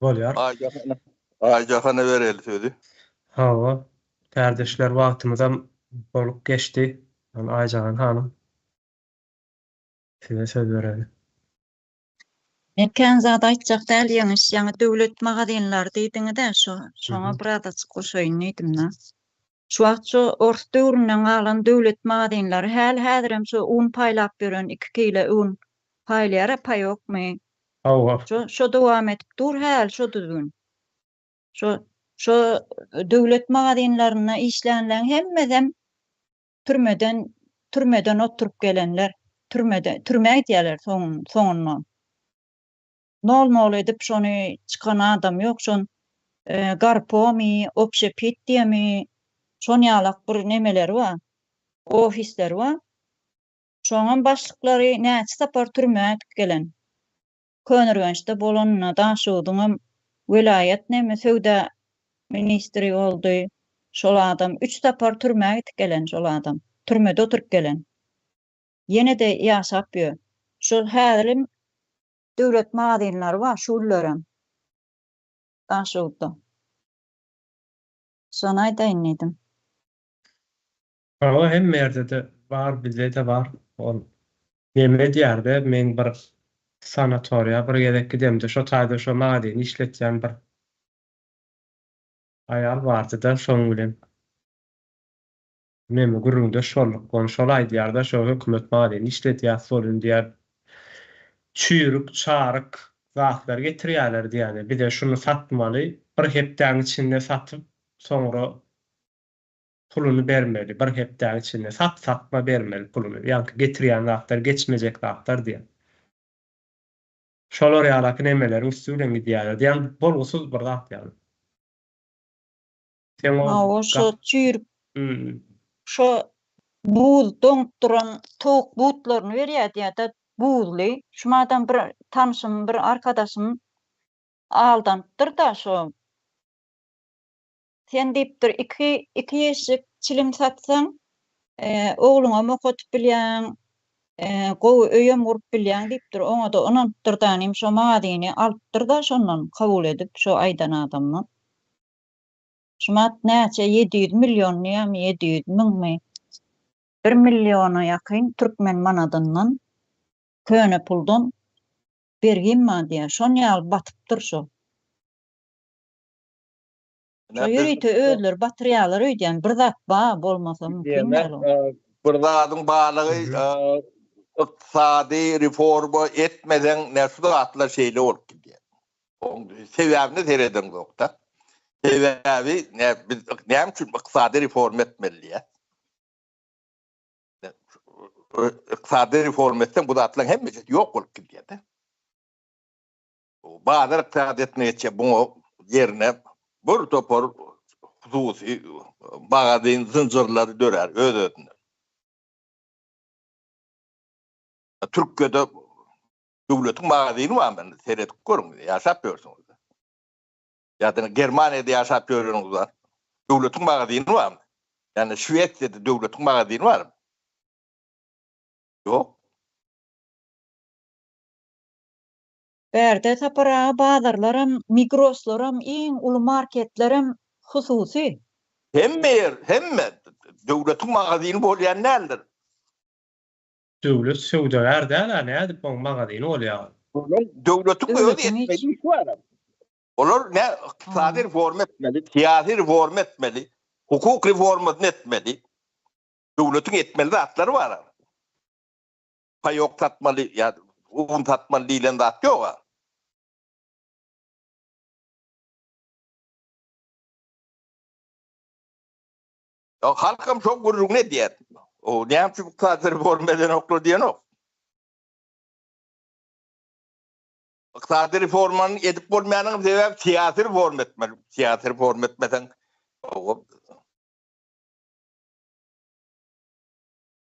Bolýar. Aýjahana Aýjahana bereli sözi. Hawa, kärdeşler wagtymyzam bolup geçdi. Aýjahan hanym size söz bereli. Men kän zat aýtjak däl Ýeňiş, ýaňy döwlet magazinlary diýdiňiz-ä şo, şoňa birazajyk goşaýyn diýdim-de. Şu wagt şo ors döwründen galan döwlet magazinlary häli-häzirem şo un paýlap ýören iki kile un paýlaýar-a paýokmy? Hawa. Şo şo dowam edip dur häli şo düzgün. Şo şo döwlet magazinlarynda işlänleň hemmesem türmeden türmeden oturyp gelenler türmede türmä gidýärler soň soňundan. Nol nol edip şony çykan adam ýok şon garpomy obşepit diýemi şon ýalak bir nemeleri bar ofisleri bar şoňam başlyklary näçe sapar türmä gidip gelen. Köneürgençde bolanyna Daşoguzyňam welaýat neme söwda ministri boldy şol adam üç sapar türmä gidip gelen şol adam türmede oturyp gelen ýenede ýaşap ýör şol häzirem döwlet magazinlary bar şu günlerem Daşoguzda şony aýdaýyn diýdim. Hawa hemme ýerde-de bar bizde-de bar ol Neme edýärde men bir sanatoriýa bir gezek gidemde şo taýda şo magazini işletýän bir aýal bardyda şoň bilen neme gürrüňdeş bolduk ony şol aýdýarda şo hökümet magazini işledýäs bolun diýýär çüýrük çaryk zatlar getirýärler diýýärde bize şuny satmaly bir hepdäň içinde satyp soňra Puluny bermeli bir hepdäň içinde sat satma bermeli puluny ýaňky getirýän zatlar geçmejek zatlar diýen. Şolar ýalaky nemeleriň üsti bilen gidýärler diýen bolgusyz bir zat ýaly. Seň o Hawa şo çüýrük şo buz doňup duran towuk butlaryny berýär diýýärde buzly. Şumadam bir tanşym bir arkadaşym aldanypdyrda şo Sen diýipdir, iki, iki ýeşik çilim satsaň, ogluňam okadyp bilýäň, gowy öýem gurup bilýäň diýipdir. Oňa-da ynanypdyr danym, şo magazyny alypdyr-da şondan kabul edip, şo aýdan adamdan. Şumat näçe, 700 million diýýärmi, 700 müňmi? Bir milliona ýakyn türkmen manadyndan, köne puldan bergim bar diýýär. Şon ýaly batypdyr şo. Şo ýörite özleri batyrýarlar öýdýän. Bir zat ba bolmasa mümkin däl o. Bir zadyň barlygy ykdysady reforma etmeseň ne şu zatlar şeýle bolup gidýär. Oň sebäbine seredeňzokda. Sebäbi ne biz näme üçin ykdysady reforma etmeli diýýär. Ykdysady reforma etseň bu zatlaryň hemmesi ýok bolup gidýär-de. Bazar ykdysadyýetine geçýär, buňa ýerine bir topar hususy magazin zynjyrlary dörär öz-özünden. Türkiýede döwletiň magazini bar, men seredip görüň, ýaşap ýörsüňiz. Ýa-da Germaniýada ýaşap ýöreniňiz bar. Döwletiň magazini barmy? Ýa-da Şwesiýada döwletiň magazini barmy? Ýok. Bärde Sapar aga bazarlaram, Migroslaram, iň uly marketlerem hususy. Hemme ýer, hemme döwletiň magazyny bolýan däldir. Döwlet söwdagär däl-ä, nädip oň magazyny bolýar? Onuň döwletiň özi etmeli işi bar. Olar ne ykdysady reforma etmeli, syýasy reforma etmeli, hukuk reformasyny etmeli. Döwletiň etmeli zatlary bar. Paýok satmaly ýa un satmaly diýlen zat ýog-a. Ýa halkam şo gürrüňini edýär. O näme üçin ykdysady reforma edenoklar diýenok. Ykdysady reformany edip bolmaýanyň sebäbi syýasy reforma etmeli. Syýasy reforma etmeseň,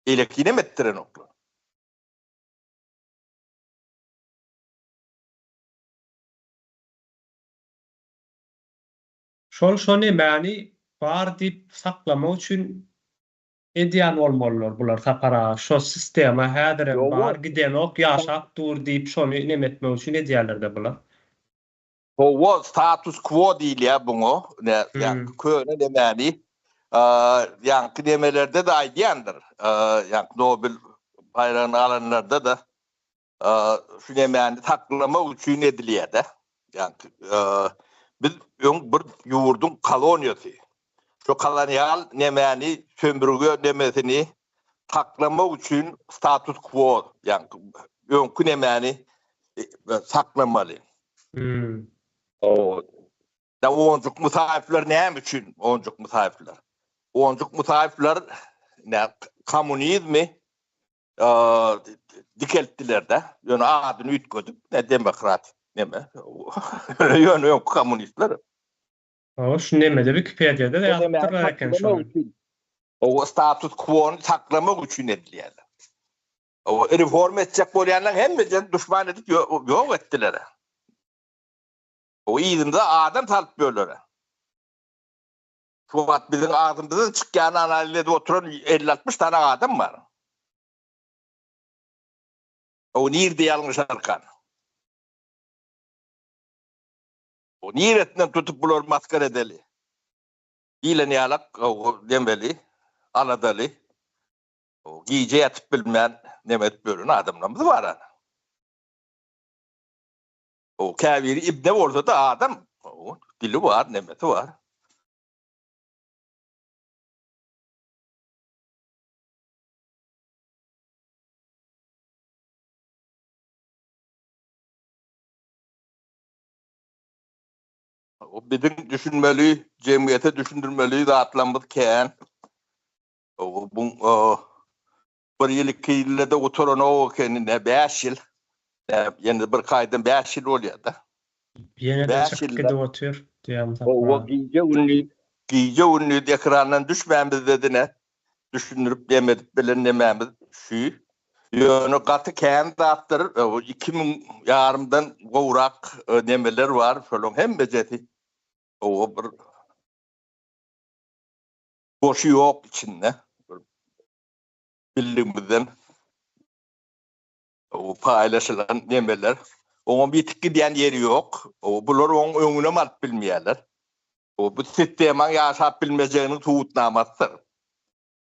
beýlekinem etdirenoklar. Şol şo nemäni bar diýip saklamak üçin edýän bolmalylar bular Sapar aga şo sistema häzirem bar gidenok ýaşap dur diýip şony neme etmek üçin edýälerde bular. Howwa status quo diýilýär buňa ine ýaňky köne nemäni ýaňky nemelerde-de aýdýandyr ýaňky Nobel baýragyny alanlarda-da şu nemäni saklamak üçin edilýär-de. Ýagny biz öň bir ýurduň koloniýasy. Şu kolonial nemäni, sömürge nemesini saklamak üçin status quo, ýagny öňki nemäni saklamaly. Hmm. O da Onjuk Musaýewler näme üçin Onjuk Musaýewler? Onjuk Musaýewler ne kommunizmi dikeltdiler-de. Ýöne adyny üýtgedip, ne demokrat, neme. Ýöne öňki kommunistler. Hawa, şu nemede Wikipediýada-da ýazypdyrlar eken şony. O status quo-ny saklamak üçin edilýär. O reforma etjek bolýanlaryň hemmesini duşman edip ýok etdiler. O yzynda adam salyp böler. Şu wagt biziň agzymyzdan çykýany analiz edip oturan 50-60 sany adam bar. O nirde ýalňyşarkan? O niresinden tutup bulary maskara edeli? Diýlen ýalak demeli, aladaly, gije ýatyp bilmän neme edip ýören adamlarymyz bar ana. O käbiri ibne bolsa-da adam, dili bar, nemesi bar. O biziň düşünmeli, jemgyýete düşündirmeli zatlarymyz kän. O bu bir ýyl, iki ýylda-da gutaranok ekeni, ne 5 ýyl. Ýene bir aýdan 5 ýyl bolýar-da. Ýene-de çykyp gidip otyr diýýän Sapar. Owa gije gündiz, gije gündiz ekrandan düşmän bizde dine düşündirip demedip bilen nemämiz şu. Ýöne gaty kän zatdyr, 2000 ýarymdan gowrak nemeler bar, şolaryň hemmejesi owa bir boşy ýok içinde. Bildigimizden O paýlaşylan nemeler. Oňam ýetip gidýän ýeri ýok. O bular oň öňünem alyp bilmeýärler. O bu sistemaň ýaşap bilmejeginiň subutnamasydyr.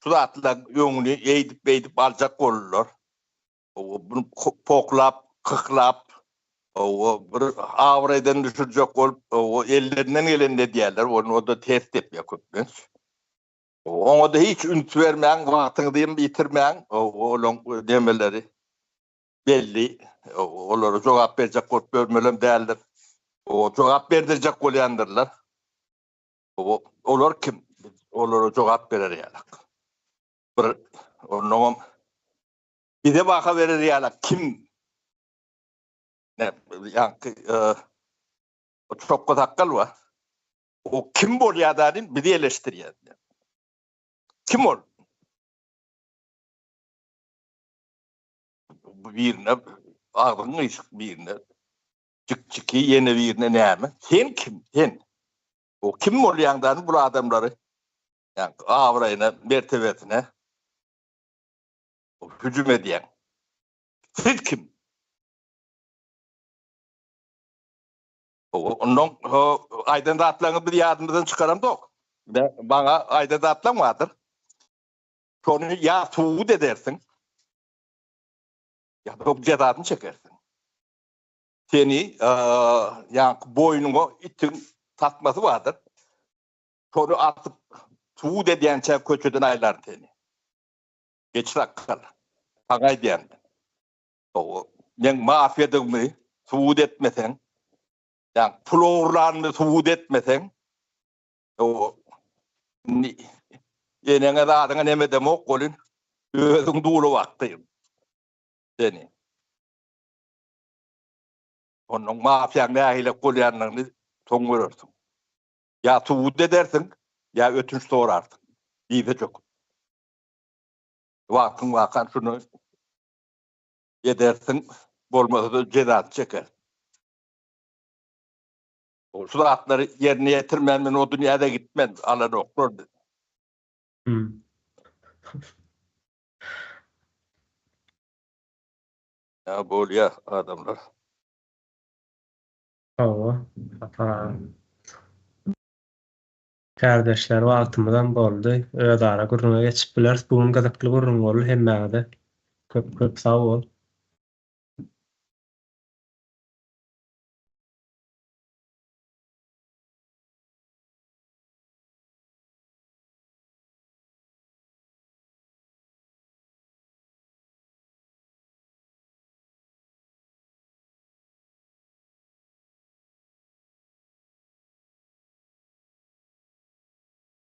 Şu zatlaryň öňüni eýdip-beýdip aljak boldular. O bunu poklap, kyklap, o bir abraýdan düşürjek bolup, o ellerinden gelenini edýärler. Ony o-da ters tepýär köplenç. Oňa-da hiç üns bermäň, wagtyňyzy hem ýitirmäň. Olaň nemeleri belli. Olara jogap berjek bolup ýörmelem däldir. Jogap berdirjek bolýandyrlar. Olar kim? Biz olara jogap berer ýalak. Bir onnoňam bize baha berer ýalak kim? Ne, ýaňky çokga sakgal bar. O kim bolýar da diýip bizi eleşdirýär. Kim ol? Bu birine agzyň gyşyk birine jik-jiki ýene birine näme? Sen kim? Sen. O kim bolýaň da bu adamlary? Ýa abraýyna, mertebesine hüjüm edýäň. Siz kim? Ondan aýdan zatlaryňyzy biz ýadymyzdan çykaramzok. Maňa aýdan zatlaň bardyr. Şony ýa subut edersiň, ýa-da jezasyny çekersiň. Seni ýaňky boýnuňa itiň tasmasy bardyr. Şony atyp subut edýänçä köçeden aýlaryn seni. Geç sakgal. Saňa aýdýan men. O meň mafiýadygymy subut etmeseň, ýa pul ogurlanymy subut etmeseň, o indi eneňe zadyňa neme edemok welin, özüň dula bakdym seni. Onnoň mafiýaň nähilek bolýanyny soň görersiň. Ýa subut edersiň, ýa ötünç sorarsyň. Dize çöküp. Wagtyň wakan şuny edersiň, bolmasa-da jezasyny çekersiň. Şu zatlary ýerine ýetirmän men o dünýä-de gitmen, alanoklar bizi. Ýa bolýa adamlar. Hawa, Sapar aga. Kärdeşler wagtymyzam boldy. Özara gürrüňe geçip bileris. Bu gün gyzykly gürrüň boldy hemmäňize köp köp sag bol.